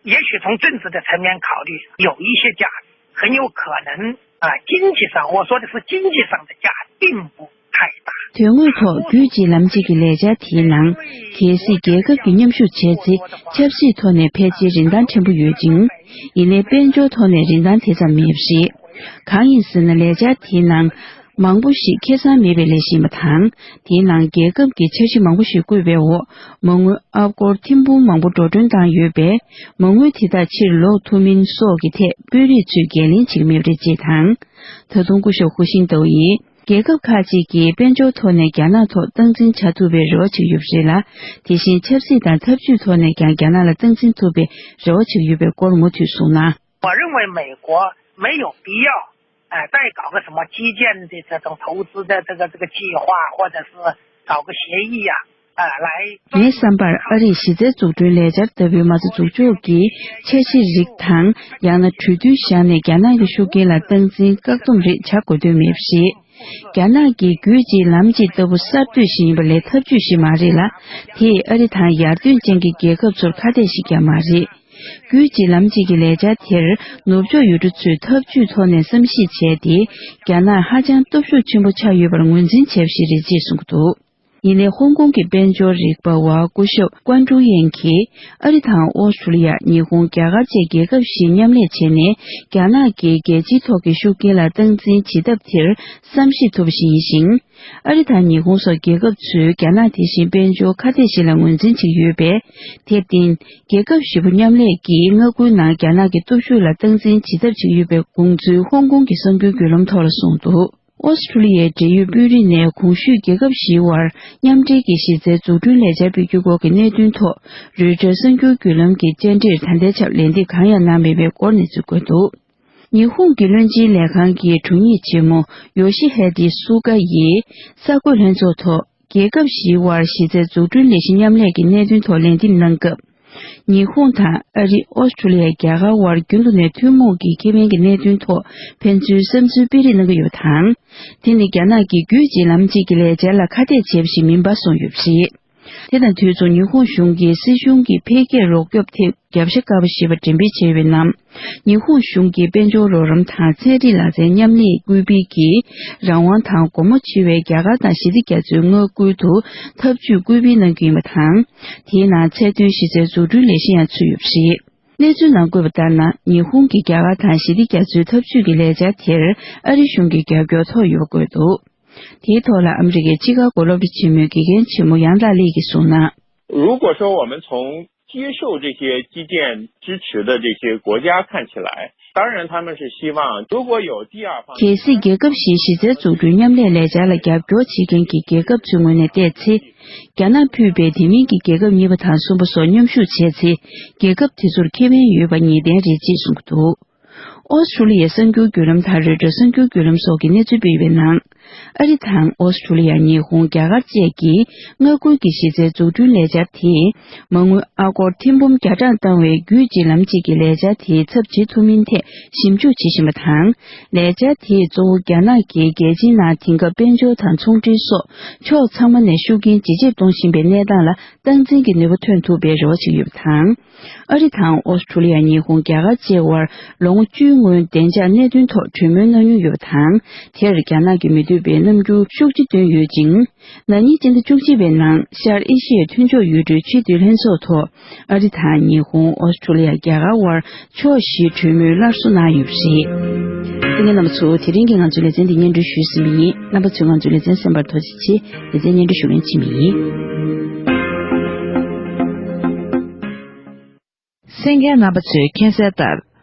也许从政治的层面考虑，有一些价值，很有可能，啊，经济上，我说的是经济上的价值，并不太大。 དོན་དངོས་ཐོག་རྒྱུད་གཅིག་ལམ་གཅིག་གི་ལས་འཆར་དེའི་ནང་། གལ་སྲིད་རྒྱལ་ཁབ་ཀྱིས་མཉམ་ཞུགས་བྱས་ཚེ། ཆབ་སྲིད་ཐོག་ནས་ཕལ་ཆེར་རིན་ཐང་ཕྲན་བུ་ཡོད་ཅིང་། ཡིན་ནའི། དཔལ་འབྱོར་ཐོག་ནས་རིན་ཐང་དེ་ཙམ་མེད་པ་རེད། གང་ཡིན་ཟེར་ན། ལས་འཆར་དེའི་ནང་མང་པོ་ཞིག་ཁེ་བཟང་མེད་པའི་ལས་གཞི་ཡིན་པ་དང་། དེའི་ནང་རྒྱལ་ཁབ་ཀྱི་འཆར་གཞི་མང་པོ་ཞིག་བཀོད་པའི་འོག་མ་དངུལ་ཨ་སྒོར་ཐེར་འབུམ་མང་པོ་འགྲོ་གྲོན་བཏང་ཡོད་པས། མ་དངུལ་དེ་དག་ཕྱིར་ལོག་ཐུབ་མིན་སོགས་ཀྱི་ཐད་དཔོན་རིགས་ཚོས་འགན་ལེན་བྱེད་ཀྱི་མེད་པ་རེད་ཅེས་དང་། ད་དུང་སྐུ་ཞབས་ཧུ་ཤིན་ཏོའུ་ཡིས། རྒྱལ་ཁབ་ཁག་ཅིག་གིས་དཔལ་འབྱོར་ཐོག་ནས་རྒྱ་ནག་ཐོག་སྟངས་འཛིན་བྱ་ཐུབ་པའི་རེ་བ་བྱེད་ཀྱི་ཡོད་པ་རེད་ལ། དེ་བཞིན་ཆབ་སྲིད་དང་འཐབ་ཇུས་ཐོག་ནས་ཀྱང་རྒྱ་ནག་ལ་སྟངས་འཛིན་ཐུབ་པའི་རེ་བ་བྱེད་ཀྱི་ཡོད་པའི་སྐོར་ངོ་འཕྲོད་གསུངས་ན། 我认为美国没有必要，哎，再搞个什么基建的这种投资的这个这个计划，或者是搞个协议呀、啊，来。 ངའི་བསམ་པར་ཨ་རིས་གཞི་རྩའི་འཛུགས་སྐྲུན་ལས་འཆར་ལྟ་བུའི་མ་རྩ་འཛུགས་ཕྱོགས་ཀྱི་འཆར་གཞི་རིགས་དང་། ཡང་ན་གྲོས་མཐུན་བཞག་ནས་རྒྱ་ནག་གི་ཤུགས་རྐྱེན་ལ་སྟངས་འཛིན་བཀག་སྡོམ་རེ་བྱ་དགོས་དོན་མེད་པ་རེད། རྒྱ་ནག་གིས་རྒྱུད་གཅིག་ལམ་གཅིག་ལྟ་བུ་གསར་གཏོད་ཞིག་ཡིན་པ་ལས་འཐབ་ཇུས་ཤིག་མ་རེད་ལ། དེས་ཨ་རི་དང་ཡར་ཐོན་ཅན་གྱི་རྒྱལ་ཁབ་ཚོར་ཁ་གཏད་ཞིག་ཀྱང་མ་རེད། རྒྱུད་གཅིག་ལམ་གཅིག་གི་ལས་འཆར་དེར་ནུབ་ཕྱོགས་ཡུལ་གྲུ་ཚོས་འཐབ་ཇུས་ཐོག་ནས་བསམ་གཞིག་བྱས་ཏེ། རྒྱ་ནག་ཧ་ཅང་སྟོབས་ཤུགས་ཆེན་པོ་ཆགས་ཡོད་པར་ངོས་འཛིན་བྱས་པ་ཞིག་རེད་ཅེས་གསུངས་ཀྱི་འདུག་ཡིན་ནའི་ཧོང་ཀོང་གི་དཔལ་འབྱོར་རིག་པ་བ་སྐུ་ཞབས་ཀོན་ཀྲུའུ་ཡན་གྱིས་ཨ་རི་དང་ཨོ་སི་ཁྲུ་ལི་ཡ། ཉི་ཧོང་། རྒྱ་གར་བཅས་རྒྱལ་ཁབ་བཞི་མཉམ་ལས་བྱས་ནས། རྒྱ་ནག་གིས་རྒྱལ་སྤྱིའི་ཐོག་གི་ཤུགས་རྐྱེན་ལ་སྟངས་འཛིན་བྱེད་ཐབས་དེར་བསམ་གཞིག་ཐུབ་པ་ཞིག་ཡིན་ཞིང་། ཨ་རི་དང་ཉི་ཧོང་སོགས་རྒྱལ་ཁབ་ཚོས་རྒྱ་ནག་དེ་བཞིན་དཔལ་འབྱོར་ཁ་གཏད་ཞིག་ལ་ངོས་འཛིན་བྱེད་ཀྱི་ཡོད་པས། དེར་བརྟེན། རྒྱལ་ཁབ་བཞི་པོ་མཉམ་ལས་ཀྱིས་མངའ་ཁུལ་ནང་རྒྱ་ནག་གི་སྟོབས་ཤུགས་ལ་སྟངས་འཛིན་བྱེད་ཐབས་བྱེད་ཀྱི་ཡོད་པའི་དགོངས་ཚུལ་ཧོང་ཀོང་གི་གསར་འགྱུར་བརྒྱུད་ལམ་ཐོག་ལ་གསུངས་འདུག་ཨོ་སི་ཁྲུ་ལི་ཡའི་འབྲེལ་ཡོད་དཔོན་རིགས་ནས་གོང་ཞུས་རྒྱལ་ཁབ་བཞིའི་དབར་མཉམ་འབྲེལ་གྱི་གཞི་རྩའི་འཛུགས་སྐྲུན་ལས་འཆར་སྤེལ་རྒྱུའི་སྐོར་གྱི་གནད་དོན་ཐོག་རོའི་ཊར་གསར་འགྱུར་བརྒྱུད་ལམ་གྱི་བཅར་འདྲིར་ད་ལྟའི་ཆར་ལན་འདེབས་གང་ཡང་གནང་མེད་པའི་སྐོར་གནས་ཚུལ་བཀོད་འདུག་ཉི་ཧོང་གི་བློན་ཆེན་ལས་ཁང་གི་དྲུང་ཡིག་ཆེན་མོ་ཡོ་ཤི་ཧེ་ཏི་སུ་ཀ་ཡིས་གསར་འགོད་ལྷན་ཚོགས་ཐོག་རྒྱལ་ཁབ་བཞིའི་དབར་གཞི་རྩའི་འཛུགས་སྐྲུན་ལས་གཞི་མཉམ་ལས་ཀྱི་གནད་དོན་ཐོག་ལན་འདེབས་གནང་སྐབས། ཉི་ཧོང་དང་ཨ་རི། ཨོ་སི་ཁྲུ་ལི་ཡ། རྒྱ་གར་དབར་རྒྱུན་དུ་ནས་ཐུན་མོང་གི་ཁེ་ཕན་གྱི་གནད་དོན་ཐོག་ཕན་ཚུན་བསམ་ཚུལ་སྤེལ་རེས་གནང་གི་ཡོད་པ་དང་། དེ་ནི་རྒྱ་ནག་གིས་རྒྱུད་གཅིག་ལམ་གཅིག་གི་ལས་འཆར་ལ་ཁ་གཏད་བྱས་པ་ཞིག་མིན་པ་གསུངས་ཡོད་པ་རེད། དེ་དང་དུས་མཚུངས་ཉི་ཧོང་གཞུང་གིས་སྲིད་གཞུང་གི་འཕེལ་རྒྱས་རོགས་སྐྱོབ་ཐད་བརྒྱབ་ཤ་དཀར་པོ་ཞེས་པ་འགྲེམས་སྤེལ་བྱས་ཡོད་པའི་ནང་། ཉི་ཧོང་གཞུང་གིས་དཔལ་འབྱོར་རོགས་རམ་དང་ཚན་རིག་ལག་རྩལ་མཉམ་ལས་སྐུལ་སྤེལ་གྱིས་རང་དབང་དང་སྒོ་མོ་ཕྱེ་བའི་རྒྱ་གར་དང་ཞི་བདེ་རྒྱ་མཚོའི་མངའ་ཁུལ་དུ་འཐབ་ཇུས་སྐུལ་སྤེལ་གནང་རྒྱུ་ཡིན་པ་དང་། དེའི་ནང་ཚད་མཐོའི་གཞི་རྩའི་འཛུགས་སྐྲུན་ལས་གཞི་ཡང་ཚུད་ཡོད་པ་རེད། གནས་ཚུལ་ནང་བཀོད་པ་ལྟར་ན། ཉི་ཧོང་གིས་རྒྱ་གར་དང་ཞི་བདེ་རྒྱ་མཚོའི་འཐབ་ཇུས་ཀྱི་ལས་འཆར་དེར་ཨ་རི་གཞུང་གི་རྒྱབ་སྐྱོར་ཐོབ་ཡོད་པ་བཀོད་འདུག་དེའི་ཐོག་ལ་ཨ་མི་རི་ཀའི་ཅི་ཀ་གོ་སློབ་གྲྭ་ཆེན་མོའི་དགེ་རྒན་ཆེན་མོ་ཡང་ཏཱ་ལི་ཡིས་གསུངས་ན། 如果说我们从接受这些基建支持的这些国家看起来，当然他们是希望，如果有第二方 གལ་སྲིད་རྒྱལ་ཁབ་བཞིའི་གཞི་རྩའི་འཛུགས་སྐྲུན་མཉམ་ལས་ལས་འཆར་ལ་རྒྱབ་སྐྱོར་བྱེད་མཁན་གྱི་རྒྱལ་ཁབ་ཚོའི་ངོས་ནས་བལྟས་ཚེ། རྒྱ་ནག་ཕུད་པའི་དེ་མིན་གྱི་རྒྱལ་ཁབ་གཉིས་པ་དང་གསུམ་པ་སོགས་མཉམ་ཞུགས་བྱས་ཚེ། རྒྱལ་ཁབ་དེ་ཚོར་ཁེ་ཕན་ཡོད་པ་ངེས་གཏན་རེད་ཅེས་གསུངས་ཀྱི་འདུག་ཨོ་སི་ཁྲུ་ལི་ཡའི་གསར་འགྱུར་བརྒྱུད་ལམ་དང་རོའི་ཊར་གསར་འགྱུར་བརྒྱུད་ལམ་སོགས་ཀྱིས་གནས་ཚུལ་སྤེལ་བའི་ནང་། ཨ་རི་དང་ཨོ་སི་ཁྲུ་ལི་ཡ། ཉི་ཧོང་། རྒྱ་གར་བཅས་ཀྱིས་མངའ་ཁུལ་གྱི་གཞི་རྩའི་འཛུགས་སྐྲུན་ལས་འཆར་དེས་མ་དངུལ་ཨ་སྒོར་ཐེར་འབུམ་བརྒྱ་ཕྲག་བཏང་བའི་རྒྱུད་གཅིག་ལམ་གཅིག་གི་ལས་འཆར་དེའི་ཚབ་བྱེད་ཐུབ་མིན་ཐད་ཞིབ་འཇུག་བྱེད་བཞིན་པ་དང་། ལས་འཆར་དེས་གཙོ་བོ་རྒྱ་ནག་གིས་རྒྱལ་སྤྱིའི་ནང་དེང་སྐབས་དཔལ་འབྱོར་དང་ཚོང་འབྲེལ་སོགས་ཕྱོགས་ཚང་མ་ནས་ཤུགས་རྐྱེན་ཇེ་ཆེར་གཏོང་བཞིན་པའི་གནས་སྟངས་ལ་སྟངས་འཛིན་གྱི་ནུས་པ་ཐོན་ཐུབ་པའི་རེ་བ་བྱེད་ཀྱི་ཡོད་པ་དང་། ཨ་རི་དང་ཨོ་སི་ཁྲུ་ལི་ཡ། ཉི་ཧོང་། རྒྱ་གར་བཅས་དབར་ལོ་ངོ་བཅུའི་སྔོན་བདེ་འཇགས་གནད་དོན་ཐོག་གྲོས་མོལ་གནང་མྱོང་ཡོད་པ་དང་། དེར་རྒྱ་ནག་གིས་མི་འདོད་པའི་རྣམ་འགྱུར་ཤུགས་ཆེ་བཏོན་ཡོད་ཅིང་། ན་ནིང་སྤྱི་ཟླ་བཅུ་གཅིག་པའི་ནང་ཤར་ཨེ་ཤི་ཡའི་མཐུན་ཕྱོགས་ཡུལ་གྲུའི་ཆེས་མཐོའི་ལྷན་ཚོགས་ཐོག་ཨ་རི་དང་ཉི་ཧོང་། ཨོ་སི་ཁྲུ་ལི་ཡ། རྒྱ་གར་དབར་ཕྱོགས་བཞིའི་གྲོས་མོལ་སླར་གསོ་གནང་ཡོད་པ་རེད། བསོད་ནམས་རྣམ་པ་ཚོ། དེ་རིང་གི་ང་ཚོའི་ལེ་ཚན་འདི་སྙན་སྒྲོན་ཞུས་ཟིན་པ་ཡིན། རྣམ་པ་ཚོས་ང་ཚོའི་ལེ་ཚན་གསན་པར་ཐུགས་རྗེ་ཆེ། ལེ་ཚན་སྙན་སྒྲོན་ཞུ་མཁན་ཆི་མི་ཡིན། གསན་མཁན་རྣམ་པ་ཚོས་མཁྱེན་གསལ་ལྟར།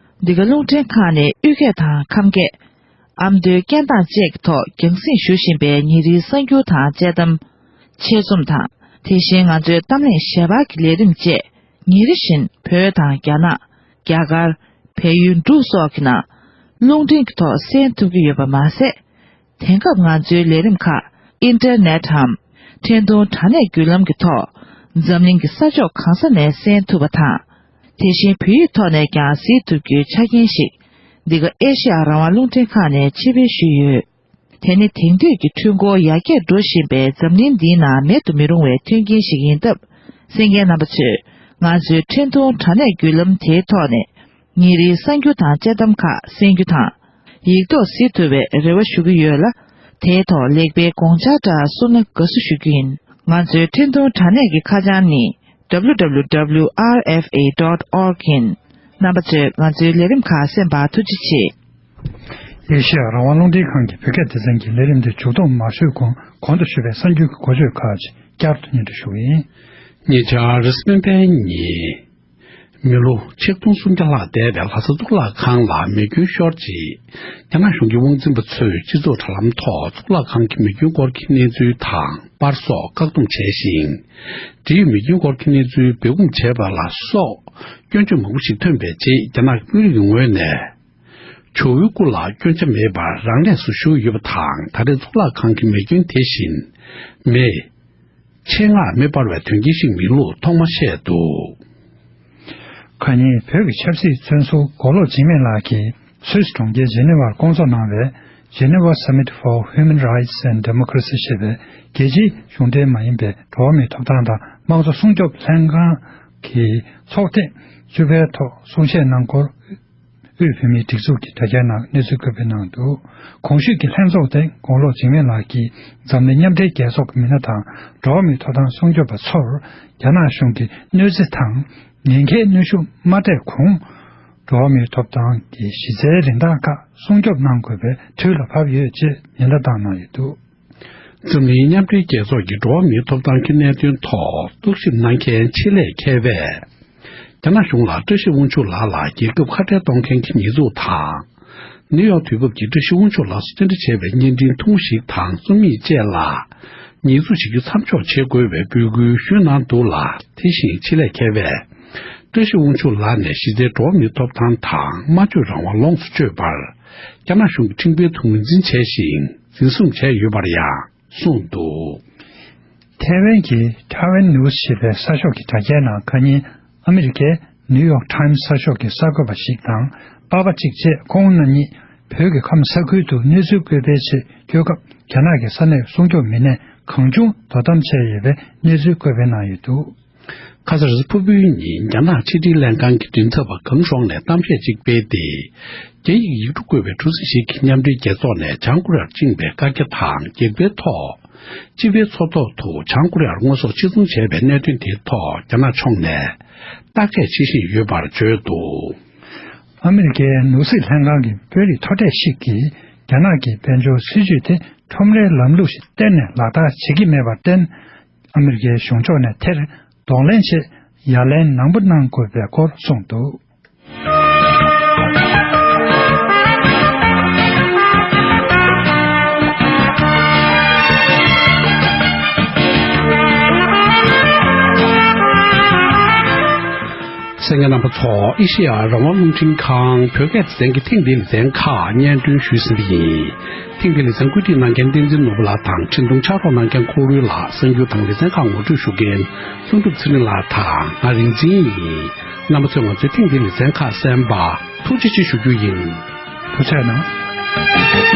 འདི་ག་རླུང་འཕྲིན་ཁང་ནི་དབུས་སྐད་དང་ཁམས་སྐད། ཨ་མདོའི་སྐད་གདངས་བཅས་ཀྱི་ཐོག་རྒྱང་སྲིང་ཞུ་བཞིན་པའི་ཉིན་རེའི་གསར་འགྱུར་དང་དཔྱད་གཏམ། ཆེད་རྩོམ་དང་། དེ་བཞིན་ང་ཚོའི་གཏམ་གླེང་ཞལ་པར་གྱི་ལས་རིམ་བཅས་ཉིན་རེ་བཞིན་བོད་དང་རྒྱ་ནག་རྒྱ་གར། བལ་ཡུལ་འབྲུག་སོགས་ཀྱི་ནང་རླུང་འཕྲིན་གྱི་ཐོག་གསན་ཐུབ་ཀྱི་ཡོད་པ་མ་ཟད། དེང་སྐབས་ང་ཚོའི་ལས་རིམ་ཁག་ཨིན་ཊར་ནེཊ་འམ་འཕྲིན་ཐུང་དྲ་གནས་བརྒྱུད་ལམ་གྱི་ཐོག་འཛམ་གླིང་གི་ས་ཕྱོགས་གང་ས་ནས་གསན་ཐུབ་པ་དང་། དེ་བཞིན་བོད་ཡིག་ཐོག་ནས་ཀྱང་གཟིགས་ཐུབ་རྒྱུའི་ཆ་རྐྱེན་ཞིག་འདི་ག་ཨེ་ཤེ་ཡ་རང་དབང་རླུང་འཕྲིན་ཁང་ནས་ཕྱིར་སྤེལ་ཞུས་ཡོད། དེ་ནི་དེང་དུས་ཀྱི་འཕྲུལ་འཁོར་ཡར་རྒྱས་འགྲོ་བཞིན་པའི་འཛམ་གླིང་འདིའི་ནང་མེད་དུ་མི་རུང་བའི་མཐུན་རྐྱེན་ཞིག་ཡིན་སྟབས། གསན་མཁན་རྣམ་པ་ཚོས་ང་ཚོའི་འཕྲིན་ཐུང་དྲ་གནས་བརྒྱུད་ལམ་དེའི་ཐོག་ནས། ཉིན་རེའི་གསར་འགྱུར་དང་དཔྱད་གཏམ་ཁག་གསན་རྒྱུ་དང་། ཡིག་ཐོག་གཟིགས་ཐུབ་པའི་རེ་བ་ཞུ་གི་ཡོད་ལ། དེའི་ཐོག་ལེགས་སྤེལ་དགོངས་འཆར་འདྲ་གསུངས་ན་དགའ་བསུ་ཞུ་རྒྱུ་ཡིན། ང་ཚོའི་འཕྲིན་ཐུང་དྲ་གནས་ཀྱི་ཁ་བྱང་ནི། www.rfa.org ཡིན། རྣམ་པ་ཚོས་ང་ཚོའི་ལས་རིམ་ཁག་གསན་པར་ཐུགས་རྗེ་ཆེ། ཨེ་ཤེ་ཡ་རང་དབང་རླུང་འཕྲིན་ཁང་གི་བོད་སྐད་སྡེ་ཚན་གྱི་ལས་རིམ་འདི་མཇུག་སྡོམ་མ་ཞུས་གོང་གོང་དུ་ཞུས་པའི་གསར་འགྱུར་གྱི་འགོ་བརྗོད་ཁག་ཅིག་བསྐྱར་དུ་སྙན་སྒྲོན་ཞུ་གི་ཡིན། ཉེ་ཆར་སྤེན་པའི་ཉིན། མི་ལོ་ཆིག་སྟོང་སུམ་བརྒྱ་ལྷག་འདས་པའི་ལྷ་ས་གཙུག་ལག་ཁང་ལ་མེ་སྐྱོན་ཤོར་རྗེས། རྒྱ་ནག་གཞུང་གི་དབང་འཛིན་པ་ཚོས་སྤྱི་ཚོགས་དྲ་ལམ་ཐོག་གཙུག་ལག་ཁང་གི་མེ་སྐྱོན་སྐོར་གྱི་གནས་ཚུལ་དང་པར་སོགས་བཀག་སྡོམ་བྱས་ཤིང་། འབྲེལ་ཡོད་མེ་སྐྱོན་སྐོར་གྱི་གནས་ཚུལ་སྦས་སྐུང་བྱས་པ་ལ་སོགས་སྐྱོན་བརྗོད་མང་པོ་ཞིག་ཐོན་པའི་རྗེས། རྒྱ་ནག་དམིགས་བསལ་གྱི་ངོས་ནས། ཇོ་བོའི་སྐུ་ལ་སྐྱོན་ཆ་མེད་པར་རང་ལས་སུ་ཞུགས་ཡོད་པ་དང་། ད་རེས་གཙུག་ལག་ཁང་གི་མེ་སྐྱོན་དེ་བཞིན་མེ་ཆེད་མངགས་མེ་སྤར་བའི་དོན་རྐྱེན་ཞིག་མིན་ལུགས་ཐོག་མ་བཤད་འདུག་ཁ་ཉིན་བོད་ཀྱི་ཆབ་སྲིད་བཙོན་ཟུར་མགོ་ལོག་འཇིགས་མེད་ལགས་ཀྱིས་སུད་སི་གྲོང་ཁྱེར་ཇི་ནི་ཝར་བསྐོང་ཚོགས་གནང་བའི་Geneva Summit for Human Rights and Democracy ཞེས་པའི་རྒྱལ་སྤྱིའི་གཞུང་འབྲེལ་མ་ཡིན་པའི་འགྲོ་བ་མིའི་ཐོབ་ཐང་དང་དམངས་གཙོ་སྲུང་སྐྱོབ་ལྷན་ཁང་གི་ཚོགས་ཐེངས་བཅུ་པའི་ཐོག་གསུང་བཤད་གནང་སྐོར། དབུས་བོད་མིའི་སྒྲིག་འཛུགས་ཀྱི་དྲ་རྒྱའི་ནང་གནས་ཚུལ་བཀོད་སྤེལ་གནང་འདུག་གོང་ཞུས་ཀྱི་ལྷན་ཚོགས་དེ་མགོ་ལོག་འཇིགས་མེད་ལགས་ཀྱིས་འཛམ་གླིང་མཉམ་འབྲེལ་རྒྱལ་ཚོགས་ཀྱི་མི་སྣ་དང་འགྲོ་བ་མིའི་ཐོབ་ཐང་སྲུང་སྐྱོབ་པ་ཚོར་རྒྱ་ནག་གཞུང་གིས་གནོད་འཚེ་དང་ཉེན་ཁའི་གནོན་ཤུགས་མ་སྤྲད་གོང་འགྲོ་བ་མིའི་ཐོབ་ཐང་གི་གཞི་རྩའི་རིན་ཐང་ཁག་སྲུང་སྐྱོབ་གནང་དགོས་པའི་དུས་ལ་བབ་ཡོད་ཅེས་ཉེན་བརྡ་བཏང་གནང་ཡོད་འདུག་འཛམ་གླིང་མཉམ་འབྲེལ་རྒྱལ་ཚོགས་ཀྱི་འགྲོ་བ་མིའི་ཐོབ་ཐང་གི་གནད་དོན་ཐོག་རྟོག་ཞིབ་གནང་མཁན་ཆེད་ལས་མཁས་པས། རྒྱ་ནག་གཞུང་ལ་བཀྲ་ཤིས་དབང་ཕྱུག་ལགས་ལ་རྒྱལ་ཁབ་ཁ་བྲལ་གཏོང་མཁན་གྱི་ཉེས་འཛུགས་དང་། ནིའུ་ཡོག་དུས་བབ་ཀྱིས་བཀྲ་ཤིས་དབང་ཕྱུག་ལགས་སུ་བཅར་འདྲི་བྱས་པའི་བརྙན་འཕྲིན་ཐུང་ཞིག་དང་རྩོམ་ཡིག་བཅས་ལ། ཉེས་འཛུགས་བྱེད་རྒྱུ་མཚམས་འཇོག་བྱེད་དགོས་པའི་འབོད་སྐུལ་ཞུས་གནང་འདུག་ལ། དེ་བཞིན་ཆེད་ལས་མཁས་པས། བཀྲ་ཤིས་དབང་ཕྱུག་ལགས་ནས་གཞི་རྩའི་འགྲོ་བ་མིའི་ཐོབ་ཐང་དང་སྨྲ་བརྗོད་རང་དབང་ལོངས་སུ་སྤྱོད་པར། རྒྱ་ནག་གཞུང་གི་ཁྲིམས་འགལ་དུ་ངོས་འཛིན་བྱས་ཤིང་འཛིན་བཟུང་བྱས་ཡོད་པར་ཡང་། གསུངས་འདུག་ཐའེ་ཝན་གྱི་Taiwan News ཞེས་པའི་གསར་ཤོག་གི་དྲ་རྒྱའི་ནང་ཁ་ཉིན་ཨ་མི་རི་ཀའི་New York Times གསར་ཤོག་གི་གསར་འགོད་པ་ཞིག་དང་པར་པ་གཅིག་བཅས་ཁོང་རྣམ་གཉིས་བོད་ཀྱི་ཁམས་ས་ཁུལ་དུ་གནས་ཚུལ་བཀོད་སྤེལ་ཆེད་བསྐྱོད་སྐབས་རྒྱ་ནག་གི་ས་གནས་སྲུང་སྐྱོབ་མི་སྣས་གང་བྱུང་དོ་དམ་བྱས་ཡོད་པའི་གནས་ཚུལ་བཀོད་སྤེལ་གནང་ཡོད་འདུག་ཁ་སང་རེས་གཟའ་ཕུར་བུའི་ཉིན་རྒྱ་ནག་ཕྱི་དྲིལ་ལྷན་ཁང་གི་མགྲིན་ཚབ་པ་གངས་ལྗོངས་ནས་གཏམ་བཤད་ཅིག་སྤེལ་ཏེ། རྒྱ་ཡིག་ཡིག་འབྲུ་བཀོད་པའི་གྲུ་གཟིངས་ཤིག་གིས་མཉམ་འབྲེལ་རྒྱལ་ཚོགས་ནས་བྱང་ཀོ་རི་ཡར་བཅིངས་པའི་བཀའ་རྒྱ་དང་རྒྱལ་པོའི་ཐོག་སྤྱི་པའི་མཚོ་ཐོག་ཏུ་བྱང་ཀོ་རི་ཡར་དངོས་ཟོག་ཕྱིར་ཚོང་བྱས་པའི་གནད་དོན་དེའི་ཐོག་རྒྱ་ནག་ཕྱོགས་ནས་བརྟག་དཔྱད་བྱེད་བཞིན་ཡོད་པར་བརྗོད་འདུག་ཨ་མི་རི་ཀའི་ནོར་སྲིད་ལྷན་ཁང་གི་དཔོན་རིགས་མཐོ་གྲས་ཤིག་གིས་རྒྱ་ནག་གི་དཔལ་འབྱོར་སྲིད་ཇུས་དེ་ཁྲོམ་རའི་ལམ་ལུགས་ཤིག་གཏན་ནས་ལག་བསྟར་བྱེད་ཀྱི་མེད་པར་བརྟེན། ཨ་མི་རི་ཀའི་གཞུང་ཕྱོགས་ནས་དེར་གདོང་ལེན་ཆེད་ཡ་ལན་ནན་པོ་གནང་དགོས་པའི་སྐོར་གསུངས་འདུག་གསན་མཁན་རྣམ་པ་ཚོ། ཨེ་ཤེ་ཡ་རང་དབང་རླུང་འཕྲིན་ཁང་བོད་སྐད་སྡེ་ཚན་གྱི་ཐེངས་འདིའི་ལེ་ཚན་ཁག་སྙན་སྒྲོན་ཞུས་ཟིན་པ་ཡིན། ཐེངས་འདིའི་ལེ་ཚན་བཀོད་སྒྲིག་གནང་མཁན་བསྟན་འཛིན་ནོར་བུ་ལགས་དང་འཕྲིན་གཏོང་ཕྱག་རོགས་གནང་མཁན་ཁོག་རུལ་ལགས། གསར་འགྱུར་དང་ལེ་ཚན་ཁག་ངོ་སྤྲོད་ཞུ་མཁན་ལྷུན་གྲུབ་ཚེ་རིང་ལགས་དང་ང་རིག་འཛིན་ཡིན། རྣམ་པ་ཚོས་ང་ཚོའི་ཐེངས་འདིའི་ལེ་ཚན་ཁག་གསན་པ་ཐུགས་རྗེ་ཆེ་ཞུ་རྒྱུ་ཡིན། ཐུགས་རྗེ་གནང་།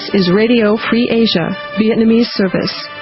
This is Radio Free Asia, Vietnamese service.